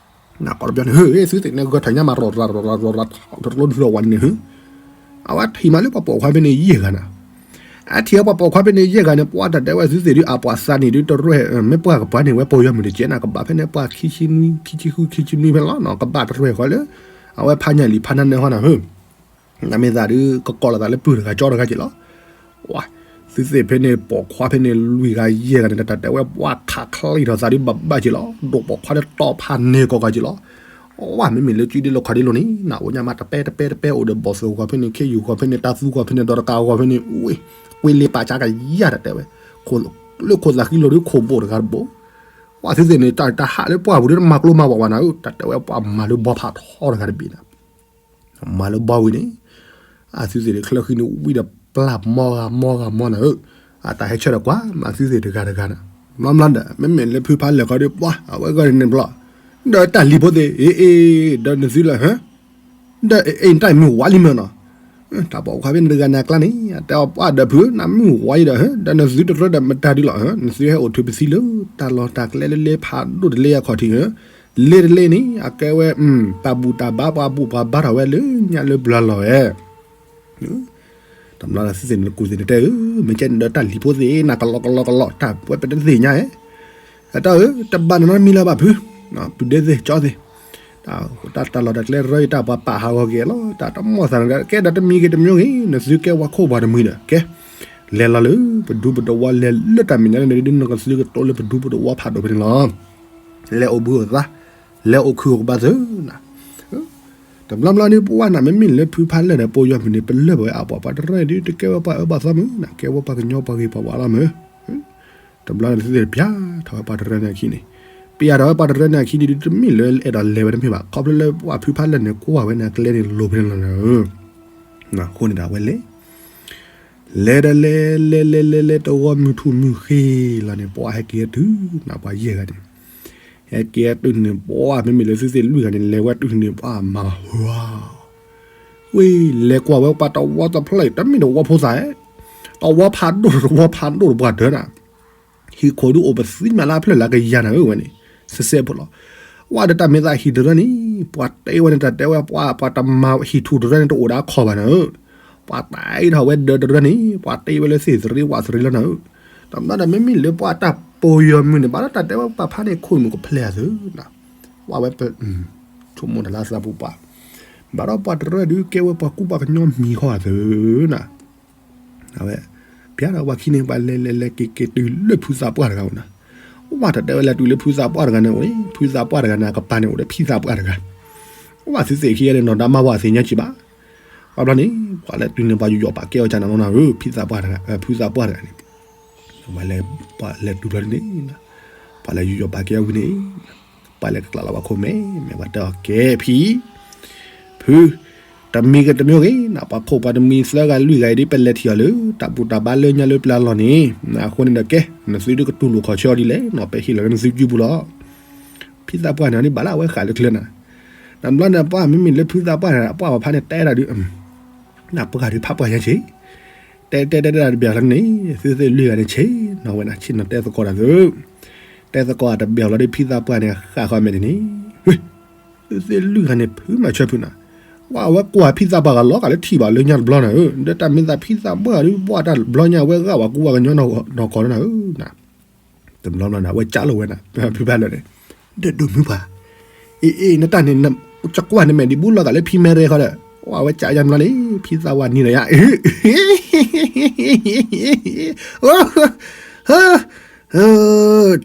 နၤကိးတဘျီန့ၣ် ဟ့ၣ် သုသ့ၣ်န့ၣ် ဂၢၢ်ထီၣ်ညါမး ရီၣ်ရၤ ရီၣ်ရၤ ရီၣ်ရၤ တလိဒုးထီၣ်ဝဲန့ၣ် ဟ့ၣ် အဝဲထံၣ်မးလၢပှၤပိာ်ခွါဖဲန့ၣ် ယဲၢ်ဂၤနၤ အထံၣ်အပှၤပိာ်ခွါဖဲန့ၣ် ယဲၢ်ဂၤန့ၣ် ပှၤတၢ်တဲဝဲသုသ့ၣ်ဒုး အပှၤသးန့ၣ်ဒုးတရဲၣ် မ့ၢ်ပှၤကပၤန့ၣ် ဝဲပိာ်ယီၤမုၢ်တကဲနၤ ကဘၣ်ဖဲန့ၣ် ပှၤခံဆံနွံ ခံဆံဃု ခံဆံနွံဖဲလီၤနၤ ကဘၣ်တရဲၣ်ဃီလၢ အဝဲဖးညၣ်လံာ်ဖးနၢ်နၢဟီနၤ ဟ့ၣ် နမ့ၢ်သးဒုး ကကိးလီၤသးလၢပုၢ်တဂၤကၠီတဂၤက့ၤလီၤ ဝဲ သုသ့ၣ်ဖဲန့ၣ် ပိာ်ခွါဖဲန့ၣ် လွံၢ်ဂၤယဲၢ်ဂၤန့ၣ် တၢ်တဲဝဲ ပှၤခးချံထီၣ်သးဒုးဘၣ်ဘၣ်က့ၤလီၤ ဒိၣ်ပိာ်ခွါလၢတီဖးန့ၢ်ကီးကီးက့ၤလီၤ ဝဲ မ့မ့ၢ်လၢစုဒ့လီခီၣ်ဒ့လိၤန့ၣ် နအိၣ်ညါမးတပဲတပဲတပဲအိၣ်ဒီး ဘီၣ်သိၣ်ဂီၤဖဲန့ၣ် ခ့ယုၢ်ဂီၤဖဲန့ၣ် တၢ်သူဂီၤဖဲန့ၣ် ဒီးတကးဂီၤဖဲန့ၣ် ဝဲ ကွ့လ့ပာ်ဆါကယၢ်တၢ်တဲဝဲ လၢခိၣ်သးဃံလိၤဒုးခိၣ်ဘိၣ်တဂၤတဘိ ဝဲ သုသ့ၣ်န့ၣ် တၢ်ဟးလၢပှၢ်ပူၤဒုးတမၤကျိမၤဝဲနၤဧၢ တၢ်တဲဝဲပှၤမၤလၢဘီဖးထီတဂၤတဘ့ၣ်နၤ မၤလၢဘီဝံၤန့ၣ် အသုသ့ၣ်န့ၣ် ချၢဃံန့ၣ်ဝံၤဒီးပျၢ်မီဂၤမီဂၤမီနၤဧၢ, အတၢ်ဟဲဆၢထၢၣ်ကွၢ် မၤသုသ့ၣ်တဂၤတဂၤန့ၣ်, ဘျီဘျီဒီး မ့မ့ၢ်လၢဖုဖးလဲၢ်ခီဒီး ပှၤအဝဲဂီၢ်န့ၣ်ဘျီ, ဒီးတၢ်လံၤဖိသ့ၣ် အ့ အ့ ဒီးနသုလၢ ဒီးအ့ၣ် နတၢ်မုၢ်ဝါလံမ့ၢ်နီၤ, တၢ်ပိာ်ခွါဖဲန့ၣ်တဂၤန့ၣ်အကျါန့ၣ် အတဲအီၤပှၤဒီးဖု နမုၢ်ဝါအံၤဒီး ဒီးနသုတရၢဒီးမတၤဒုလီၤ, နသုဟဲအိၣ်ထုးပသံလၢ တၢ်လီၢ်တၢ်ကျဲလၢလ့ဖးဒိၣ်တလ့အခီၣ်ထံး လ့တလ့န့ၣ် အကဲဝဲ တၢ်ဘူၣ်တၢ်ဘါပှၤဘူၣ်ပှၤဘါထီၣ်ဝဲလၢညါလၢပျၢၤလီၤဧဲ, တဘျီလၢသုသ့ၣ်န့ၣ် ကူၣ်သ့ၣ်န့ၣ်တဲဧၢ, မ့ၢ်ကဲန့ၣ်ဒီးတၢ်လံၤဖိသ့ၣ် နၤကလီကလီကလီ တၢ်ဝဲပတသ့ၣ်ညါဧဲ, အတၢ်ဧၢ တဘၣ်နနီတမံၤလၢၤဘၣ်ဖု, ပုၢ်ဒ့သ့ၣ်ကၠီသ့ၣ်, တၢ်လီၢ်တၢ်ကျဲရၢအံၤ တၢ်ပှၤပာ်ဟးဂီၤက့ၤလီၤ, တၢ်တမီၢ်သးန့ၣ် ကဲဒီးတမံၤဂ့ၤတမံၤဂ့ၤ နသုကဲဝဲခိၣ်ပှၤတမှံၤဒီး ကဲ လဲၤလီၤလၢပဒူပတဝီ လဲၤလၢတၢ်မဲာ်ညါန့ၣ်ဒုး နကသုကတိၤလၢပဒူပတဝီဖးဒိၣ်ဖဲန့ၣ်လီၤ, လဲၤအိၣ်ဘှံးအိၣ်သါ, လဲၤအိၣ်ခုၣ်အိၣ်ကဘါသုနၤ, တဘျီဘျီန့ၣ် ပဝဲနၤမ့မ့ၢ်လၢဖုဖးလဲၢ်ဒီး ပိာ်ယွၤမုၢ်န့ၣ် ပလၢပဝဲအပှၤပှၤတရၢဒုး တကဲဝဲပှၤအၢပှၤသီမုၢ်နၤ ကဲဝဲပှၤကညီပှၤဂ့ၤပှၤဝါလီၤမုၢ် တဘျီန့ၣ်သုသ့ၣ်ပျၢ်ထီၣ်ဝဲပှၤတရၢန့ၣ်အခံန့ၣ်, ပျၢ်ထီၣ်ဝဲပှၤတရၢန့ၣ်အခံန့ၣ်ဒုး တမ့ၢ်လၢအဲၣ်ဒိးလဲၤဝဲတမ့ၢ်ဘၣ်, ခီဖျိလၢပှၤဖုဖးလဲၢ်န့ၣ် ကွၢ်ဝဲန့ၣ်အကျဲန့ၣ်လိၤဖဲန့ၣ်လီၤ, အဃိန့ၣ်ဒီးအဝဲလဲၤ လဲၤဒီးလဲၤ လဲၤလဲၤလဲၤလဲၤ တဂီၤမုၢ်ထူၣ်မုၢ်ဃ့လီၤန့ၣ် ပှၤဟဲက့ၤတုၤနၤ ပှၤယဲၢ်ဂၤန့ၣ်, ဟဲက့ၤတုၤန့ၣ် ပှၤမ့မ့ၢ်လၢသုသ့ၣ်လွံၢ်ဂၤန့ၣ် လဲၤဝဲတုၤန့ၣ် ပှၤမၤဟါ ဝံၤ လဲၤကွၢ်ဝဲပှၤတဝီတဖျၢၣ် တမ့ၢ်တဝီဖိသၣ်ဧဲ, တဝီဖးဒိၣ်တဝီဖးဒိၣ်တပှၤတၢၢ်နၤ, ဟံၣ်ခိၣ်ဒုးအိၣ်ပသံမးလၢအဖျၢၣ်လၢကယၤနၤဧၢ ဝဲန့ၣ် စဲးစဲးဖိလီၤ, ဝဲဒီးတၢ်မ့ၢ်သးဟံၣ်တရၢန့ၣ် ပှၤတဲဝဲန့ၣ် တၢ်တဲဝဲပှၤ ပှၤတမၤဟံၣ်ထူၣ်တရၢန့ၣ် တအိၣ်ဒီးအခီၣ်ဘၣ်နၤဧၢ, ပှၤတဲထီၣ်ဝဲဒၢးတရၢန့ၣ် ပှၤတဲဝဲလၢသ့ၣ်သရ့ဝၣ်သရ့လီၤနၤဧၢ, တဘျီဒီးမ့မ့ၢ်လၢပှၤတၢ်ပိာ်ယွၤမုၢ်န့ၣ် ဘၣ်ဒီးတၢ်တဲဝဲပှၤဖးန့ၣ်ခိၣ်မုၢ်ကဖျဲးအသုနၤ, ဝဲဝဲ ဆိကမိၣ်တၢ်လၢသးပူၤပှၤ, ဘၣ်ဒီးပှၤတရၢဒုးကဲဝဲပှၤကူပှၤကညီမံၤဃီအသုနၤ, အဝဲ ပျၢ်ဒီးပှၤခံန့ၣ် ပှၤလဲၤလဲၤလဲၤက့ၤက့ၤတုၤလၢဖုသးပှၢ်တဂၤအိၣ်နၤ, ဝဲတၢ်တဲဝဲလဲၤတုၤလၢဖုသးပှၢ်တဂၤန့ၣ်အိၣ်န့ၣ် ဖုသးပှၢ်တဂၤန့ၣ် အကပၤန့ၣ်အိၣ်ဒီးဖံသးပှၢ်တဂၤ, ဝဲသုသ့ၣ်ခံဂၤန့ၣ် နီၢ်ဒါမါဝၤသ့ၣ်ညါကံဘၣ်, ဘျီဘျီန့ၣ် ပှၤလဲၤတုၤန့ၣ် ပှၤယူးယီၣ်ပာ်ကဲအီၤကနၤနီၤနၤဧၢ ဖံသးပှၢ်တဂၤ ဖုသးပှၢ်တဂၤန့ၣ် ပှၤလဲၤ ပှၤလဲၤတုၤဘျီန့ၣ် ပှၤလဲၤယူးယီၣ်ပာ်ကဲအီၤဝံၤန့ၣ် ပှၤလဲၤကကျးလီၤပှၤခိၣ်မဲာ် မ့ၢ်ပှၤတဲအီၤကဲဖံ ဖု တမံၤဂ့ၤတမံၤဂ့ၤနၤ ပှၤခိၣ်ပှၤတမှံၤသၢဂၤလွံၢ်ဂၤအံၤဒ် ပလဲၤထံၣ်အီၤလၢ တၢ်ဘူၣ်တၢ်ဘါလၢညါလၢပျၢၤလီၤန့ၣ် အဃိန့ၣ်ဒီးကဲ နသုဒုးကတူၢ်လိာ်ခီၣ်ဆၢအီၤဒ်လဲၣ်နီၤ ပဟ့ၣ်လီၤလၢနသုကုပူၤလီၤ. ဖံသးပှၢ်န့ၣ် အီၤဒ်ဘၣ်လၢအဝဲဃးလၢချၢနၤ, နဘျီန့ၣ် ပှၢ်မ့မ့ၢ်လၢဖံသးပှၢ်န့ၣ် အပှၢ်ပဖါန့ၣ်တဲတၢ်ဒုး နပှၢ်ဒုးဖးပှၢ်ညါဆ့, တဲတဲတဲတဲတၢ်တဘျီလီၤန့ၣ် သုသ့ၣ်လွံၢ်ဂၤန့ၣ်ဆ့, နီၢ်ဝဲဒၣ်ဆ့နီၤတဲသကိးတၢ်သု, တဲသကိးတဘျီလီၤဒီး ဖံသးပှၢ်န့ၣ် ဃးဃီမဲာ်တန့ၣ်, သုသ့ၣ်လွံၢ်ဂၤန့ၣ် ဖုမၤဆၢဖုနၤ, ဝဲကွၢ်ဖံသးပှၢ်ဂၤလီၤဂာ်လၢထံၣ်ဘၣ်လၢညါတဘျီနၤဧၢ, ဒီးတၢ်မ့ၢ်သးဖံသးပှၢ်ဒုး ဘၣ်တၢ်တဘျီညါ အဝဲဂၤဝဲကူဝဲကညီနီၢ်ကီၢ်နၤဧၢ, တဘျီဘျီန့ၣ် အဝဲကးလိာ်ဝဲနၤ ဖုဖးလၢာ်န့ၣ်, ဒီးဒိၣ်မုၢ်ပှၢ်, အ့ၣ်အ့ၣ် နတၢ်န့ၣ် ကကွၢ်နမဲာ်ဒံးဘူလီၤဂာ်လၢဖံမဲရဲခီဒီး, အဝဲကးယါတဘျီန့ၣ် ဖံသးပှၢ်နံၤဒီးယါ,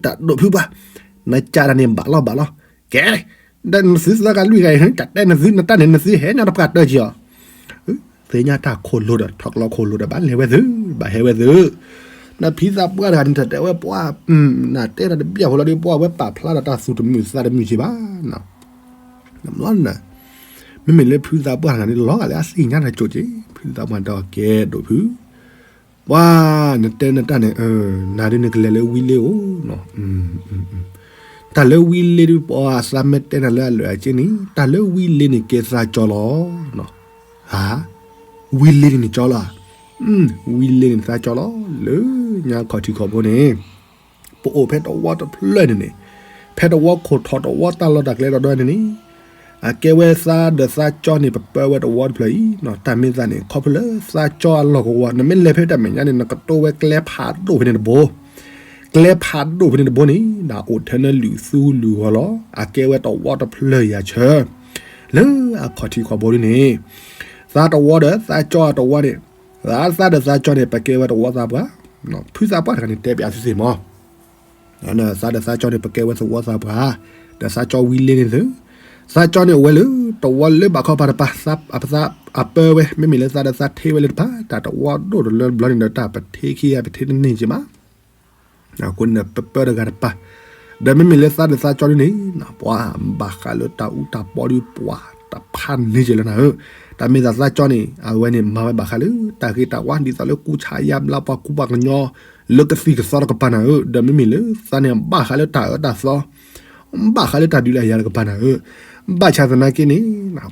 တၢ်ဒိၣ်ဖုပှၢ်, နကးတၢ်န့ၣ်ဘၣ်လီၤဘၣ်လီၤ, ကဲ, ဒီးနသုသၢဂၤလွံၢ်ဂၤအံၤ တၢ်တဲနသု နတၢ်န့ၣ် နသုဟဲညါတပှၢ်တၢၢ်က့ၤအီၤ, သ့ၣ်ညါတၢ်ခိၣ်လိၤဒီး ထီၣ်ကျီခိၣ်လိၤဒီး ဘၣ်လဲၤဝဲသု, ဘၣ်ဟဲဝဲသု, နဖံသးပှၢ်တဂၤန့ၣ် တၢ်တဲဝဲပှၢ်, နတဲတၢ်တဘၣ်ဖိလီၤဒီး ပှၢ်ဝဲပာ်ဖျါဒီးတၢ်သူၣ်တမုာ်သးတမုာ်က့ၤဘၣ်, နဘျီန့ၣ် မ့မ့ၢ်လၢဖုသးပှၢ်တဂၤန့ၣ် လီၤဂာ်လၢအသ့ၣ်ညါတၢ်ကၠိက့ၤ, ဖုသးပှၢ်တဲအီၤ ကဲဒိၣ်ဖု, ပှၢ်, နတဲနတၢ်န့ၣ်, နၤဒုးနကလဲၤလၢဝံလ့ဧိၤ, တၢ်လၢဝံလ့ဒုး ပှၢ်အသးမ့ၢ်တဲနၤလၢအလွဲၢ်အက့န့ၣ် တၢ်လၢဝံလ့န့ၣ်ကဲသးကၠီလီၤ, ဟါ, ဝံလ့န့ၣ်နကၠီလီၤ, ဝံလ့န့ၣ်သးကၠီလီၤ, လၢညါခီၣ်ထံးခီၣ်ဘိန့ၣ် ပအိၣ်ဖဲတဝီတဖျၢၣ်န့ၣ်န့ၣ်, ဖဲတဝီခိၣ်ထီၣ်တဝီတၢ်လီၢ်တၢ်ကျဲဒီဒီန့ၣ်န့ၣ်, အကဲဝဲသးဒီးသးကၠီန့ၣ် ပပၢဝဲတဝီတဖျၢၣ်အံၤ, တၢ်မ့ၢ်သးန့ၣ် ခီဖျိလၢသးကၠီအလီၢ်ကဝီၤ နမ့ၢ်လဲၤဖဲတၢ်မဲာ်ညါန့ၣ် နကတိၢ်ဝဲကျဲဖးဒိၣ်ဖဲန့ၣ်တဘိ, ကျဲဖးဒိၣ်ဖဲန့ၣ်တဘိန့ၣ် ဒၣ်အိၣ်ထဲနလုာ်သူလုာ်ဂီၤလီၤ, အကဲဝဲတဝီတဖျၢၣ်ယၤဆၢ, လၢအခီၣ်ထံးခီၣ်ဘိဒ်န့ၣ်, သးတဝီဒီးသးကၠီအတဝီန့ၣ်, သးဒီးသးကၠီန့ၣ် ပကဲဝဲတဝီသးပှၢ်, ဖုသးပှၢ်တဂၤန့ၣ် တဲပၠးသုသ့ၣ်မး သးဒီးသးကၠီန့ၣ် ပကဲဝဲသဝီသးပှၢ်, ဒီးသးကၠီဝံလ့န့ၣ်သု, သးကၠီန့ၣ်အိၣ်ဝဲလၢ တဝီလၢဘၣ်ခီပၤတပၤ, အပၢဝဲ မ့မ့ၢ်လၢသးဒီးသးထ့ဝဲလၢတပၤ, တၢ်တဝီဒိၣ်တလၢဘျီန့ၣ်ဒီး တၢ်ပထ့ခံဂၤပထ့တန့ၢ်က့ၤမး, အဃိန့ၣ် ပပၢတဂၤတပၤ, ဒီးမ့မ့ၢ်လၢသးဒီးသးကၠီဒ်န့ၣ် ပှၤဘၣ်ဃးလၢတၢ်အူတၢ်ပီဒ်ပှၤတဖးန့ၢ်က့ၤလၢနၤဧၢ, တၢ်မ့ၢ်သးသးကၠီန့ၣ် အဝဲန့ၣ်မၤဝဲဘၣ်ဃးလၢ တၢ်ဂ့ၤတၢ်ဝါ ဒ်သိးလၢကူဆါယါဘျါပှၤကူပှၤကညီ လၢကသံၣ်ကသီတကပၤနၤဧၢ, ဒီးမ့မ့ၢ်လၢသးန့ၣ် ဘၣ်ဃးလၢတၢ်အၢတၢ်သီ, ဘၣ်ဃးလၢတၢ်ဒုးတၢ်ယၤတကပၤနၤဧၢ, ဘၣ်ဆၣ်သနာ်က့န့ၣ်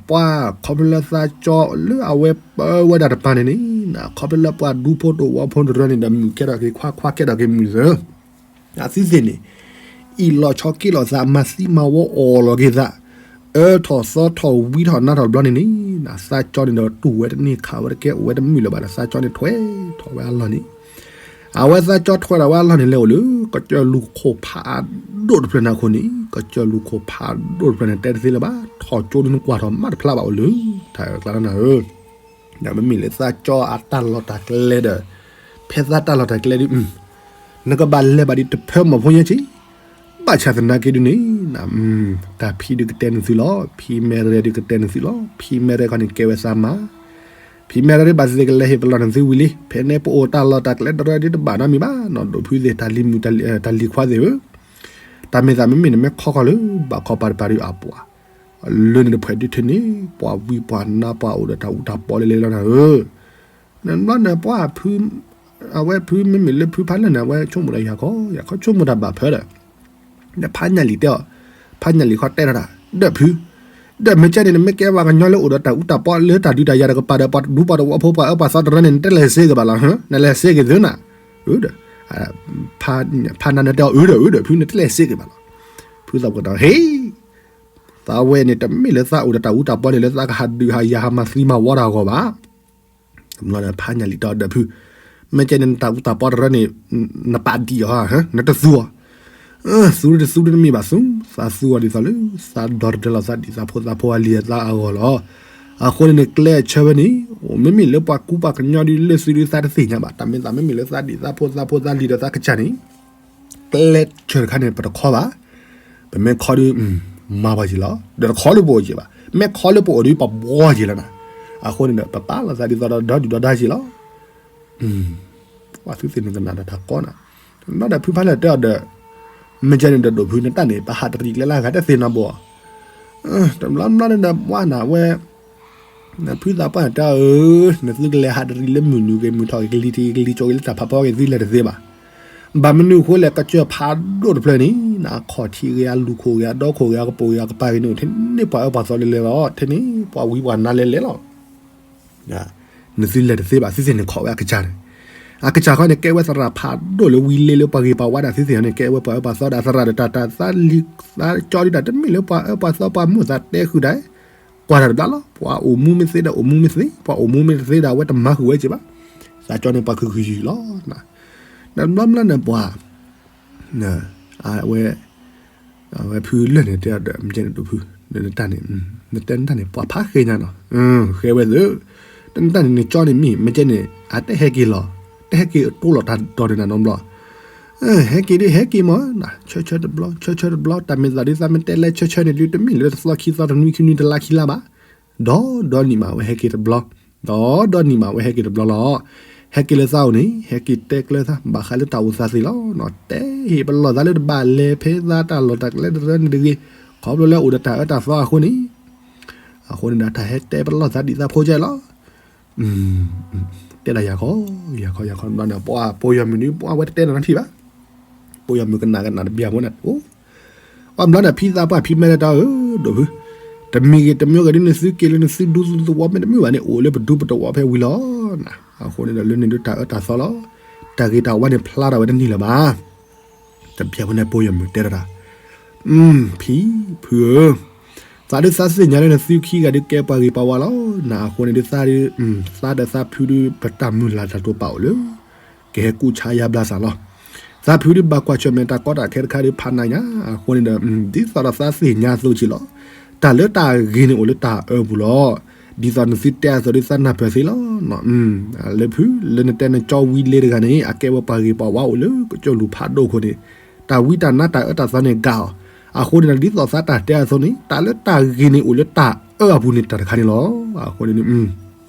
ပှၤခီဖျိလၢသးကၠီလၢအဝဲပၢဝဲဒၣ်တပၤန့ၣ်န့ၣ် ခီဖျိလၢပှၤဒူဖိတဝီဖိတရၢန့ၣ်ဒီး မုၣ်ကဲထီၣ်က့ၤခွါ ခွါကဲထီၣ်က့ၤမုၣ်သၢ အသုသ့ၣ်န့ၣ် အံၣ်လီၤဆီက့ၣ်လီၤသး မၤသံမၤဝီအီၣ်လီၤက့ၤသး အၢထီၣ်သီထီၣ်ဝံထီၣ်နါထီၣ်ဘျီန့ၣ်န့ၣ် သးကၠီန့ၣ်ဒီးတူၢ်ဝဲတန့ၢ်ခးဝဲတကဲ အိၣ်ဝဲတမုာ်လၢၤဘၣ်ဒီး သးကၠီန့ၣ်ထွဲထီၣ်ဝဲအလီၢ်န့ၣ် အဝဲသးကၠီထွဲထီၣ်ဝဲအလီၢ်န့ၣ် လဲၤအိၣ်လၢ ကစၢၢ်လူၤခိၣ်ဖးဒိၣ်တဖျၢၣ်န့ၣ်အဃိန့ၣ် ကစၢၢ်လူၤခိၣ်ဖးဒိၣ်တဖျၢၣ်န့ၣ် တဲတသ့လၢၤဘၣ် ထီၣ်ကၠိဒုးနကွၢ်ထီၣ်မးတဖျါဘၣ်အိၣ်လၢ တၢ်အၢၣ်ကျါလီၤနၤဧၢ ဒီးမ့မ့ၢ်လၢသးကၠီအတၢ်လီၢ်တၢ်ကျဲဒီး ဖဲသးတၢ်လီၢ်တၢ်ကျဲဒုး နကဘၣ်လဲၤဘၣ်ဒံးတဖၢမီၢ်ဖိညါက့ ဘၣ်ဆၣ်သနာ်က့ဒုးန့ၣ် တၢ်ဖံဒုးကတဲနသုလီၤ ဖံမဲရဲဒုးကတဲနသုလီၤ ဖံမဲရဲခီန့ၣ်ကဲဝဲသးမါ ဖံမဲရဲဒုးဘၣ်သ့ၣ်သ့ၣ်ကလဲၤဟ့ၣ်ပလီၢ်နသုဝံၤလံ ဖဲန့ၣ်ပအိၣ်တၢ်လီၢ်တၢ်ကျဲတရၢဒုးတဘၣ်နီတမံၤဘၣ်နီၤ ဒိၣ်ဖုသ့ၣ်တၢ်လံၤမုၣ်တၢ်လံၤခွါသ့ၣ်ဧၢ တၢ်မ့ၢ်သးမ့မ့ၢ်နမ့ၢ်ခီခီလၢ ဘၣ်ခီပၤတပၤဒုးအပှၤ လၢန့ၣ်တဖှဲးဒုးထၢန့ၣ် ပှၤဝံပှၤနါပှၤအိၣ်ဒီးတၢ်အူတၢ်ပီလၢလဲၤလီၤနၤဧၢ နဘျီန့ၣ်ပှၤဖု အဝဲဖုမ့မ့ၢ်လၢဖုဖးလၢာ်န့ၣ် အဝဲဆိကမိၣ်ဒီးယၤခီ ယၤခီဆိကမိၣ်တၢ်ဘၣ်ဖၢဒီး ဒီးဖးညၣ်လံၤတဲအီၤ ဖးညၣ်လံၤခီတဲထီၣ်တၢ် ဒီးဖု ဒီးမ့ၢ်ကဲန့ၣ် နမ့ၢ်ကဲပှၤကညီလၢအိၣ်ဒီးတၢ်အူတၢ်ပီလၢတၢ်ဒုးတၢ်ယၤတကပၤဒီး ပှၤဒူပှၤတဝီဖိပှၤအၢပှၤသီတရၢန့ၣ် နတလဲၤစ့က့ၤဘၣ်လီၤ နလဲၤစ့က့ၤသုနၤ ဒီး ဖးနၤန့ၣ်တဲအီၤ အၢဒီးအၢဒီးဖု နတလဲၤစ့က့ၤဘၣ်လီၤ ဖုသးပှၢ်တဲအီၤ ဟ့ၣ် သးဝဲန့ၣ် တမ့ၢ်လၢသးအိၣ်ဒီးတၢ်အူတၢ်ပီန့ၣ် လၢသးကဟးဒုးဟးယၤဟးမၤသံမၤဝီတၢ်အဂီၢ်ဘၣ် ဖးညၣ်လံၤတဲအီၤဒီးဖု မ့ၢ်ကဲန့ၣ်နတၢ်အူတၢ်ပီတရၢန့ၣ် နပာ်ဒံးအီၤဧါ နတသူအီၤ သူတသူတမ့ၢ်ဘၣ်သူ သးသူအီၤဒ်သိးလၢ သးဒီတဒၢလီၤသးဒံးသးဖိသးဖိအလံၤအသးအဂီၢ်လီၤ အဃိန့ၣ်န့ၣ် ကျဲအဆၢဝဲန့ၣ် မ့မ့ၢ်လၢပှၤကူပှၤကညီဒ်လၢသုဒုးသးတသ့ၣ်ညါဘၣ် တၢ်မ့ၢ်သးမ့မ့ၢ်လၢသးဒံးသးဖိသးဖိသးလံၤဒီးသးကစၢ်န့ၣ် ကျဲဆၢတခါန့ၣ် ပတခီဘၣ် ပမ့ၢ်ခီဒုး မၤပှၤက့ၤလီၤ ဒီးတခီလၢပအိၣ်က့ၤဘၣ် မ့ၢ်ခီလၢပအိၣ်ဒုး ပဘှီက့ၤလီၤနၤ အဃိန့ၣ်ဒီး ပပာ်လီၤသးဒ်သိးဒီးဒီဒုၣ်ဒီဒါက့ၤလီၤ ပှၤသုသ့ၣ်န့ၣ်ကနၣ်ဒီးတၢ်ကီနၤ တဘျီဒီးဖုဖးလၢာ်တဲအီၤဒီး မ့ၢ်ကဲန့ၣ်ဒီးဒိၣ်ဖုနတၢ်န့ၣ် ပဟးတရံးကျဲလၢအဂၤတသ့နီတဘိ တဘျီဘျီန့ၣ်ဒီးပှၤနၤဝဲ ဖုသးပှၢ်န့ၣ်တဲအီၤ အၢ နသုကလဲၤဟးတရံးလၢမုၢ်နုာ်က့ၤမုၢ်ထီၣ်က့ၤကလံၤထံးကလံၤကၠိက့ၤလၢတၢ်ဖးဖီက့ၤသုလဲၤတသ့ဘၣ်. ဘၣ်မနုၤအဃိလဲၣ် ကစၢၢ်ဖးဒိၣ်တဖျၢၣ်န့ၣ် အခီၣ်ထံးဂ့ၤ အလူၢ်ခိၣ်ဂ့ၤ အဒီခိၣ်ဂ့ၤ အကပိာ်ဂ့ၤ အကပၤဂ့ၤန့ၣ် အိၣ်ထဲန့ၣ်ပှၤအၢပှၤသီလဲၤလဲၤလီၤ. ထဲန့ၣ်ပှၤဝံပှၤနါလဲၤလဲၤလီၤ. နသုလဲၤတသ့ဘၣ် သုသ့ၣ်န့ၣ်ခိးဝဲအကစၢ်န့ၣ်, အကစၢ်ခီန့ၣ် ကဲဝဲသရၣ်ဖးဒိၣ်လၢဝံလ့လၢပှၤဂ့ၤပှၤဝါဒၣ် သုသ့ၣ်န့ၣ် ကဲဝဲပှၤအၢပှၤသီဒၣ် သရၣ်ဒီးတၢ်တၢ်သးလံၤသးကၠီဒ်တၢ် တမ့ၢ်လၢပှၤအၢပှၤသီပှၤမိၣ်သးတဲဃုာ်ဒၣ် ကွၢ်တၢ်တဘျီလီၤ. ပှၤအိၣ်မူမ့ၢ်သ့ဒီးအိၣ်မူမ့ၢ်သ့, ပှၤအိၣ်မူမ့ၢ်တသ့ဒီး အဝဲတမၤဃုာ်ဝဲက့ၤဘၣ်. သးကၠီန့ၣ်ပှၤခုၣ်ခုၣ်ယုၢ်ယုၢ်လီၤ. တဘျီဘျီန့ၣ်ပှၤ အဝဲ အဝဲဖုလၢာ်န့ၣ်တဲဒီး မ့ၢ်ကဲန့ၣ်ဒိၣ်ဖု နတၢ်န့ၣ် နတဲနတၢ်န့ၣ် ပှၤဖးဃဲညါနီၤ, ဃဲဝဲသ့ၣ်, တနတၢ်န့ၣ် နကၠီန့ၣ်မ့ၢ် မ့ၢ်ကဲန့ၣ် အတဟဲက့ၤလီၤ, တဟဲက့ၤတိၢ်လီၤတၢ်ဒီးနၤနီတဘျီ ဟဲက့ၤဒ်ဟဲက့ၤမး, ဆၢဆၢတဘျီ ဆၢဆၢတဘျီ တၢ်မ့ၢ်သးဒ်သးမ့ၢ်တဲလဲၣ်ဆၢဆၢန့ၣ်ဒုး တမ့ၢ်လၢတသီခံသီတနွံခံနွံတလါခံလါဘၣ်, ဒီးဒီနံၣ်မးဝဲဟဲက့ၤတဘျီ, ဒီးဒီနံၣ်မးဝဲဟဲက့ၤတဘျီလီၤ. ဟဲက့ၤလၢသးအိၣ်န့ၣ် ဟဲက့ၤတဲကျၢၤသး ဘၣ်ဃးလၢတၢ်အိၣ်သးသ့ၣ်လီၤ. တဲဟ့ၣ်ပလီၢ်သးလၢတဘၣ်လဲၤဖဲသးတၢ်လီၢ်တၢ်ကျဲတရၢန့ၣ်တဂ့ၤ, ခီဖျိလၢအိၣ်ဒီးတၢ်အၢတၢ်သီအဃိန့ၣ်, အဃိန့ၣ်ဒီးတၢ်ဟဲတဲပလီၢ်သးဒံးသးဖိကဲလီၤ. တဲဒၣ်ယၤခီ, ယၤခီယၤခီဘျီန့ၣ် ပှၤပိာ်ယီၤမုၣ်ဒုး ပှၤဝဲတတဲနၤနီထံၣ်ဘၣ်. ပိာ်ယီၤမုၣ်ကနၣ်ကနၣ်တဘျီဖိန့ၣ် အိၣ်ဘျီန့ၣ် ဖံသးပှၢ်ဖံမဲတၢ်ဧၢ, ဒိၣ်ဖု, တမံၤဂ့ၤတမံၤဂ့ၤဒ်နသုက့ၤလၢနသုဒူသဝီမ့ၢ်တမုာ်ဘၣ်န့ၣ် အိၣ်လၢပဒူပတဝီဖဲဝံၤလီၤ. အဃိန့ၣ်ဒီးလၢန့ၣ်ဒုးတၢ်အၢတၢ်သီလီၤ. တၢ်ဂ့ၤတၢ်ဝါန့ၣ်ဖျါထီၣ်ဝဲတန့ၢ်လၢၤဘၣ်. တဘျီဖိန့ၣ် ပိာ်ယီၤမုၣ်တဲဒၣ်တၢ်, ဖံဖုဧၢ, သးဒုးသးသ့ၣ်ညါလၢနသုခံဂၤဒုးကဲပှၤဂ့ၤပှၤဝါလီၤ. နၤအဃိန့ၣ်ဒုးသးဒုး, သးဒီးသးဖုဒုး ပတၢ်မုၢ်လၢ်တၢ်တိာ်ပာ်အိၣ်လၢ ကဟဲကူၣ်ဆါယါဘျါစၢ်လီၤ. သးဖုဒုးဘၣ်ကွၢ်ဆၢၣ်မဲာ်တၢ်ကီတၢ်ခဲတခါဒုးဖးနးညါ, အဃိန့ၣ်ဒီး ဒ်သိးဒီးသးသ့ၣ်ညါအသိးက့ၤလီၤ. တၢ်လၢတၢ်ဂ့ၤန့ၣ်အိၣ်လၢတၢ်အၢပူၤလီၤ. ဒ်သိးနသုတဲအသိးဒုးသးနၢ်ပၢၢ်သ့လီၤ. လၢဖု, လၢနတဲနကၠီဝံလ့တဂၤန့ၣ် အကဲဝဲပှၤဂ့ၤပှၤဝါအိၣ်လၢကစၢၢ်လူၤဖးဒိၣ်အဃိန့ၣ်, တၢ်ဝံတၢ်နါတၢ်အၢတၢ်သီန့ၣ်ဂာ်အီၤ, အဃိန့ၣ်ဒီး ဒ်သိးသးတၢ်တဲအသိးန့ၣ် တၢ်လၢတၢ်ဂ့ၤန့ၣ်အိၣ်လၢတၢ်အၢအပူၤန့ၣ်တၢ်တခါန့ၣ်လီၤ. အဃိန့ၣ်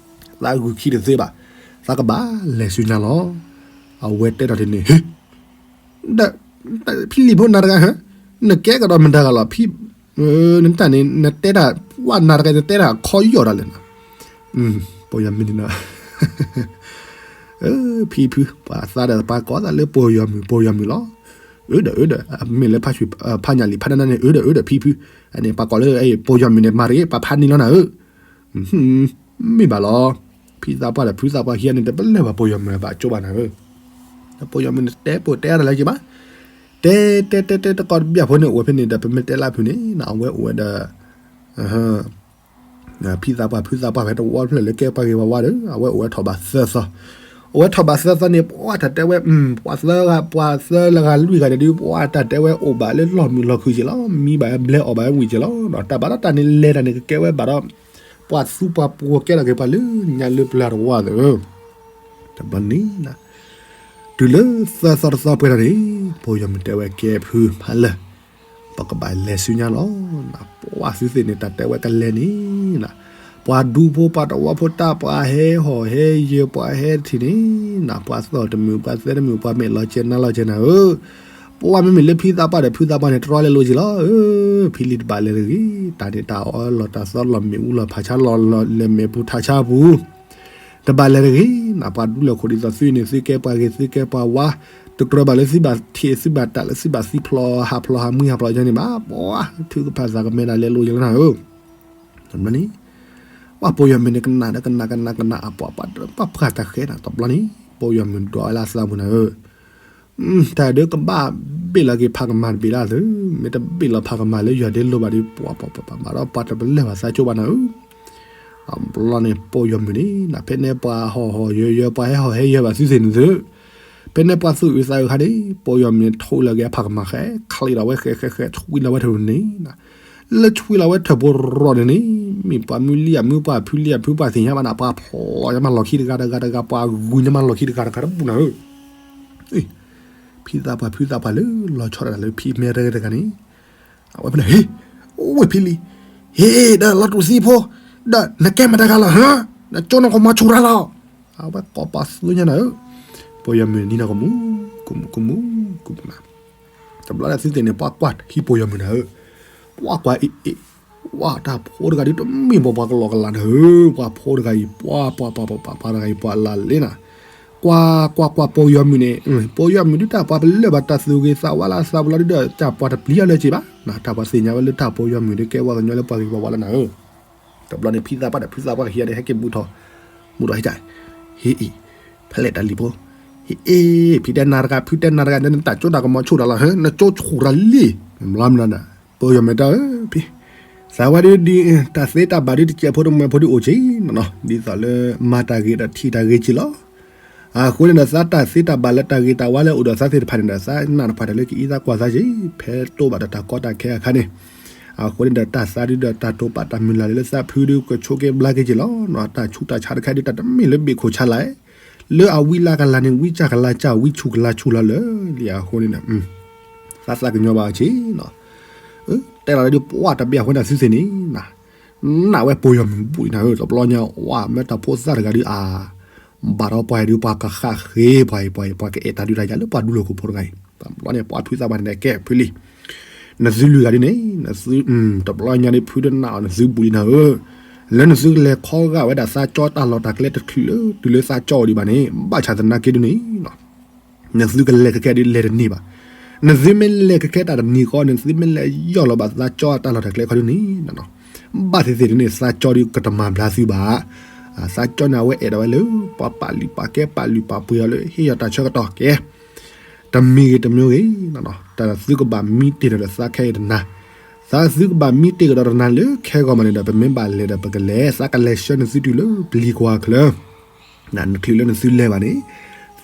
သးဂုာ်ခံတသ့ဘၣ်, သးကဘၣ်လဲၤဆူညါလီၤ. အဝဲတဲထီၣ်တန့ၣ်, ဟ့ၣ်, ဒီး ဖံလံၤဖိနၤတဂၤဧၢ, နကဲကဒီးမတၤတဂၤလီၤ, ဖံ, နတၢ်န့ၣ် နတဲတၢ်, ပှၤနၤတဂၤ နတဲတၢ်ခီယီၢ်ဒၣ်လဲာ်နီၤ. ပိာ်ယီၤမုၣ်န့ၣ်နီၤ, ဖံဖု ပှၤသးဒီးပှၤကိးသးလၢ ပိာ်ယီၤမုၣ် ပိာ်ယီၤမုၣ်လီၤ. အၢဒီးအၢဒီး မ့ၢ်လၢဖါညၣ်လံၤဖးဒၣ်န့ၣ် အၢဒီးအၢဒီးဖံဖု, အန့ၣ်ပှၤကိးလၢ ပိာ်ယီၤမုၣ်န့ၣ် မၤတဂ့ၤ ပှၤဖးန့ၢ်လီၤနၤဧၢ. မ့ၢ်ဘၣ်လီၤ, ဖံသးပှၢ်ဒီးဖုသးပှၢ်ခံဂၤန့ၣ် တပလၢၢ်ဘၣ်ပိာ်ယီၤမုၣ်ဘၣ်ကၠိဘၣ်နၤဧၢ. ပိာ်ယီၤမုၣ်န့ၣ် တဲပိာ်တဲတၢ်လၢက့ၤဘၣ်, တဲတဲတဲတဲတကိးတဘျီဖိန့ၣ် အိၣ်ဝဲဖဲန့ၣ်ဒီး ပမ့ၢ်တဲလၢဖုန့ၣ် အဝဲအိၣ်ဝဲဒီး ဖံသးပှၢ်ဖုသးပှၢ်ဖဲတဝီတဖျၢၣ်လၢကဲပှၤဂ့ၤပှၤဝါဒီး အဝဲအိၣ်ဝဲထီၣ်ဘးသၢသီ, အိၣ်ဝဲထီၣ်ဘးသၢသီန့ၣ် ပှၤတၢ်တဲဝဲ, ပှၤသၢဂၤ ပှၤသၢလၢဂၤလွံၢ်ဂၤန့ၣ်ဒုး ပှၤတၢ်တဲဝဲအိၣ်ဘၣ်လၢလီၢ်မုာ်လီၢ်ခုၣ်က့ၤလီၤ, မံဘၣ်ဘျဲအီၣ်ဘၣ်ဝံၤက့ၤလီၤ, တၢ်ဘၣ်ဒီးတၢ်န့ၣ်လဲၤတၢ်န့ၣ် ကကဲဝဲဘၣ်ဒီး ပှၤသူပှၤပှိၤကဲထီၣ်က့ၤပှၤလၢညါလၢပျၢၤတဝီသ့ၣ်ဧၢ, တဘျီန့ၣ် တုၤလၢသၢသီတသီပှဲၤထီၣ်န့ၣ် ပိာ်ယီၤမုၣ်တဲဝဲကဲဖုဖးလၢ်, ပကဘၣ်လဲၤဆူညါလီၤ. ပှၤသုသ့ၣ်န့ၣ် တၢ်တဲဝဲကလဲၤန့ၣ်, ပှၤဒူဖိပှၤတဝီဖိတၢ် ပှၤဟဲဟီၣ်ဟဲယၢၤ ပှၤဟဲထံၣ်န့ၣ်, ပှၤသီၣ်တမုာ် ပှၤသဲတမုာ် ပှၤမဲာ်လီၤကဲနါလီၤကဲနၤဧၢ, ပှၤမ့မ့ၢ်လၢဖံသးပှၢ်ဒီးဖုသးပှၢ်န့ၣ် တြီလဲၤလိၤက့ၤလီၤ. ဖံလံၤတဘၣ်လဲၤတဂ့ၤ, တၢ်န့ၣ်တၢ်အီၣ်လီၤတၢ်သီလီၤမ့ၣ်အူလီၤဖးဆါလီၤလီၤလဲၤမဲာ်ပူၤထးဆါပူၤ တဘၣ်လဲၤတဂ့ၤ, နပှၤဒူလၢခိၣ်ဒ်သိးသုန့ၣ် သုကဲပှၤဂ့ၤ သုကဲပှၤဝါ, တကြၢးဘၣ်လၢသုဘၣ်ထံၣ် သုဘၣ်တၢ်လၢသုဘၣ်သံဖျိဟးဖျိဟးမှံဟးဖျိယဲန့ၣ်ဘၣ်, ပှၤထုကဖၣ်သးကမဲဒၣ်လဲၤလိၤယဲလီၤနၤဧၢ. တဘျီန့ၣ် ပှၤပိာ်ယီၤမုၣ်န့ၣ် ကနၣ်ဒီးကနၣ်ကနၣ်ကနၣ်အပှၤပှၤပှၢ်တၢ်ဃဲနၤ တဘျီန့ၣ် ပိာ်ယီၤမုၣ်ဒွးဝဲလၢအသးပူၤနၤဧၢ. တၢ်ဒုးကဘၣ်ဘ့ၣ်လီၤက့ၤဖးကမၤတဘ့ၣ်လၢသု, မ့ၢ်တဘ့ၣ်လီၤဖးကမၤလၢယွၤဒ့လိၤဘၣ်ဒီး ပှၤပှၤပှၤပှၤဘၣ်ဒီးပှၤတပလၢၢ်ဘၣ်သးကၠိဘၣ်နၤဧၢ. အဘျီန့ၣ် ပိာ်ယီၤမုၣ်န့ၣ် နဖဲန့ၣ်ပှၤဟီၣ်ဟီၣ်ယၢၤယၢၤ ပှၤဟဲဟီၣ်ဟဲယၢၤဘၣ်သုသ့ၣ်န့ၣ်သု, ဖဲန့ၣ်ပှၤသူၣ်အုးသးအုးခါန့ၣ် ပိာ်ယီၤမုၣ်န့ၣ် ထိလီၤက့ၤအဖးကမၤဃဲ ချံးလီၤဝဲဃဲဃဲဃဲ ဆွံလီၤဝဲထၢၣ်န့ၣ် လၢဆွံလီၤဝဲထၢၣ်ပူၤရီၤန့ၣ်န့ၣ် မ့ၢ်ပှၤမုၢ်လံၣ်အမုၢ် ပှၤဖုလံၣ်အဖု ပှၤသ့ၣ်ညါဘၣ်နၤ ပှၤဖျိညါမးလီၢ်ခံတဂၤတဂၤတဂၤ ပှၤဂုၤညါမးလီၢ်ခံတဂၤတဂၤတဘူၣ်နၤဧၢ. ဖံသးပှၢ်ဖုသးပှၢ်လၢလီၤဆီဒၣ်တၢ်လၢဖံမဲတဂၤတဂၤန့ၣ် အဝဲဖဲန့ၣ် ဟ့ၣ် အိၣ်ဝဲဖံလံၤ ဟ့ၣ် ဒီးလီၤတူာ်သံဖိ ဒီးနကဲမတၤတဂၤလီၤဟါ နကၠိနကမၤဆူၣ်ရၤလီၤ. အဝဲကိးပှၤသူညါနၤဧၢ. ပိာ်ယီၤမုၣ်န့ၣ်နၤကမူ ကမူ ကမူ ကမူနၤ တဘျီလၢသုသ့ၣ်န့ၣ် ပှၤကွၢ်ထံပိာ်ယီၤမုၣ်နၤဧၢ. ပှၤကွၢ်အ့ၣ်အ့ၣ် ဝဲတၢ်ဖိတဂၤဒ်တမ့ၢ်ပှၤပှၤကလီကလးနၤဧၢ. ပှၤဖိတဂၤအံၤ ပှၤပှၤပှၤပှၤပှၤတဂၤအံၤ ပှၤလၢလ့နၤ, ကွၢ် ကွၢ်ကွၢ်ကွၢ် ပယီၤမုၣ်န့ၣ်, ပယီၤမုၣ်ဒုးတၢ်ပှၤပလၢၢ်ဘၣ်တၢ်သူၣ်ဂ့ၤသးဝါလၢအသးပူၤလီၤဒုးဒီး တၢ်ပှၤတပျံၤအီၤလၢၤက့ၤဘၣ်, တၢ်ပှၤသ့ၣ်ညါဝဲလၢတၢ်ပယီၤမုၣ်ဒုးကဲဝဲကညီလၢပှၤဂ့ၤပှၤဝါလၢနၤဧၢ, တဘျီန့ၣ် ဖံသးပှၢ်ဒီးဖုသးပှၢ်ကဟံးန့ၣ် ဟဲက့ၤမူထီၣ်, မူထီၣ်ဟဲက့ၤ, ဟ့ၣ်အံၤ, ဖဲလဲၣ်တၢ်လံၤဖိ, ဟ့ၣ်အ့ၣ်, ဖံတဲနၤတဂၤ ဖုတဲနၤတဂၤ နတၢ်ကၠိတၢ်ကမီၤဆူၣ်တၢ်လီၤဟၢ နကၠိဆူၣ်တၢ်လံ, ဘျီမနုၤနၤ, ပယီၤမုၣ်တၢ်ဧၢ, ဖံ, သးဝဲဒုးဒ် တၢ်သ့တၢ်ဘၣ်ဒုးတစဲးဖိတမှဲဖိဒုးအိၣ်က့ၤနီၤနီၤ ဒ်သိးလၢမၤတၢ်ဂ့ၤဒီးထံၣ်တၢ်ဂ့ၤက့ၤလီၤ, အဃိန့ၣ်ဒီးသးတၢ်သ့တၢ်ဘၣ်လၢတၢ်ဂ့ၤတၢ်ဝါလၢအိၣ်ဒီးသးသ့ၣ်တဖၣ်န့ၣ်ဒီး သးနၢ်တဖၣ်တၢ်လၢကအံသးကွၢ်သးက့ၤ ဖဲတိၢ်ဘၣ်ဒီးတၢ်ကီတၢ်ခဲအခါန့ၣ်, အဃိန့ၣ်ဒီးတၢ်သးဒုးဒီးတၢ်တိာ်ပာ်တၢ်မုၢ်လၢ်လၢသးဖုဒုးကဆိးက့ၤဘျါက့ၤက့ၤလီၤနီၤ, တၢ်ဆူးတၢ်ဆါတခါဒုးတၢ်တမ့ၢ်လၢဘ့ၣ်ခိၣ်ဆါလၢ် လၢအဝံလၢကလၤန့ၣ် ဝံကၢ်ကလၤကၢ် ဝံဆူၣ်ကလၤဆူၣ်လီၤလၢာ်လံအဃိန့ၣ်ဒီး သးသးကညီၤဘၣ်အီၤက့ၤနီၤ, တဲလီၤဒုးပှၢ်တဘ့ၣ်အဃိန့ၣ်သုသ့ၣ်န့ၣ်, နၢ်ဝဲပယီၤမုၣ်ဘူၣ်အံၤနၤဧၢ, တဘျီညါဝဲမ့ၢ်တၢ်ဖိသၣ်တဂၤဒုးအါ, ဘၣ်ဒီးပှၤအံၤဒုးပှၤကဃၣ်ဃ့ပှၤအံၤ ပှၤအံၤ ပှၤကအဲၣ်တၢ်ဒုးတၢ်ယၤလၢပှၤဒူလိာ်ခိၣ်ဖိတဂၤအံၤ, တဘျီန့ၣ် ပှၢ်ဖုသးပှၢ်န့ၣ်ကဲဖုလံ နသုလွံၢ်ဂၤဒ်န့ၣ်, တဘျီညါဒ်ဖုဒုးနၢ်အီၤနသုဘူၣ်လံနၤဧၢ, လၢနသုကလဲၤခီဂာ်ဝဲဒၣ်သးကၠီတၢ်လီၢ်တၢ်ကျဲတချုးလၢတုၤလၢသးကၠီအီၤဒံးဘၣ်န့ၣ်, ဘၣ်ဆၣ်သနာ်က့ဒ်န့ၣ်, နသုကလဲၤကကဲဒ်လဲၤတန့ၢ်ဘၣ်, နသုမ့ၢ်လဲၤကကဲတၢ်တန့ၢ်ဃီ နသုမ့ၢ်လဲၤယီၢ်လီၤဘၣ်သးကၠီတၢ်လီၢ်တၢ်ကျဲခီဒ်န့ၣ်, ဘၣ်သ့ၣ်သ့ၣ်ဒ်န့ၣ် သးကၠီဒ်ကတမၤဘျါသုဘၣ်, သးကၠီန့ၣ် အဝဲအဲၣ်ဒိးဝဲလၢ ပှၤပာ်လုၢ်ပာ်ကဲပာ်လုၢ်ပာ်ပှ့ၤအီၤလၢဟ့ၣ်ယီၤတၢ်ဆၢကတီၢ်ကဲ တမံၤဂ့ၤတမံၤဂ့ၤ, တၢ်သုကဘၣ်မံတ့ၢ်ဒီးသးခဲအံၤတနၤ, သးသုကဘၣ်မံတ့ၢ်ကဒီးတနၤလၢခဲဂီၢ်မးန့ၣ်ဒီး ပမ့ၢ်ဘၣ်လဲၤဒီးပကလဲၤ, သးကလဲၤဆှၢနသုတုၤလၢပျံၤကွၢ်ချၢ, နချုးလၢနသုလဲၤဘၣ်န့ၣ်,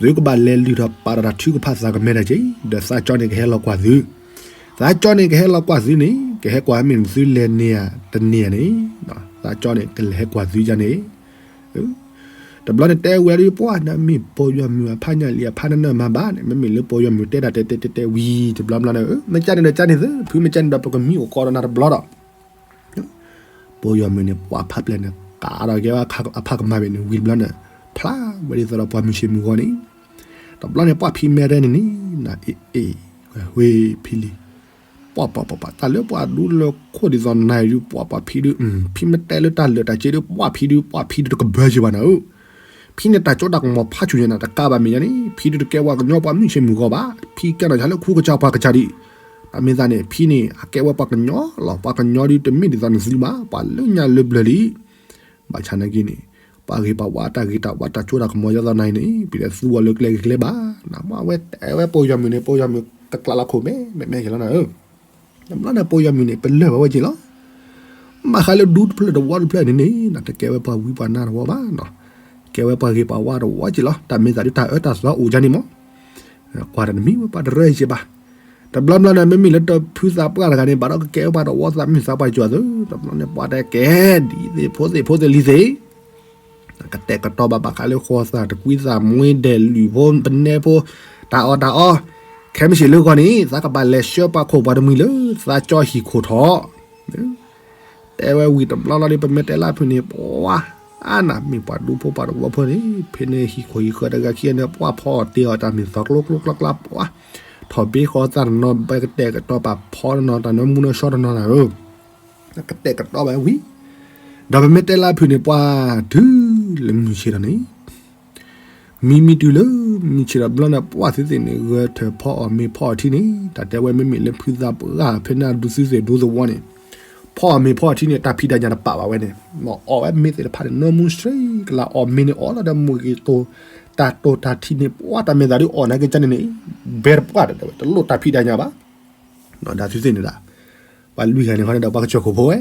သုကဘၣ်လဲၤလုၢ်ထီၣ်ပာ်ထီၣ်တၢ်ထုကဖၣ်သးကမဲာ်တၢ်က့ၤ, ဒီးသးကၠီန့ၣ်ကဟဲလီၤကွၢ်သု, သးကၠီန့ၣ်ကဟဲလီၤကွၢ်သုန့ၣ် ကဟဲကွၢ်မ့ၢ်နသုလဲၤန့ၢ်ဧါတန့ၢ်ဧါန့ၣ်, သးကၠီန့ၣ်ကလဲၤဟဲကွၢ်သုဒ်န့ၣ် တဘျီန့ၣ်တဲဝဲဒ်ပှၢ်နမ့ၢ်ပယီၤမုၣ်အဖးညၣ်လံအဖးနနၢ်မၤဘၣ်န့ၣ် မ့မ့ၢ်လၢပယီၤမုၣ်တဲတၢ်တဲတဲတဲတဲဝံၤတဘျီဘျီန့ၣ် မ့ၢ်ကန့ၣ်ဒီးကန့ၣ်သု ဖုမ့ၢ်ကန့ၣ်ဒီးပကမံအိၣ်ကီးဒီးနၤတဘျီဒီး ပယီၤမုၣ်န့ၣ် ပှၢ်ဖးပျဲၢ်န့ၣ် ကးဒီးကဲဝဲအဖးကမၣ်ဘ့ၣ်န့ၣ် ဝံၤတဘျီန့ၣ် ဖျါဝဲဒ်သိးဒီးပှၤမုၢ်ဆ့ၣ်မုၢ်ဂီၤန့ၣ် တဘျီန့ၣ် ပှၢ်ဖံးမဲာ်ရဲၣ်န့ၣ်န့ၣ် အ့ၣ်အ့ၣ်ဝဲဝ့ၢ်ဖံလံ ပှၢ်ပှၢ်ပှၢ်ပှၢ် တၢ်လၢပှၤဒူလၢခိၣ်ဒ်သိးနၤအံၤဒုး ပှၢ်ပှၢ်ဖံဒုး ဖံမ့ၢ်တဲလၢတၢ်လၢာ်တၢ်စ့ဒုး ပှၢ်ဖံဒုး ပှၢ်ဖံဒုးတကဘၢစ့ၢ်ဘၣ်နၤဧၢ ဖံန့ၣ်တၢ်ကၠိတၢ်ကမီၤဖးဆူၣ်ညါန့ၣ် တကးဘၣ်မ့ၢ်ညါန့ၣ် ဖံဒုးတကဲဝဲကညီပှၤမုၢ်ဆ့ၣ်မုၢ်ဂီၤဘၣ် ဖံကဲနီၢ်ဆါလၢခူကစၢ်ပှၤကစၢ်ဒံး တၢ်မ့ၢ်သးန့ၣ် ဖံန့ၣ် အကဲဝဲပှၤကညီလီၤ ပှၤကညီဒုးတမ့ၢ်ဒ်သိးနသုဘၣ် ပှၤလၢညါလၢပျၢၤလံ ဘၣ်ဆၣ်နာ်က့န့ၣ် ပှၤဂ့ၤပှၤဝါတၢ်ဂ့ၤတၢ်ဝါတၢ်ကၠိတၢ်ကမီၤယသးနၤအံၤန့ၣ် ပျံၤဒီးသူဝဲလၢကျဲဂ့ၤကျဲဘၣ် နမ့ၢ်ဝဲတဲဝဲပယီၤမုၣ်န့ၣ် ပယီၤမုၣ်တကျးလီၤခိၣ်မဲမဲမဲက့ၤလီၤနၤဧၢ တဘျီန့ၣ် ပယီၤမုၣ်န့ၣ် ပလၢၢ်ဘၣ်ဝဲက့ၤလီၤ ဘၣ်ဃးလၢဒူတဖျၢၣ်တဝီတဖျၢၣ်န့ၣ်န့ၣ် တကဲဝဲပှၤဝံပှၤနါတဝီဘၣ်နီၤ ကဲဝဲပှၤဂ့ၤပှၤဝါတဝီက့ၤလီၤ တၢ်မ့ၢ်သးဒုးတၢ်အၢတၢ်သီအိၣ်ကန့ၣ်မး ကွၢ်တၢ်တမံၤဝဲပှၤတရၢအံၤက့ၤဘၣ် တဘျီဘျီန့ၣ် မ့မ့ၢ်လၢတၢ်ဖုသးပှၢ်တဂၤန့ၣ် ဘၣ်ဒီးကကဲဝဲပှၤတဝီသးမုၢ်သးပှၢ်ကၠီၤသု တဘျီန့ၣ် ပှၤတဲကဲ ဒ်သ့ၣ်ဖိသ့ၣ်ဖိသ့ၣ်လံၤသ့ၣ် ကတဲာ်ကတီၤဘၣ်ဘၣ်ဃးလၢဃီသးတကွံသးမွ့ဒဲးလွံၢ်ဖိပနဲဖိ တၢ်အီၣ်တၢ်အီ ခဲမုၢ်ဆ့ၣ်လၢဂီၤန့ၣ် သးကဘၣ်လဲၤဆှၢပှၤခိၣ်ပှၤတမှံၤလၢ သးကၠီဟံၣ်ခိၣ်ထီၣ် တဲဝဲဝံၤတဘျီလီၤဒီး ပမ့ၢ်တဲလၢဖုန့ၣ် ပှၤ အါနၤ မ့ၢ်ပှၤဒူဖိပှၤတဝီဖိန့ၣ် ဖဲန့ၣ်ဟံၣ်ခိၣ်ဟံၣ်ဃၢၤတဂၤခံဂၤန့ၣ် ပှၤဖီအီၣ်တ့ၢ်အီၣ်တၢ်မ့ၢ်သီကျိကျိကျါကျါ ပှၤ ထီၣ်ဘ့ဃီသးတနီၤ ဘၣ်ကတဲာ်ကတီၤပာ်ဖီတနီၤ တၢ်နီၢ်မူနီၢ်ဆှီတနီၤနၤဧၢ ကတဲာ်ကတီၤဘၣ်ဝံၤ ဒီးပမ့ၢ်တဲလၢဖုန့ၣ် ပှၤတုၤလၢမုၢ်ဆ့ၣ်ဒီးန့ၣ် မံမံတုၤလၢမုၢ်ဆ့ၣ်ဒီးဘျီန့ၣ် ပှၢ်သ့ၣ်သ့ၣ်န့ၣ် ဂဲၤထၢၣ်ဖီအီၣ်မ့ၤဖီအီၣ်ထံန့ၣ် တၢ်တဲဝဲမ့မ့ၢ်လၢဖုသးပှၢ်ဖဲန့ၣ်အဒူသုသ့ၣ်ဒူသဝီန့ၣ် ဖီအီၣ်မ့ၤဖီအီၣ်ထံန့ၣ် တၢ်ဖံးတၢ်ညၣ်တပာ်ဘၣ်ဝဲန့ၣ် အီၣ်ဝဲမ့ၤသ့ၣ်တဖၣ်န့ၣ် နီၢ်မူဆှံကလၢအီၣ်မ့ၤန့ၣ် အီၣ်လီၤဒီးမုၢ်ဂ့ၤတိၤ တၢ်တိၤတၢ်ထံန့ၣ် ပှၢ်တၢ်မ့ၢ်သးဒုးအီၣ်နာ်က့ကန့ၣ်န့ၣ် ဘဲတပှၢ်ဒီးဝဲ တလိၣ်တၢ်ဖံးတၢ်ညၣ်ဘၣ် ဒီးသုသ့ၣ်န့ၣ်ဒၣ် ပှၤလွံၢ်ဂၤန့ၣ်ဃီန့ၣ်ဒီးပှၤကစၢၢ်ခိၣ်ဖိဝဲ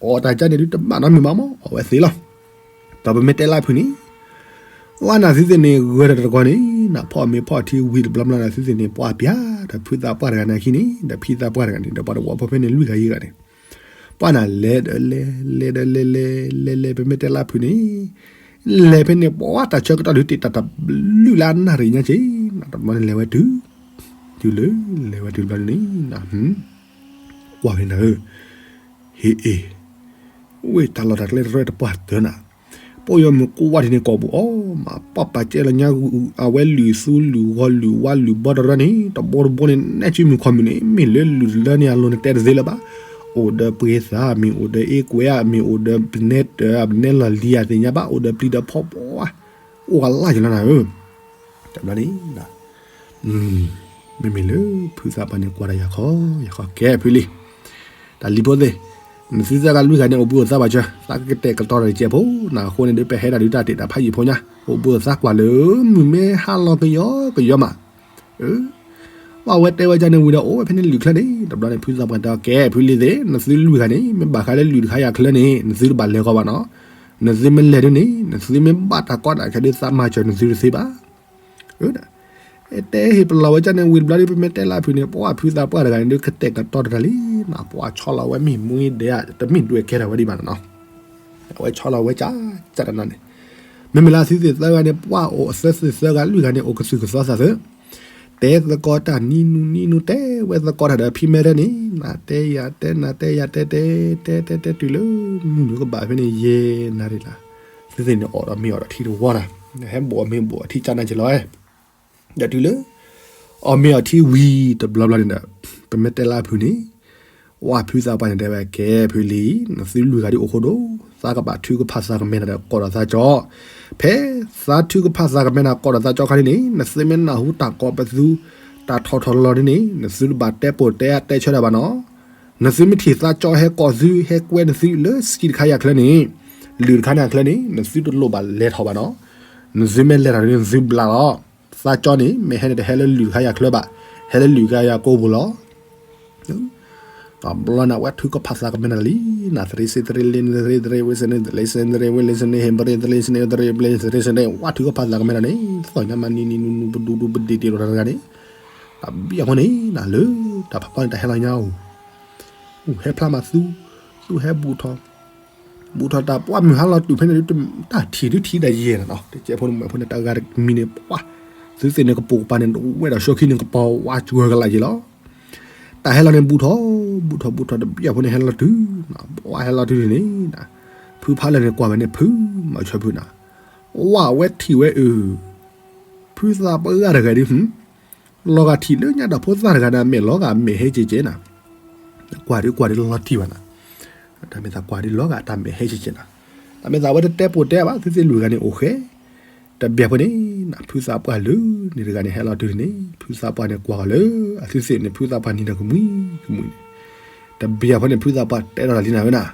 အီၣ်တၢ်ကန့ၣ်ဒုးတဘၣ်နီတမံၤဘၣ်မး အီၣ်ဝဲသ့လီၤ ဒီးပမ့ၢ်တဲလၢဖုန့ၣ် ဝဲနၤသုသ့ၣ်န့ၣ် ဂဲၤဒီးတကီၢ်န့ၣ် နဖီအီၣ်မ့ၤဖီအီၣ်ထံဝံၤတဘျီဘျီနၤသုသ့ၣ်န့ၣ် ပှၢ်ပျၢ် ဒီးဖုသးပှၢ်တဂၤန့ၣ်အခံန့ၣ် ဒီးဖံသးပှၢ်တဂၤန့ၣ် ဒီးပှၤတဝီဖိဖဲန့ၣ်လွံၢ်ဂၤယဲၢ်ဂၤန့ၣ် ပှၢ်နၤလဲၤဒီးလဲၤ လဲၤဒီးလဲၤလဲၤ လဲၤလဲၤ ပမ့ၢ်တဲလၢဖုန့ၣ် လဲၤဖဲန့ၣ် ပှၢ်တၢ်ဆၢကတီၢ်ဒုးတ့ၢ်တၢ်တဘျုးလၢအနၣ်ရံၣ်ညါက့ၤ တဘျီန့ၣ်လဲၤဝဲတုၤ တုၤလၢ လဲၤဝဲတုၤတဘျီန့ၣ် ကွၢ်ဖဲနၤဧၢ ဟ့ၣ်အ့ၣ် ဝ့ၢ်တၢ်လီၢ်တၢ်ကျဲတရၢတပှၢ်တၢၢ်နၤ ပယီၤမုၣ်ကိးဝါထံးန့ၣ်ကိာ်ပူၤအီၤ မၤပှၢ်ပာ်ကဲလီၤညါ အဝဲလုၢ်သူလုၢ်ဂီၤလုၢ်ဝါလုၢ်ဘီတရၢန့ၣ် တဘိတဘိန့ၣ် နဲၣ်စုမုၢ်ခီမုၢ်န့ၣ် မ့ၢ်လၢလုၢ်တလၢန့ၣ်အလိၤန့ၣ်တဲတသ့လၢၤဘၣ် အိၣ်ဒီးပှ့ၤသး မ့ၢ်အိၣ်ဒီးအ့ကွဲး မ့ၢ်အိၣ်ဒီးပနဲတၢ် ပနဲလီၢ်လံၤအသ့ၣ်ညါဘၣ် အိၣ်ဒီးပျံၤဒီးဖီပှၢ် အိၣ်အလၢ်ယလီၤနၤဧၢ တဘျီန့ၣ် မ့မ့ၢ်လၢဖုသးပှၢ်န့ၣ်ကွၢ်ဒီးယၤခီ ယၤခီ ကဲဖုလံၤ, တၢ်လံၤဖိသ့ၣ်, နသုသၢဂၤလွံၢ်ဂၤန့ၣ် အိၣ်ဘှံးအိၣ်သါဘၣ်စၢၤ, သးကကတဲာ်ကတီၤတၢ်တစဲးဖိ, နအဃိန့ၣ်ဒီး ပဟဲဒၣ်ဒုးတၢ်တ့ၢ်တၢ်ဖးယံာ်ဖိညါ, အိၣ်ဘှံးအိၣ်သါကွၢ်လၢ မုၢ်မ့ၢ်ဟါလီၤကယီကယီမး, အၢ ပှၤဝဲတဲဝဲဒ်န့ၣ်ဝံၤဒီး အိၣ်ဝဲဖဲန့ၣ်လွံၢ်ချၢန့ၣ်, တဘျီန့ၣ် ဖုသးပှၢ်တဲ ကဲဖုလံၤသ့ၣ်, နသုလွံၢ်ဂၤန့ၣ် မ့ၢ်ဘၣ်ဃးလၢလွံၢ်တခါယၤချၢန့ၣ် နသုတဘၣ်လဲၤဃီဘၣ်နီၤ, နသုမ့ၢ်လဲၤဒုးန့ၣ် နသုမ့ၢ်ဘၣ်တၢ်ကီတၢ်ခဲဒုး သးမၤစၢၤနသုတသ့ဘၣ် တဲဟ့ၣ်ပလီၢ်ဝဲဒ်န့ၣ်ဝံၤတဘျီဒီး ပမ့ၢ်တဲလၢအဖုန့ၣ် ပှၤဖုသးပှၢ်တဂၤန့ၣ်ဒီး ကတဲာ်ကတီၤတၢ်လံ, ပှၤဆီလီၤဝဲမ့ၢ်မူဒဲး တမ့ၢ်ဒွဲၣ်ကဲထီၣ်ဝဲဒံးဘၣ်နီၤ, အဝဲဆီလီၤဝဲကၢ်ကၢ်တနီၤန့ၣ်, မ့မ့ၢ်လၢအသုသ့ၣ်သၢဂၤန့ၣ် ပှၤအိၣ်အသၢသ့ၣ်သၢဂၤလွံၢ်ဂၤန့ၣ် အိၣ်ကသုၣ်ကသီသးသၢ တဲသကိးတၢ်နံၤနူနံၤနူ တဲဝဲသကိးတၢ်ဒီးဖံမဲရၢ်န့ၣ် နၤတဲယၤတဲ နၤတဲယၤတဲ တဲတဲတဲတဲတုၤလၢ မုၢ်နုာ်ကဘၣ်ဖဲန့ၣ် ယဲၢ်နၤရံၣ်လီၤ, သုသ့ၣ်န့ၣ် အီၣ်ဒီးမ့ၤအီၣ်ဒီးထံတဝီတၢ်, ဟဲဘိၣ်အီၣ်မ့ၤဘိၣ်အီၣ်ထံကၢ်နၢ်က့ၤလီၤ, ဒီးတုၤလၢ အီၣ်မ့ၤအီၣ်ထံဝံၤတဘျီဘျီန့ၣ်ဒီး ပမ့ၢ်တဲလၢအဖုန့ၣ် ပှၤဖုသးပှၢ်န့ၣ်တဲဝဲ ကဲဖုလံၤ, နသုလွံၢ်ဂၤဒ်အိၣ်ဃိဒီး သးကဘၣ်ထုကဖၣ်သးကမဲနၤဒီး ကိးဒီးသးကၠီ, ဖဲသးထုကဖၣ်သးကမဲနၤ ကိးဒီးသးကၠီခါန့ၣ်န့ၣ် နသုမ့ၢ်နၢ်ဟူတၢ်ကိးပသူ တၢ်ထီၣ်ထီၣ်လီၤလီၤန့ၣ်န့ၣ် နသုတဘၣ်တဲပိာ်တဲအါတဲဆၢတၢ်ဘၣ်နီၤ, နသုမ့ၢ်ထံၣ်သးကၠီဟဲကိးသု ဟဲကွဲနသုလၢစကံတခါယၤချၢန့ၣ် လွံၢ်တခါန့ၣ်အချၢန့ၣ် နသုတလိၣ်ဘၣ်လဲၤထီၣ်ဘၣ်နီၤ, နသုမ့ၢ်လဲၤထီၣ်န့ၣ် နသုဘျးလီၤ, သးကၠီန့ၣ် မ့ၢ်ဟဲန့ၣ်တဟဲလၢလွံၢ်တခါယၤချၢဘၣ်, ဟဲလၢလွံၢ်တခါယၤကိာ်ပူၤလီၤ တဘျီန့ၣ် အဝဲထုကဖၣ်သးကမဲနၤလံ, နသရ့စ့သရ့လ့ နသရ့သရ့ဝ့ စန့သရ့စ့သရ့ဝ့ လ့စန့ဟ့ၣ်ပရ့သရ့စန့သရ့ပျ့သရ့စန့ ဝဲထုကဖၣ်သးကမဲနၤန့ၣ် သီၣ်ညါမးနံၤနံၤနူနူပဒူဒူပဒ့ၣ်တ့ၢ်ဒီးတဂၤန့ၣ်, တဘျီအဃိန့ၣ် နၤလၢ တၢ်ဖးဖီန့ၣ်တၢ်ဟဲလီၤညါအိၣ်, အိၣ်ဟဲဖျါမးသူ, သူဟဲဘူးထီၣ် ဘူးထီၣ်တၢ်ပှၢ်မုၢ်ဟါလီၤတုၤဖဲန့ၣ် တၢ်ထံၣ်ဒုထံၣ်ဒၣ်ယဲၢ်နီၤနီၤ တကဲဖိန့ၣ်မ့ၢ်ဖိန့ၣ် တၢ်ဂၤတမံၤန့ၣ် ပှၢ် သုသ့ၣ်န့ၣ်ကပိာ်ကပၤန့ၣ် ဝဲဒၣ်ဆှီခံန့ၣ် ကပီၤဝါစှၤကလာ်က့ၤလီၤ, တၢ်ဟဲလီၤန့ၣ် ဘူးထီၣ် ဘူးထီၣ် ဘူးထီၣ် တဘျီဖိန့ၣ် ဟဲလီၤတုၤ ပှၢ်ဟဲလီၤတုၤန့ၣ် ဖုဖးလၢာ်န့ၣ် ကွၢ်ဝဲန့ၣ် ဖု မၤဆၢဖုနၤ, ဝဲထံၣ်ဝဲအု ဖုသးပှၢ်ဂၤတဂၤဒု လီၤဂာ်ထံၣ်လၢညါဒီးဖိသၣ်တဂၤန့ၣ် အမဲာ်လီၤဂာ်အမဲာ်ဟဲကဲကဲနၤ, ကွၢ်ဒုကွၢ်ဒုလီၤတံၢ်ဘၣ်နၤ, တၢ်မ့ၢ်သးကွၢ်ဒုလီၤဂာ်တၢ်မဲာ်ဟဲကဲကဲနၤ, တၢ်မ့ၢ်သးဝဲတတဲပိာ်တဲဘၣ် သုသ့ၣ်လွံၢ်ဂၤန့ၣ်အိၣ်ဃဲ, တဘျီဖိန့ၣ် ဖုသးပှၢ်လၢန့ၣ်တဂၤန့ၣ် ဟဲလီၤတုၤန့ၣ် ဖုသးပှၢ်န့ၣ်ကွၢ်လၢ အသုသ့ၣ်န့ၣ် ဖုသးပှၢ်နံၤဒီးကမှံကမှံန့ၣ်, တဘျီဖိန့ၣ် ဖုသးပှၢ်တဲထီၣ်တၢ်လံနၤဝဲနၤ,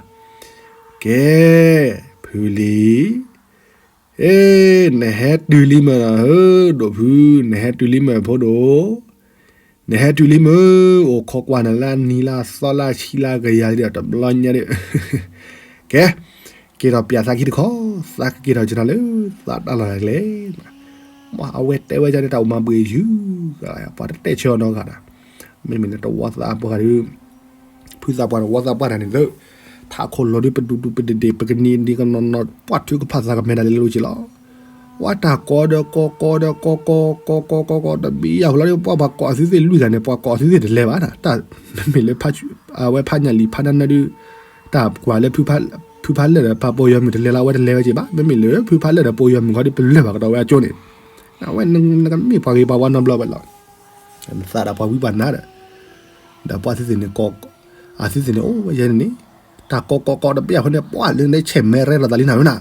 ကဲ ဖုလံၤ အ့ နဟဲတုၤလံမ့ၢ်ဧၢ ဒိၣ်ဖု, နဟဲတုၤလံမ့ၢ်ဖိဒိၣ်, နဟဲတုၤလံမ့ၢ်, အိၣ်ခိးကွၢ်နၤလၢအနံၤလၢအသီလၢအဆံလၢအကယၤဒီးတဘျီညါဒီး, ကဲ, က့ၤထီၣ်ပၠးသးခံတခီ, သးကက့ၤထီၣ်က့ၤနၤလၢ သးတၢ်လီၢ်တၢ်ကျဲ, မ့ၢ်အဝဲတဲဝဲဒ်န့ၣ် တၢ်အိၣ်မၤဘှံးယုၢ်, ပှၤတတဲဆၢအီၤနီတဂၤဒီး, မ့မ့ၢ်လၢတဝီသးပှၢ်ဒီး ဖုသးပှၢ်တဝီသးပှၢ်တၢ်န့ၣ်လၢ ထးခိၣ်လီၤဒုပဒူဒူပဒ့ဒ့ ပကနံၤဒံးကနီၤနီၤ ပှၤထုကဖၣ်သးကမဲနၤလၢလၢလီၤက့ၤလီၤ. ပှၤတၢ်ကိးဒီးကိးကိးဒီးကိးကိးကိးကိးကိးကိးတဘျီအဃိလီၤဒီး ပှၤပှၤကိးအသုသ့ၣ်လွံၢ်ဂၤန့ၣ် ပှၤကိးအသုသ့ၣ်တလဲၤဘၣ်, တၢ်မ့မ့ၢ်လၢ အဝဲဖးညၣ်လံၤဖးနၢနၢဒုး တၢ်ကွၢ်လၢ ဖုဖးလၢာ်ဒီးဖးပိာ်ယီၤမုၣ်တလဲၤလီၤ အဝဲတလဲၤဝဲက့ၤဘၣ်, မ့မ့ၢ်လၢဖုဖးလၢာ်ဒီးပိာ်ယီၤမုၣ်ခီဒီး ပလဲၤဘၣ်ကဒီးဝဲအကၠိန့ၣ်, အဝဲနကမ့ၢ်ပှၤဂ့ၤပှၤဝါနီတဘျီဘၣ်လီၤ. နသးဒီးပှၤဝံပှၤနါဒီး, ဒီးပှၤသုသ့ၣ်န့ၣ်ကိး, အသုသ့ၣ်န့ၣ်အိၣ်ဝဲယဲန့ၣ်န့ၣ်, တၢ်ကိးကိးကိးတဘျီအဃိန့ၣ် ပှၤလၢနဆဲးမဲာ်ရဲၣ်လီၤသးလံနၤဝဲနၤ,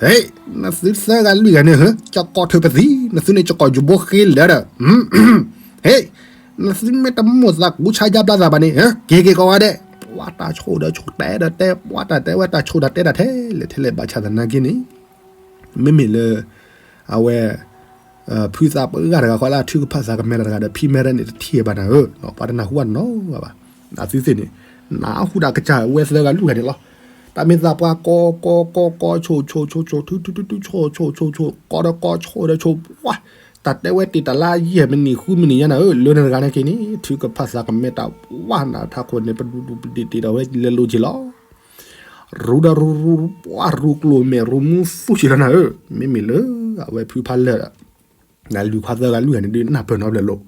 ဟဲ, နသုသၢဂၤလွံၢ်ဂၤန့ၣ် ဟဲ, ကကိးထုးပသံ, နသုန့ၣ်ကကိးယဘိဃ့လၢာ်ဒီး, ဟဲ, နသုမ့ၢ်တမိၣ်သးကူဆါယါဘျါသးဘၣ်န့ၣ် ဟဲ, က့ၤက့ၤကိးဂၤဒဲး, ပှၤတၢ်ဆိၣ်ဒီးဆိၣ်တဲဒီးတဲ ပှၤတၢ်တဲဝဲတၢ်ဆိၣ်တၢ်တဲတၢ်ထဲလဲၣ်ထဲလဲၣ်ဘၣ်ဆၣ်သနာ်က့န့ၣ်, မ့မ့ၢ်လၢ အဝဲ ဖုသးပှၢ်ဂၤတဂၤဃီလၢအထုကဖၣ်သးကမဲတၢ်တဂၤဒီး ဖံမဲရၢ်န့ၣ် တထံၣ်ဘၣ်နၤဧၢ, ပှၤတနၢ်ဟူဘၣ်နီတဂၤဘၣ်. အသုသ့ၣ်န့ၣ် နၢ်ဟူတၢ်ကစၢ်ဝဲသၢဂၤလွံၢ်ဂၤန့ၣ်လီၤ. တၢ်မ့ၢ်သးပှၢ်ကိးကိးကိးကိး ဆိၣ်ဆိၣ်ဆိၣ်ဆိၣ် ထုထုထုထု ဆိၣ်ဆိၣ်ဆိၣ် ကိးဒီးကိး ဆိၣ်ဒီးဆိၣ် ပှၤ တၢ်တဲဝဲတ့ၢ်တၢ်လၢယဲၢ်မံးနံးဃုမံးနံးညါနၤဧၢ, လၢနတဂၤန့ၣ်က့ၤန့ၣ် ထုကဖၣ်သးကမဲတၢ်ပှၢ်နၤထးခိၣ်န့ၣ် ပဒူဒူပဒ့ဒ့ဒီးဝဲလဲၤလိၤက့ၤလီၤ. ရူဒီးရူရူ ပှၤရူကျိၤမဲာ်ရူမူသူၣ်က့ၤလီၤနၤဧၢ, မ့မ့ၢ်လၢ အဝဲဖုဖးလၢာ်ဒီး နလွံၢ်ခွါသၢဂၤလွံၢ်ဂၤန့ၣ်ဒုး နၢ်ပၢၢ်နီတဘျီလီၤ.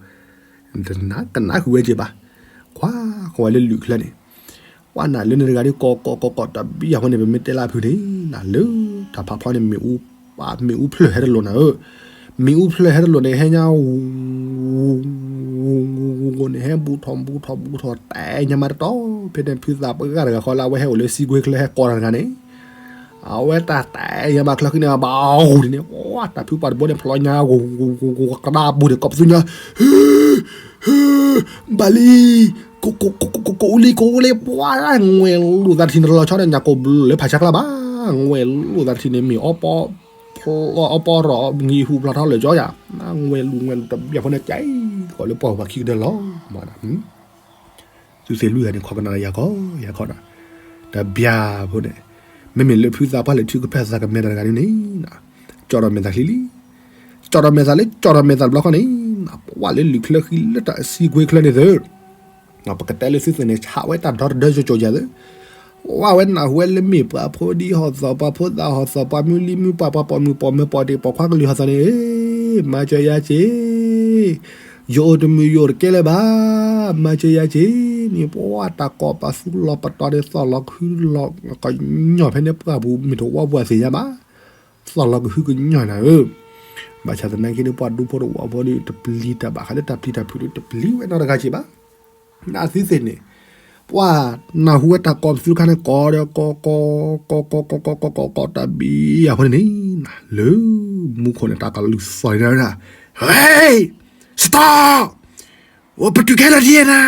တနၢ်ကနၢ်ဃုာ်ဝဲက့ၤဘၣ်. ကွၢ်ဃီၤဝဲလၢလွံၢ်ချၢန့ၣ် ပှၤနၤလၢနတဂၤဒုး ကိးကိးကိးကိးတဘျီအဃိန့ၣ် ပမ့ၢ်တဲလၢအဖုန့ၣ် နၤလၢ တၢ်ဖးဖီန့ၣ် မ့ၣ်အူဖျၢၣ်ဟဲတလိာ်နၤဧၢ, မ့ၣ်အူဖျၢၣ်ဟဲတလိာ်န့ၣ် ဟဲညါ ဝူ ဝူ ဝူ ဝူ ဝူ ဝူ ဝူ န့ၣ် ဟဲဘူးထီၣ်ဘူးထီၣ်ဘူးထီၣ်တဲညါမးတတီၤ ဖဲန့ၣ် ဖုသးပှၢ်ဂၤတဂၤဃီလၢအဝဲဟဲအိၣ်လၢစံကွ့ချၢဟဲကိးတၢ်တဂၤန့ၣ် အဝဲတၢ်တဲယၤဘၣ်ချၢဃံန့ၣ် ဘၣ်ဂူၤဒ်န့ၣ် ပှၤတၢ်ဖုပှၢ်တဘိန့ၣ် ဖျီညါ ကဒါပူၤန့ၣ် ကိးပသူညါ ဘၣ်လံ, ကအိၣ်လံ ကအိၣ်လံ ပှၤ ငွဲၢ်လိာ်သးတထံၣ်န့ၣ် လီၤဆီန့ၣ် ညၣ်ကိၢ်ဘျၢလၢဖးဆါကျါဘၣ်, ငွဲၢ်လိာ်သးတထံၣ်န့ၣ် မ့ၢ်အီပီ အီပီရီး မံၤဟူဖျါထီၣ်လၢာ်ကၠီယၤ, ငွဲၢ်လိာ် ငွဲၢ်လိာ်တဘျီဖိန့ၣ် ကဲကီးလၢပှၢ်ပှၤခံကဒၢလီၤမး သုသ့ၣ်လွံၢ်ဂၤန့ၣ် ခိးကနၣ်ယၤခီ ယၤခီနီၤ, တဘျီဖိန့ၣ် မ့မ့ၢ်လၢဖုသးပှၢ်လဲၤထုကဖၣ်သးကမဲာ်တၢ်တဂၤန့ၣ်န့ၣ်, ကၠီၣ်ထီၣ်မဲာ်သးချံလံ, ကၠီၣ်ထီၣ်မဲာ်သးလၢ ကၠီၣ်ထီၣ်မဲာ်သးတဘျီဃီန့ၣ်, ပှၢ်လၢလံာ်ချၢဃံလၢတၢ်အစံကွ့ချၢန့ၣ်သု, ပကတဲလၢသုသ့ၣ်န့ၣ် ဆးဝဲတၢ်ဒီတဒၢကၠိကၠိယၤသု, ပှၢ်ဝဲနၢ်ဟူဝဲလၢမ့ၢ်ပှၤဖိဒံဟီၣ်သီၣ် ပှၤဖိသၣ်ဟီၣ်သီၣ် ပှၤမုၢ်လံမုၢ်ပှၢ် ပှၤပိာ်မုၣ်ပိာ်မၢၤ ပိာ်တ့ၢ်ပိာ်ခွါကလုာ်ဟီၣ်သီၣ်န့ၣ်, မၤစၢၤယၤစ့ၢ် ယအိၣ်တမုာ်ယအိၣ်တကဲလၢၤဘၣ်, မၤစၢၤယၤစ့ၢ်န့ၣ် ပှၢ်တၢ်ကိးပသူလီၤပတီၢ်န့ၣ် သီၣ်လီၤခုလီၤကညီၢ် ဖဲန့ၣ်ပှၢ်ပူၤ မ့ၢ်တဝီပှၢ်သ့ၣ်ညါဘၣ်, သီၣ်လီၤကဟုကညီၢ်နၤဧၢ, ဘၣ်ဆၣ်သနာ်က့ဒီး ပှၢ်ဒူဖိတဝီဖိဒီး တပျံၤတၢ်ဘၣ်ဃးလၢတၢ်ပျံၤတၢ်ဖုးဒီး တပျံၤဝဲနီတဂၤစ့ၢ်ဘၣ်, နသုသ့ၣ်န့ၣ် ပှၢ်နၢ်ဟူဝဲတၢ်ကိးပသူတခါန့ၣ် ကိးဒီးကိး ကိး ကိး ကိး ကိး ကိး ကိး ကိး ကိး တၢ်ဘံယၤဖိန့ၣ်န့ၣ်, လၢမူခိၣ်န့ၣ် တၢ်ကလုၢ်သီၣ်န့ၣ်ဒၣ်, ဟဲ, stop, အိၣ်ပတုာ်ကဲလီၤဒ်နၤ,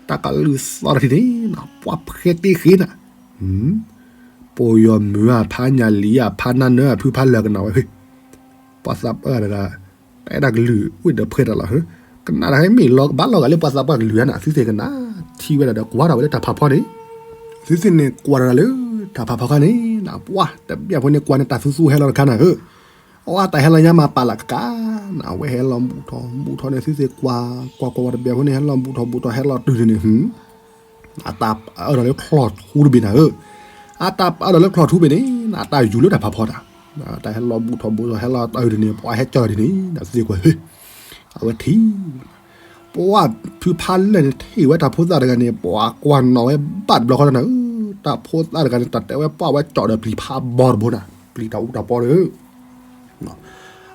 တၢ်ကလုၢ်သီၣ်တထံၣ်န့ၣ် ပှၢ်ဖဲတ့ၢ်ဃ့နၤ, ပိာ်ယီၤမုၢ်ဧါ ဖးညၣ်လံၤဧါ ဖးနၢနၢဧါ ဖုဖးလၢာ်ကနၣ်ဝဲဖဲ ပှၤသးပှၢ်တဂၤ တၢ်အဲၣ်တၢ်ကလုၢ်ဝ့ၢ်ဒီးဖှဲးတၢ်လီၤ, ကနၣ်တၢ်ဟဲမ့ၢ်လီၤကဘၣ်လီၤဂာ်လၢပှၤသးပှၢ်ကလုၢ်ဧါနၤ, သုသ့ၣ်ကနၣ်ထံဝဲဒၣ်ဒီး ကွၢ်ထီၣ်ဝဲလၢတၢ်ဖးဖီန့ၣ်, သုသ့ၣ်န့ၣ်ကွၢ်တၢ်လၢ တၢ်ဖးဖီခါန့ၣ် ပှၢ်တဘျီဖိန့ၣ် ကွၢ်န့ၣ်တၢ်သူသူဟဲလီၤတခါနၤဧၢ, အဝဲတၢ်ဟဲလီၤညါမၤပာ်လၢကကါနၤ, အဝဲဟဲလီၤဘူးထီၣ်ဘူးထီၣ်န့ၣ် သုသ့ၣ်ကွၢ် ကွၢ်ကွၢ်ဝဲတဘျီဖိန့ၣ် ဟဲလီၤဘူးထီၣ်ဘူးထီၣ် ဟဲလီၤတုၤန့ၣ် အတၢ်ပအၢထီၣ်လၢချီၣ်ထူတဘ့ၣ်နၤဧၢ, အတၢ်ပအၢထီၣ်လၢချီၣ်ထူဘ့ၣ်န့ၣ် အတၢ်ယူၤလၢတၢ်ဖးဖီတၢ်, တၢ်ဟဲလီၤဘူးထီၣ်ဘူးထီၣ် ဟဲလီၤတုၤန့ၣ် ပှၤဟဲကၠီၣ်ဒ်န့ၣ် သုသ့ၣ်ကွၢ် အဝဲထံၣ် ပှၢ်ဖုဖးလၢာ်န့ၣ် ထံၣ်ဝဲတၢ်ဖိသၣ်တဂၤန့ၣ် ပှၤကွၢ်နီၣ်ဝဲဘၣ်တဘျီဃီနၤဧၢ, တၢ်ဖိသၣ်တဂၤန့ၣ် တၢ်တဲဝဲပှၢ်ဝဲကၠီၣ်ဒီးပျံၤဖးဘီတဘိနၤ, ပျံၤတၢ်အူတၢ်ပီဒီး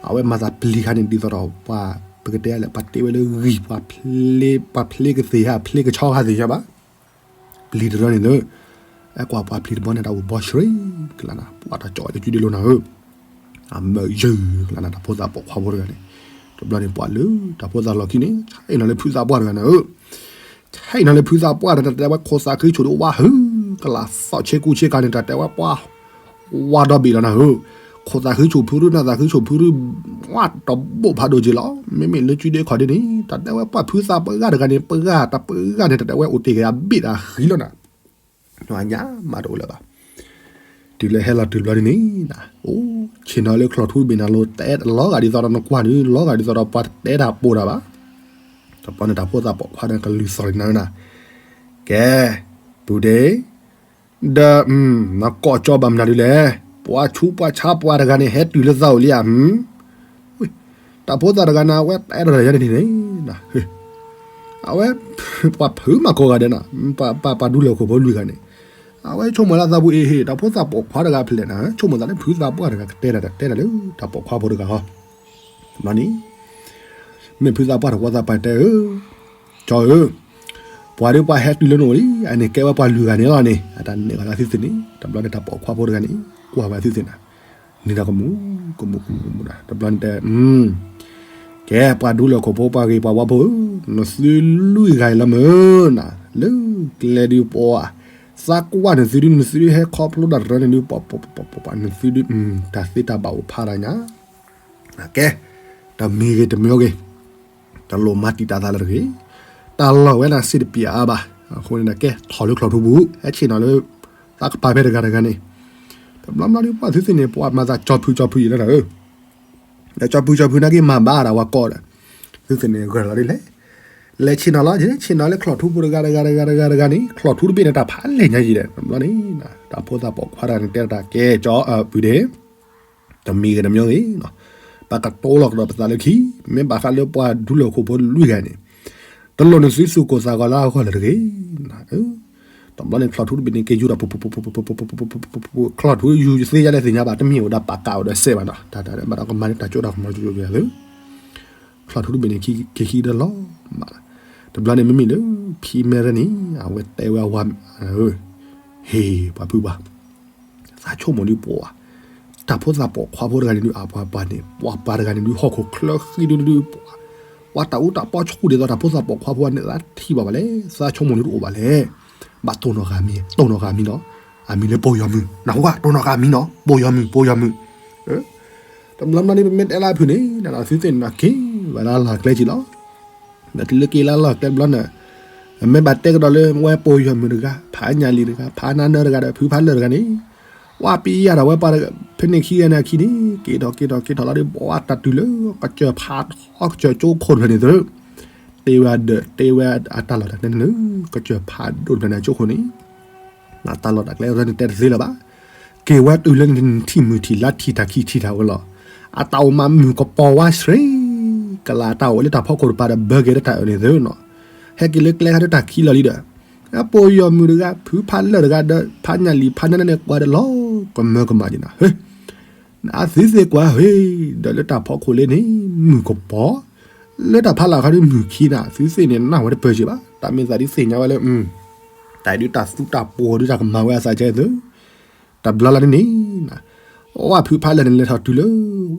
အဝဲမၤသးပျံၤခါန့ၣ် ဒ်သိးဒီးပှၤ ပကတဲလဲၣ် ပှၤတ့ဝဲလၢဂံၢ် ပှၤဖျ့ကသ့ၣ်ဧါ ဖျ့ကဆီခါသ့ၣ်ညါဘၣ်, ပျံၤတရၢန့ၣ်လၢ အဲကွၢ်ပှၤဖျ့တဘီန့ၣ် တၢ်အိၣ်ဘီဆှံကလါနၤ ပှၢ်တၢ်ကၠီၣ်ဝဲတစုဒ့လိနၤဧၢ, အမၢယၢၤကလါနၤ တၢ်ဖိသၣ်ပိာ်ခွါဖိတဂၤန့ၣ်, တဘျီန့ၣ်ပှၢ်လၢတၢ်ဖိသၣ်လီၢ်ခံန့ၣ် ဆဲးနီၤလၢဖုသးပှၢ်တဂၤနၤဧၢ, ဆဲးနီၤလၢဖုသးပှၢ်တဂၤ တၢ်တဲဝဲခိၣ်သးဃံဆိၣ်ဒီးဝါဟု ကလးသီၣ်ဆ့ကူဆ့ကၤန့ၣ် တၢ်တဲဝဲပှၢ် ဝါဒီဘ့ၣ်လီၤနၤဧၢ, ခိၣ်သးဃံဆိၣ်ဖုရူ နၢ်သးဃံဆိၣ်ဖုရူ ဝါတဘိၣ်ဖးဒိၣ်က့ၤလီၤ, မ့မ့ၢ်လၢစုဒ့ခီၣ်ဒ့န့ၣ် တၢ်တဲဝဲပှၢ်ဖုသးပှၢ်တဂၤန့ၣ် ပှၢ်တပှၢ်န့ၣ် တၢ်တဲဝဲအိၣ်တ့ၢ်က့ၤအဘ့ၣ်တၢ်ဃံလီၤနၤ, အညါမးတအိၣ်လၢၤဘၣ်, တုၤလၢဟဲလီၤတုၤဘျီဒ်န့ၣ် အိၣ်ဆ့ၣ်နီၤလၢချီၣ်ထူတဘ့ၣ်နၤ လီၤတဲလီၤဂာ်ဒ်သိးဒီးနကွၢ်ဒုး လီၤဂာ်ဒ်သိးဒီးပှၤတတဲတၢ်ပိာ်တၢ်ဘၣ်, တဘျီန့ၣ်တၢ်ဖိသၣ်ပိာ်ခွါန့ၣ် ကလုၢ်သီၣ်န့ၣ်နၤနၤ, ကဲ ပုၢ်ဒ့ ဒီး နကိးကၠီဘၣ်မနုၤဒ်လဲၣ်, ပှၤဆူးပှၤဆါပှၢ်တဂၤန့ၣ် ဟဲတုၤလၢသးအိၣ်လံဧါ, တၢ်ဖိသၣ်တဂၤန့ၣ် အဝဲတဲဒီးယၤန့ၣ်န့ၣ်, အဝဲ ပှၤဖုးမၤကိးဂၤဒဲးနၤ, ပှၤဒူလၢၢ်ခိၣ်ဖိလွံၢ်ဂၤန့ၣ်, အဝဲဆိကမိၣ်လၢသးပူၤအ့ၣ်ဟ့ၣ် တၢ်ဖိသၣ်ပိာ်ခွါတဂၤဖျဲးနၤ, ဆိကမိၣ်သးလၢဖုသးပှၢ်တဂၤကတဲတၢ် တဲတၢ်လၢတၢ်ပိာ်ခွါဖိတဂၤဟီ, တဘျီန့ၣ် မ့ၢ်ဖုသးပှၢ်တဝီသးပှၢ်တဲဧၢ, ကၠီဧၢ, ပှၤဒီးပှၤဟဲတုၤလၢနအိၣ်လံ, အန့ၣ်ကဲဝဲပှၤလွံၢ်ဂၤန့ၣ်လီၤန့ၣ်, အတၢ်နဲၣ်ဂီၤလၢသုသ့ၣ်န့ၣ်, တဘျီန့ၣ်တၢ်ပိာ်ခွါဖိတဂၤန့ၣ် ကွၢ်ဝဲသုသ့ၣ်နၤ, န့ၣ်ဒီးကမူၣ် ကမူၣ် ကမူၣ် ကမူၣ်နၤ, တဘျီန့ၣ်တဲ ကဲ ပှၤဒူလၢၢ်ခိၣ်ဖိ ပှၤဂ့ၤပှၤဝါဖိဧၢ, နသုလွံၢ်ဂၤအံၤလီၤမၢ်နၤ, လၢကျဲဒုးပှၤ သးကွၢ်နသုဒုး နသုဒုးဟဲခီဖျိတၢ်တရၢန့ၣ်ဒုး ပှၤ ပှၤ ပှၤ နသုဒုး တၢ်သ့တၢ်ဘၣ်အိၣ်ဖးတၢ်ညါ, ကဲ တမံၤဂ့ၤတမံၤဂ့ၤ တလိၣ်မၤတံာ်တာ်သးလၢတဂ့ၤ, တၢ်လီၢ်ဝဲဒၣ်စ့ၢ်တပျံၤအါဘၣ်, အဃိန့ၣ် ကဲ ထီၣ်လၢချီၣ်ထူပူၤ ဟဲဆ့ၣ်နီၤလၢ သးကပၤဖဲတဂၤတဂၤန့ၣ်, တဘျီဘျီဒုးပှၤသုသ့ၣ်န့ၣ် ပှၤမၤသးကၠီဖုးကၠီဖုးယံာ်လၢနၤဧၢ, ဒီးကၠီဖုးကၠီဖုးနာ်က့မၤဘၣ်ဒၣ်ဝဲကိးဒီး, သုသ့ၣ်န့ၣ်ဂၢၢ်လီၤဒ်လဲၣ်, လဲၤဆ့ၣ်နီၤလီၤ ဆ့ၣ်နီၤလၢချီၣ်ထူပူၤတဂၤတဂၤတဂၤတဂၤတဂၤန့ၣ် ချီၣ်ထူတဘ့ၣ်န့ၣ် တၢ်ဖးလဲၢ်ညါယံာ်ဒီး တဘျီန့ၣ် တၢ်ဖိသၣ်ပိာ်ခွါတဂၤန့ၣ် တဲတၢ်ကဲကၠီပုၢ်ဒ့ တမံၤဂ့ၤတမံၤဂ့ၤ, ပကတိၤလီၤကဒီးပသးလၢခံ, မ့ၢ်ဘၣ်ဃးလၢပှၤဒူလၢၢ်ခိၣ်ဖိလွံၢ်ဂၤန့ၣ်, တလိၣ်နသုသူၣ်ကိၢ်သးဂီၤလၢအဂီၢ်လၢတဂ့ၤ, တဘျီန့ၣ်ချီၣ်ထူတဘ့ၣ်န့ၣ် က့ၤယူၤဒီး ချီၣ်ထူယူၤသ့ယါလဲၣ်သ့ၣ်ညါဘၣ် တမ့ၢ်ဝဲဒၣ်ပာ်ကးဝဲဒီးစဲးဘၣ်နီၤ, တၢ်တၢ်မၤဒီးကမၤန့ၣ်တၢ်ကၠိတၢ်ကမၤကၠိယၤသု, ချီၣ်ထူတဘ့ၣ်န့ၣ် က့ၤခံဒီးလီၤမး, တဘျီန့ၣ်မ့မ့ၢ်လၢ ဖံမဲရၢ်န့ၣ် အဝဲတဲဝဲအဝၤ, ဟ့ၣ် ပှၤဖုပှၤ သးဆိကမိၣ်ဒုးပှၤ, တၢ်ဖိသၣ်ပိာ်ခွါဖိတဂၤန့ၣ်ဒုး အပှၤပှၤန့ၣ် ပှၤပှၤတဂၤန့ၣ်ဒုး ဟီၣ်ခိၣ်ချၢဃံဒုးဒုးပှၤ, ပှၤတၢ်အူတၢ်ပီဆူၣ်ဒ်သိးတၢ်ဖိသၣ်ပိာ်ခွါဖိန့ၣ် သးထံၣ်ဘၣ်ဘၣ်လဲၣ်, သးဆိကမိၣ်ဒုးတအိၣ်ဘၣ်လဲၣ်. ဘၣ်တိၢ်နီၣ်ဃာ်မံၤ, တိၢ်နီၣ်ဃာ်မံၤနီၤ, အမံၤလၢပိာ်ယီၤမုၢ်, နၢ်ဟူဧါ, တိၢ်နီၣ်ဃာ်မံၤနီၤ, ပိာ်ယီၤမုၢ်, ပိာ်ယီၤမုၢ်. တဘျီဘျီန့ၣ် ပမ့ၢ်တဲလၢအဖုၣ်န့ၣ် နသုသ့ၣ်န့ၣ် က့ၤဝဲလၢလီၢ်ကျဲက့ၤလီၤ. ဒီးတုၤလၢက့ၤလၢလီၢ်ကျဲတဘျီန့ၣ် မ့ၢ်ဘၣ်တဲကဒီးလၢဝဲပိာ်ယီၤမုၢ်တဂၤ, ဖးညၣ်လံၤတဂၤ, ဖးနါနၢတဂၤဒီး ဖုဖးလၢၢ်တဂၤန့ၣ်, ဝဲပံယၤဒီးဝဲပှၤဖဲန့ၣ်ခံဂၤန့ၣ်အခံန့ၣ် က့ၤထီၣ်က့ၤထီၣ်က့ၤထီၣ်လီၤဒီး ဘၣ်ဝဲတၢ်တုၤလၢ ကစၢၢ်ဖးထီ ကစၢၢ်ကၠိခိၣ်တဖျၢၣ်န့ၣ်သု, တဲဝဲဒီး တဲဝဲအတၢ်လီၢ်တၢ်ကျဲန့ၣ်လၢ ကစၢၢ်ဖးဒိၣ်တဖျၢၣ်န့ၣ်အကၠိခိၣ်န့ၣ် တၢ်လီၢ်တၢ်ကျဲန့ၣ်တဲတသ့လၢၤဘၣ်. က့ၤဝဲတုၤလၢနထံၣ်မုၢ်ထံၣ်လါထံၣ်တၢ်ခံထံၣ်တၢ်ဝဲလီၤ. အတၢ်အိၣ်မးမုၢ်ကပီၤဝါဆှံ ကလၤတၢ်အိၣ်ဝဲလၢတၢ်ဖီခိၣ်တပၤဒီး ဘၢက့ၤလၢတၢ်အၢၣ်န့ၣ်သုနီၤ. ဟဲက့ၤလၢကျဲခါဒ်တၢ်ခံလီၤလံဒီး အပိာ်ယီၤမုၢ်တဂၤ ဖုဖးလၢၢ်တဂၤဒီး ဖးညၣ်လံၤဖးနါနၢန့ၣ်ကွၢ်ဒီးလီၤကမၢကမၣ်က့ၤနၤ ဟ့ နသုသ့ၣ်ကွၢ်ဟ့ၣ် ဒီးလၢတၢ်ဖီခိၣ်လၢန့ၣ် မုၢ်ကပီၤ လၢတၢ်ဖးလၢ်ခါဒ်မုၢ်ခံနၤ သုသ့ၣ်န့ၣ် နၢ်ဝဲတပၢၢ်က့ၤဘၣ်. တၢ်မ့ၢ်သးဒ်သ့ၣ်ညါဝဲလၢ တၢ်အံၤဒ်တၢ်သူတၢ်ပှီၤဒ်တၢ်ကမၤဝဲအသးကဲသု တဘျီလၢ်န့ၣ်န့ၣ် ဝဲဖုဖးလၢၢ်န့ၣ်လဲၤထီၣ်တုၤလၢ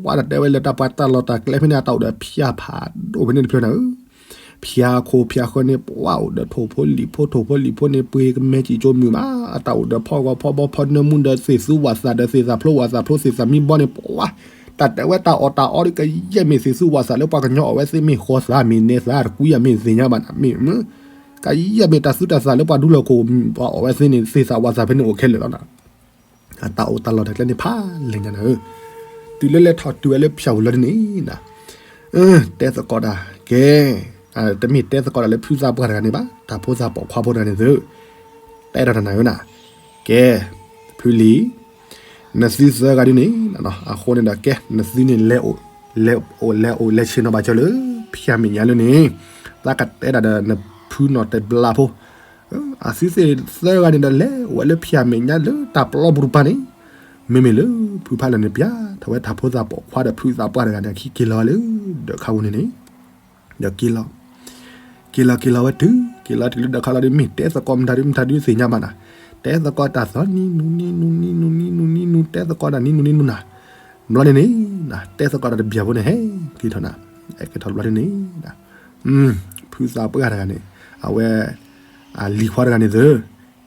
ဝဲဒၣ်တဲဝဲလၢတၢ်ပှၤတၢ်လီၢ်တၢ်ကျဲဖဲန့ၣ် အတၢ်အိၣ်ဒီးဖၠၣ်ဖးဒိၣ်ဖဲန့ၣ်တဖျၢၣ်နၤဧၢ ဖၠၣ်ခိၣ်ဖၠၣ်ဃၢန့ၣ် ပှၤအိၣ်ဒီးထိၣ်ဖိလံၣ်ဖိ ထိၣ်ဖိလံၣ်ဖိန့ၣ် ပှ့ၤကမဲကံၣ်ကၠိမုၢ်မး အတၢ်အိၣ်ဒီးဖီဂီၤဖီဘီဖီနၢမူဒီးသ့ၣ်သူဝၣ်သၣ်ဒီးသ့ၣ်သၣ်ဖျိဝၣ်သၣ်ဖျိသ့ၣ်သၣ်မံဘီန့ၣ် ပှၤ တၢ်တဲဝဲတၢ်အီၣ်တၢ်အီဒီးကယဲၢ်မ့ၢ်သ့ၣ်သူဝၣ်သၣ်လၢပှၤကညီအီၣ်ဝဲသ့ၣ်မ့ၢ်ဃီသၣ်မ့ၢ်နဲသၣ်တကွံယၤမ့ၢ်သ့ၣ်ညါဘၣ်နၤမ့ၢ် ကယဲၢ်မ့ၢ်တၢ်သူတၢ်သၣ်လၢပှၤဒူလီၢ်ခိၣ် ပှၤအီၣ်ဝဲသ့ၣ်န့ၣ် သ့ၣ်သၣ်ဝၣ်သၣ်ဖဲန့ၣ်အိၣ်ခဲလၢာ်လီၤနၤ အတၢ်အိၣ်တၢ်လီၢ်တၢ်ကျဲန့ၣ်ဖးလဲၢ်ညါနၤဧၢ, တုၤလၢလဲၤထီၣ်တုၤဝဲလၢဖၠၣ်ပူၤလီၤန့ၣ်, တဲသကိးတၢ်ကဲ, တမ့ၢ်တဲသကိးတၢ်လၢဖုသးပှၢ်တဂၤန့ၣ်ဘၣ်, တၢ်ဖိသၣ်ပိာ်ခွါဖိတဂၤန့ၣ်သု, တဲဒီးတၢ်နၤဧၢနၤ, ကဲ, ဖုလံၤ, နသုသၢဂၤဒ်န့ၣ်, အဃိန့ၣ်ဒီးကဲ နသုန့ၣ် လဲၤအိၣ်လဲၤအိၣ်လဲၤဆ့ၣ်နီၤဘၣ်ကၢၤလၢ ဖၠၣ်မဲာ်ညါလၢန့ၣ်, သးကတဲဒၣ်ဒီးနဖုနီၢ်တဘျါဖိ အသုသ့ၣ်သၢဂၤန့ၣ်ဒီးလဲၤအိၣ်ဝဲလၢဖၠၣ်မဲာ်ညါလၢတၢ်ပျီပူၤတပၤန့ၣ်, မ့မ့ၢ်လၢဖုဖးလၢာ်န့ၣ်ပၠး, ထီၣ်ဝဲတၢ်ဖိသၣ်ပိာ်ခွါဒီးဖုသးပှၢ်တဂၤန့ၣ်အခံက့ၤလီၤဝဲလၢဒၢးခါပူၤန့ၣ်န့ၣ်, ဒီးက့ၤလီၤ, က့ၤလီၤက့ၤလီၤဝဲတုၤ, က့ၤလီၤတုၤလၢဒၢးခါလီၤဒီး မ့ၢ်တဲသကိးမတၤဒုမတၤဒုသ့ၣ်ညါဘၣ်နၤ, တဲသကိးတၢ်သီနံၤနုၤနံၤနုၤနံၤနုၤနံၤနုၤ တဲသကိးတၢ်နံၤနုၤနံၤနုၤနၤ, ဘျီန့ၣ်န့ၣ်, တဲသကိးတၢ်တဘျၢၣ်ဖိန့ၣ် ဟဲက့ၤထီၣ်နၤ, ဟဲက့ၤထီၣ်ဘျီန့ၣ်န့ၣ် ဖုသးပှၢ်တဂၤန့ၣ်, အဝဲ, လံၤခွါတဂၤန့ၣ်သု,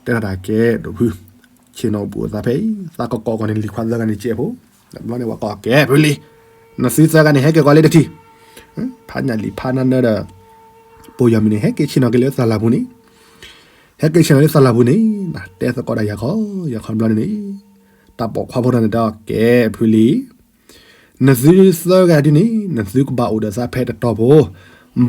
တဲထီၣ်တၢ်ကဲဒိၣ်ဖု, ဆ့ၣ်နီၤဘူးအသးဖဲအံၤ, သးကကိးကီးန့ၣ်လံၤခွါသၢဂၤန့ၣ်ကဲးဖိ, ဘျီန့ၣ်ဝဲကိးကဲဖုလံၤ, နသုသၢဂၤန့ၣ် ဟဲက့ၤကီးလၢတထံၣ်, ဖးညၣ်လံၤဖးနါနၢဒီး, ပိာ်ယီၤမုၢ်န့ၣ် ဟဲက့ၤဆ့ၣ်နီၤက့ၤလၢသးလၢ်ပူၤန့ၣ်, ဟဲက့ၤဆ့ၣ်နီၤလၢသးလၢ်ပူၤန့ၣ်, တဲသကိးတၢ်ယၤခီ, ယၤခီဘျီန့ၣ်န့ၣ်, တၢ်ပိာ်ခွါဖိတဂၤန့ၣ်ဒီးကဲဖုလံၤ နသုသၢဂၤဒ်န့ၣ် နသုကဘၣ်အိၣ်ဒီးသးဖဲတတီၤဖိ,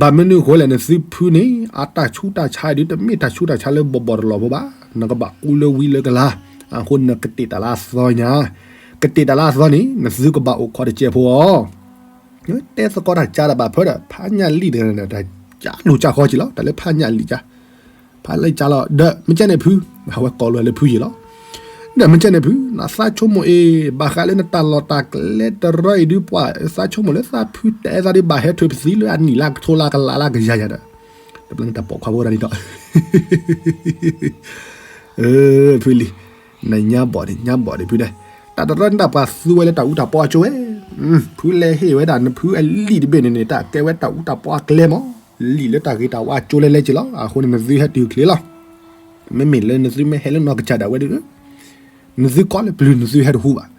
ဘၣ်မနုၤဃိလဲၣ် နသုဖုန့ၣ် အတၢ်ဆူးတၢ်ဆါဒုး တမ့ၢ်တၢ်ဆူးတၢ်ဆါလၢဘီၣ်ဘီၣ်တလီၢ်ဖိဘၣ်, နကဘၣ်ကူလၢဝံလၢကလၤ, အဃိနကတ့ၢ်တၢ်လၢအသီညါ, ကတ့ၢ်တၢ်လၢအသီန့ၣ် နသုကဘၣ်အိၣ်ခိးတစဲးဖိအီၤ, တဲသကိးတၢ်ကါတဘၣ်ဖၢဒီး ဖးညၣ်လံၣ်တဂၤန့ၣ် တၢ်ကါလိာ်ကါဃီက့ၤလီၤ, တၢ်လၢဖးညၣ်လံၣ်ကါ ဖးလၢကၢ်လီၤ ဒီးမ့ၢ်ကဲန့ၣ်ဖု, အဝဲကိးလီၤလၢဖုယံၤလီၤ, ဒီးမ့ၢ်ကဲန့ၣ်ဖု, နသးဆိကမိၣ်အံၤ ဘၣ်ဃးလၢနတၢ်လီၢ်တၢ်ကျဲတရၢအံၤဒုးပှၤ, သးဆိကမိၣ်လၢသးဖုတဲသးဒုးဘၣ်ဟဲထုးပသံလၢအနံၣ်လၢကထိလၢကလးလၢကယၤယၤဒီး, တဘျီန့ၣ်တၢ်ပိာ်ခွါဖိဒၣ်န့ၣ်ဒီး ဖုလံၤ, နညါဘီၣ်န့ၣ် ညါဘီၣ်န့ၣ်ဖုဒဲး, တၢ်တရၢန့ၣ်တၢ်ပှၤသူဝဲလၢတၢ်အူတၢ်ပီအကၠိဝဲ, ဖုလဲၤဟ့ၣ်ဝဲဒၣ်နဖုအလံာ်တဘ့ၣ်န့ၣ်န့ၣ် တၢ်ကဲဝဲတၢ်အူတၢ်ပီအကျဲမး, လံာ်လၢတၢ်ဂ့ၤတၢ်ဝါအကၠိလဲလဲက့ၤလီၤ, အဃိန့ၣ် နသုဟဲတုၤချ့လီၤ, မ့မ့ၢ်လၢနသုမ့ၢ်ဟဲလၢနီၢ်ကစၢ်ဒၣ်ဝဲဒီး နသုကိးလၢပျုၤနသုဟဲတဟူဘၣ်,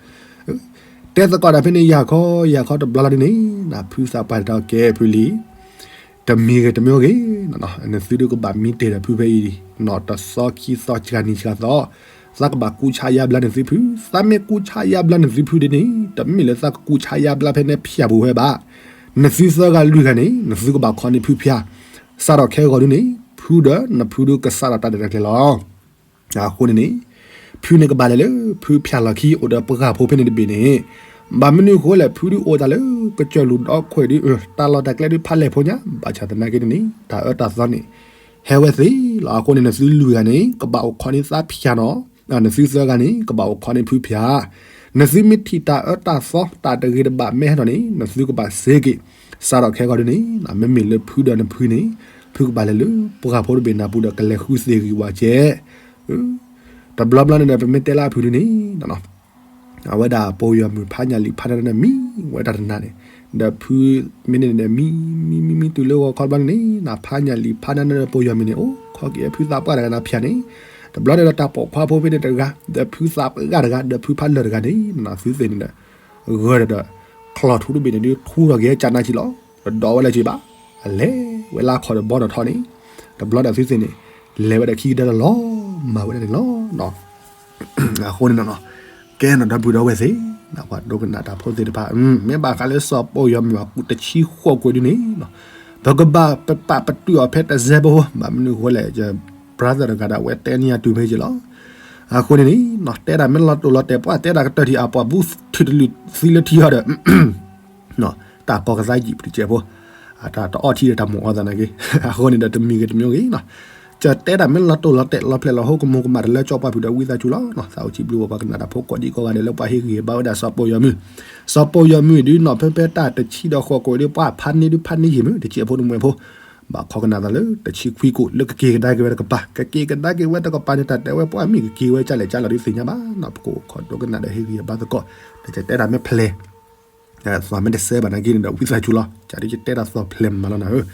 တဲသကိးတၢ်ဖဲန့ၣ် ယၤခီယၤခီတဘျီလီၤဒ်န့ၣ်, ဖုသးပှၢ်တၢ်ကဲဖုလံၤ တမံၤဂ့ၤတမံၤဂ့ၤ, နသုဒုးကဘၣ်မံတ့ၢ်ဒီးဖုဖဲအံၤ, နီၢ်တသီခံသီစှၤနံၤစှၤသီ, သးကဘၣ်ကူဆါယါဘျါနသုဖု, သးမ့ၢ်ကူဆါယါဘျါနသုဖုဒ်န့ၣ်, တမ့ၢ်လၢသးကကူဆါယါဘျါဖဲန့ၣ်ဖၠၣ်ပူၤဝဲဘၣ်, နသုသၢဂၤလွံၢ်ဂၤန့ၣ် နသုကဘၣ်ခီန့ၢ်ဖုဖၠၣ်, စးထီၣ်ခဲဂီၤဒ်န့ၣ်, ဖုဒီးနဖုဒုးကစးထီၣ်တၢ်ဒဲးတၢ်ကျဲၤလီၤ. အဃိန့ၣ်န့ၣ်, ဖုန့ၣ်ကဘၣ်လဲၤလၢဖုဖၠၣ်လီၢ်ခံ အိၣ်ဒီးပှၢ်ဖိဖဲန့ၣ်တဘ့ၣ်န့ၣ်, ဘၣ်မနုၤဃိလဲၣ် ဖုဒုးအိၣ်တၢ်လၢကစၢၢ်လူၢ်ဒီခွဲးဒုး တၢ်လီၢ်တၢ်ကျဲဒုးဖးလဲၢ်ဖိညါ, ဘၣ်ဆၣ်သနာ်က့န့ၣ်န့ၣ် တၢ်အၢတၢ်သီန့ၣ် ဟဲဝဲသ့လီၤ. အဃိန့ၣ် နသုလွံၢ်ဂၤန့ၣ် ကဘၣ်အိၣ်ခိးန့ၢ်သးဖၠၣ်နီၤ, နသုသၢဂၤန့ၣ် ကဘၣ်အိၣ်ခိးန့ၢ်ဖုဖၠၣ်, နသုမ့ၢ်ထံၣ်တၢ်အၢတၢ်သီ တၢ်တဂ့ၤတဘၣ်မ့ၢ်ဟဲထီၣ်န့ၣ် နသုကဘၣ်စ့က့ၤ, စးထီၣ်ခဲဂီၤဒ်န့ၣ်, မ့မ့ၢ်လၢဖုဒီးနဖုန့ၣ်, ဖုကဘၣ်လဲၤလၢပှၢ်ဖိတဘ့ၣ်နၢ်ပူၤဒီးကလဲၤဃုသ့ၣ်ဂံၢ်ဝၣ်ကဲး, တဘျီဘျီန့ၣ်ဒီး ပမ့ၢ်တဲလၢအဖုဒ်န့ၣ် အဝဲဒၣ်ပိာ်ယီၤမုၣ်ဖးညၣ်လံာ်ဖးနၢ်နၢ်မံဝဲတၢ်တနၤန့ၣ်, ဒီးဖုမ့ၢ်န့ၣ်န့ၣ် မံမံမံမံတုၤလၢဂီၤခီတဘျီန့ၣ် နဖးညၣ်လံာ်ဖးနၢ်နၢ်ဒီးပိာ်ယီၤမုၣ်န့ၣ် အိၣ်ခိးက့ၤဖုသးပှၢ်တဂၤနၤဖၠၣ်န့ၣ်, တဘျီန့ၣ်ဒီးတၢ်ပိာ်ခွါဖိဖဲန့ၣ်တဂၤ ဒီးဖုသးပှၢ်တဂၤ ဒီးဖုဖးလၢၢ်တဂၤန့ၣ် နသုသ့ၣ်န့ၣ်ဒီး ဂၢၢ်ဒီး ချီၣ်ထူတဘ့ၣ်န့ၣ်ဒုး ထူထီၣ်က့ၤကနါကံလီၤ, တဒိးဝဲလၢက့ၤဘၣ်, အလဲၤဝဲလၢခီၣ်ဒီးဘီနီၣ်ထီန့ၣ်, တဘျီဒီးသုသ့ၣ်န့ၣ် လဲၤဝဲဒီးခံကဒါဒီးလီၤမၢ်ဝဲဒၣ်န့ၣ်လီၤ. အဃိန့ၣ်နီၤ, ကဲနီၤ ဒီပုၢ်ဒီဝဲၢ်သ့ၣ်, ပှၤဒိကနၣ်တၢ်ဖိသ့ၣ်တဖၣ်, မ့ၢ်ဘၣ်ဃးလၢစီၤပိာ်ယီၤမုၣ်အကူၣ်တဆံဃိးကွဲးဒ်န့ၣ်, ပကဘၣ်ပပာ်ပတုာ်အီၤဖဲတစဲးဖိ, ဘၣ်မနုၤအဃိလဲၣ်, brother တဂၤဒီးအဝဲတဲန့ၢ်ယၤတုၤဖဲက့ၤလီၤ. အဃိန့ၣ်န့ၣ် တဲဒၣ်မ့ၢ်လီၤတိၢ်လီၤတဲာ် ပှၤတဲဒၣ်ကတၢၢ်ထံးအပှၤဘူးထုးတလုာ်သံလၢထံအီၤဒီး တၢ်ကီကသါယံာ်ပတစဲးဖိ, တၢ်တအီထံဒီးတၢ်မိၣ်အီသးနာ်က့, အဃိန့ၣ်ဒီးတမံၤဂ့ၤတမံၤဂ့ၤနီၤ, ကတဲတၢ်မ့ၢ်လီၤတိၢ်လီၤတဲာ်လီၤဖျဲးလီၤဟိကမူၤကမၣ်တလၢကၠီပှၢ်ဖုးဒီးဝံသးစူၤလီၤ. သးအိၣ်စံးဘျုးပှၤကနၣ်တၢ်ဖိကိးဒံကိးဂၤဒဲးလၢပှၤဟ့ၣ်ဂံၢ်ဟ့ၣ်ဘါဝဲဒၣ်စီၤပိာ်ယီၤမုၣ်, စီၤပိာ်ယီၤမုၣ်ဒုးနီၤ ဖဲဖဲတၢ်တဆံဒီးဃိးကွဲးဒုး ပှၤဖးန့ၢ်ဒုးဖးန့ၢ်ယံာ်မုၢ် တစဲးဖိတမှဲးဖိ, ဘၣ်ခီကနၣ်သးလၢတဆံခွံကိၣ် လၢကက့ၤကဒါက့ၤဝဲတကပၤ, ကက့ၤကဒါက့ၤဝဲတကပၤန့ၣ် တၢ်တဲဝဲပှၤမ့ၢ်ကက့ၤဝဲကလဲၣ်ကလဲၣ်ဒုးသ့ၣ်ညါဘၣ်နီၤ, ပကအိၣ်ခိးဒိကနၣ်ဒီးဟ့ၣ်ဂံၢ်ဟ့ၣ်ဘါသကိး, တကတဲတၢ်မ့ၢ်ဖျဲး သးမ့ၢ်တစဲးဘၣ်နာ်က့န့ၣ်ဒီးဝံသးစူၤလီၤ, ကဒုးကတဲတၢ်သီၣ်ဖျဲးမးလီၤနၤဧၢ,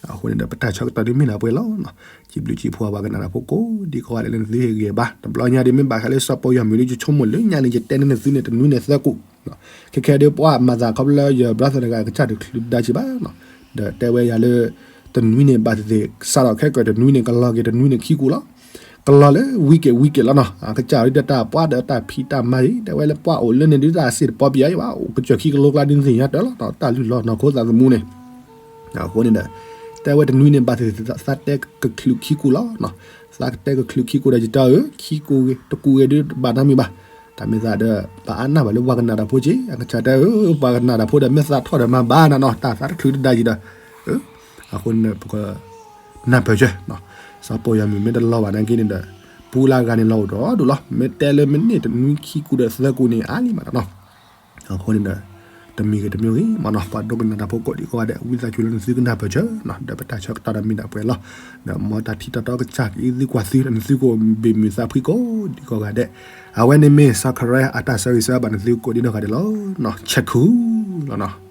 အဃိန့ၣ်ဒီးပတၢ်ဆၢကတီၢ်ဒုးမ့ၢ်နၤပှဲၤလီၤနီၤ, စံးဘျုးစံးဖှိၣ်ပှၤကနၣ်တၢ်ဖိကိးဒံကိးဂၤဒဲးလၢနသုဟ့ၣ်ဂံၢ်ဟ့ၣ်ဘါ, တဘျီညါဒုးမ့ၢ်ဘၣ်ဃးလၢစီၤပိာ်ယီၤမုၣ်ဒုး ယဆိကမိၣ်လၢညါန့ၣ် ယတဲန့ၢ်နသုန့ၣ်တနွံန့ၣ်သၢကူၣ် ခဲခဲဒုးပှၤမၤသးခီဖျိလၢယ brother တဂၤကစၢ်တချုးဒါက့ၤဘၣ်နီၤ, ဒီးတဲဝဲယၤလၢ တနွံန့ၣ်ဘၣ်သ့ၣ်သ့ၣ် စးထီၣ်ခဲကၢၢ်တနွံန့ၣ် ကလီၤက့ၤတနွံန့ၣ်ခံကူၣ်လီၤ, ကလီၤလၢ weekend weekend လီၤနီၤ, အကစၢ်ဒုးတၢ်ပှၤဒီးတၢ်ဖံးတၢ်မၤအံၤ တဲဝဲလၢပှၤအိၣ်လၢန့ၣ်ဒုးတၢ်စ့ၢ်တပီပယီၤအံၤဘၣ်, အိၣ်ကစၢၢ်ခံကလိကျါဒုးသ့ၣ်ညါတၢ်လီၤ, တၢ်လုၢ်လီၤနီၢ်ခိသးသမူန့ၣ် အဃိန့ၣ်ဒီး တဲဝဲတနွံန့ၣ်ဘၣ်သ့ၣ်သ့ၣ် သးတဲကချုးခံကူၣ်လီၤ, သးကတဲကချုးခံကူၣ်ဒီးယတဲအၢ ခံကူၣ်ဂ့ၤ တကူၣ်ဂ့ၤဒုးဘၣ်နီတမံၤဘၣ်, တၢ်မ့ၢ်သးဒီး ပအါနၢ်ဘၣ်လၢပှၤကနၣ်တၢ်ဖိက့ၤ, အကစၢ်တဲအၢ ပှၤကနၣ်တၢ်ဖိဒီးမ့ၢ်သးထီၣ်ဒီးမၤဘၣ်နၤနီၤ, တၢ်သးတချုးတဒါယံၤဒီး, အဃိန့ၣ်ပက နၢ်ပၢၢ်စၢၤ, စီၤပိာ်ယီၤမုၣ်မ့ၢ်တလီၤဘၣ်နာ်က့န့ၣ်ဒီး ပူလၢဂၤန့ၣ်လီၤအိၣ်ဒီးဒူၣ်လီၤ, မ့ၢ်တဲလၢမ့ၢ်န့ၢ်တနွံခံကူၣ်ဒီးသၢကူၣ်န့ၣ် အါလံမးနီၤ အဃိန့ၣ်ဒီး တမံၤဂ့ၤတမံၤဂ့ၤမးနီၤ, ပှၤဒိကနၣ်တၢ်ဖိကိးဒံကိးဂၤဒဲး ဝံသးစူၤလၢနသုကနၢ်ပၢၢ်စၢၤ, ဒီးပတၢ်ဆၢကတီၢ်ဒီးမ့ၢ်ဒၣ်ပှဲၤလီၤ, ဒီးမ်တၢ်ထံၣ်တၢ်တီကစၢ်က့ၤသုကွၢ်သု နသုကအိၣ်ဘှံးမုာ်သးဖှံကိးဒံကိးဂၤဒဲး, အဝဲန့ၣ်မ့ၢ် subscribe အတၢ်ဆၢဂ့ၤဆၢဝါဘၣ်နသုကိးဒံနီၢ်ဂၤဒဲးလီၤ, ဆဲးခူလီၤနီၤ.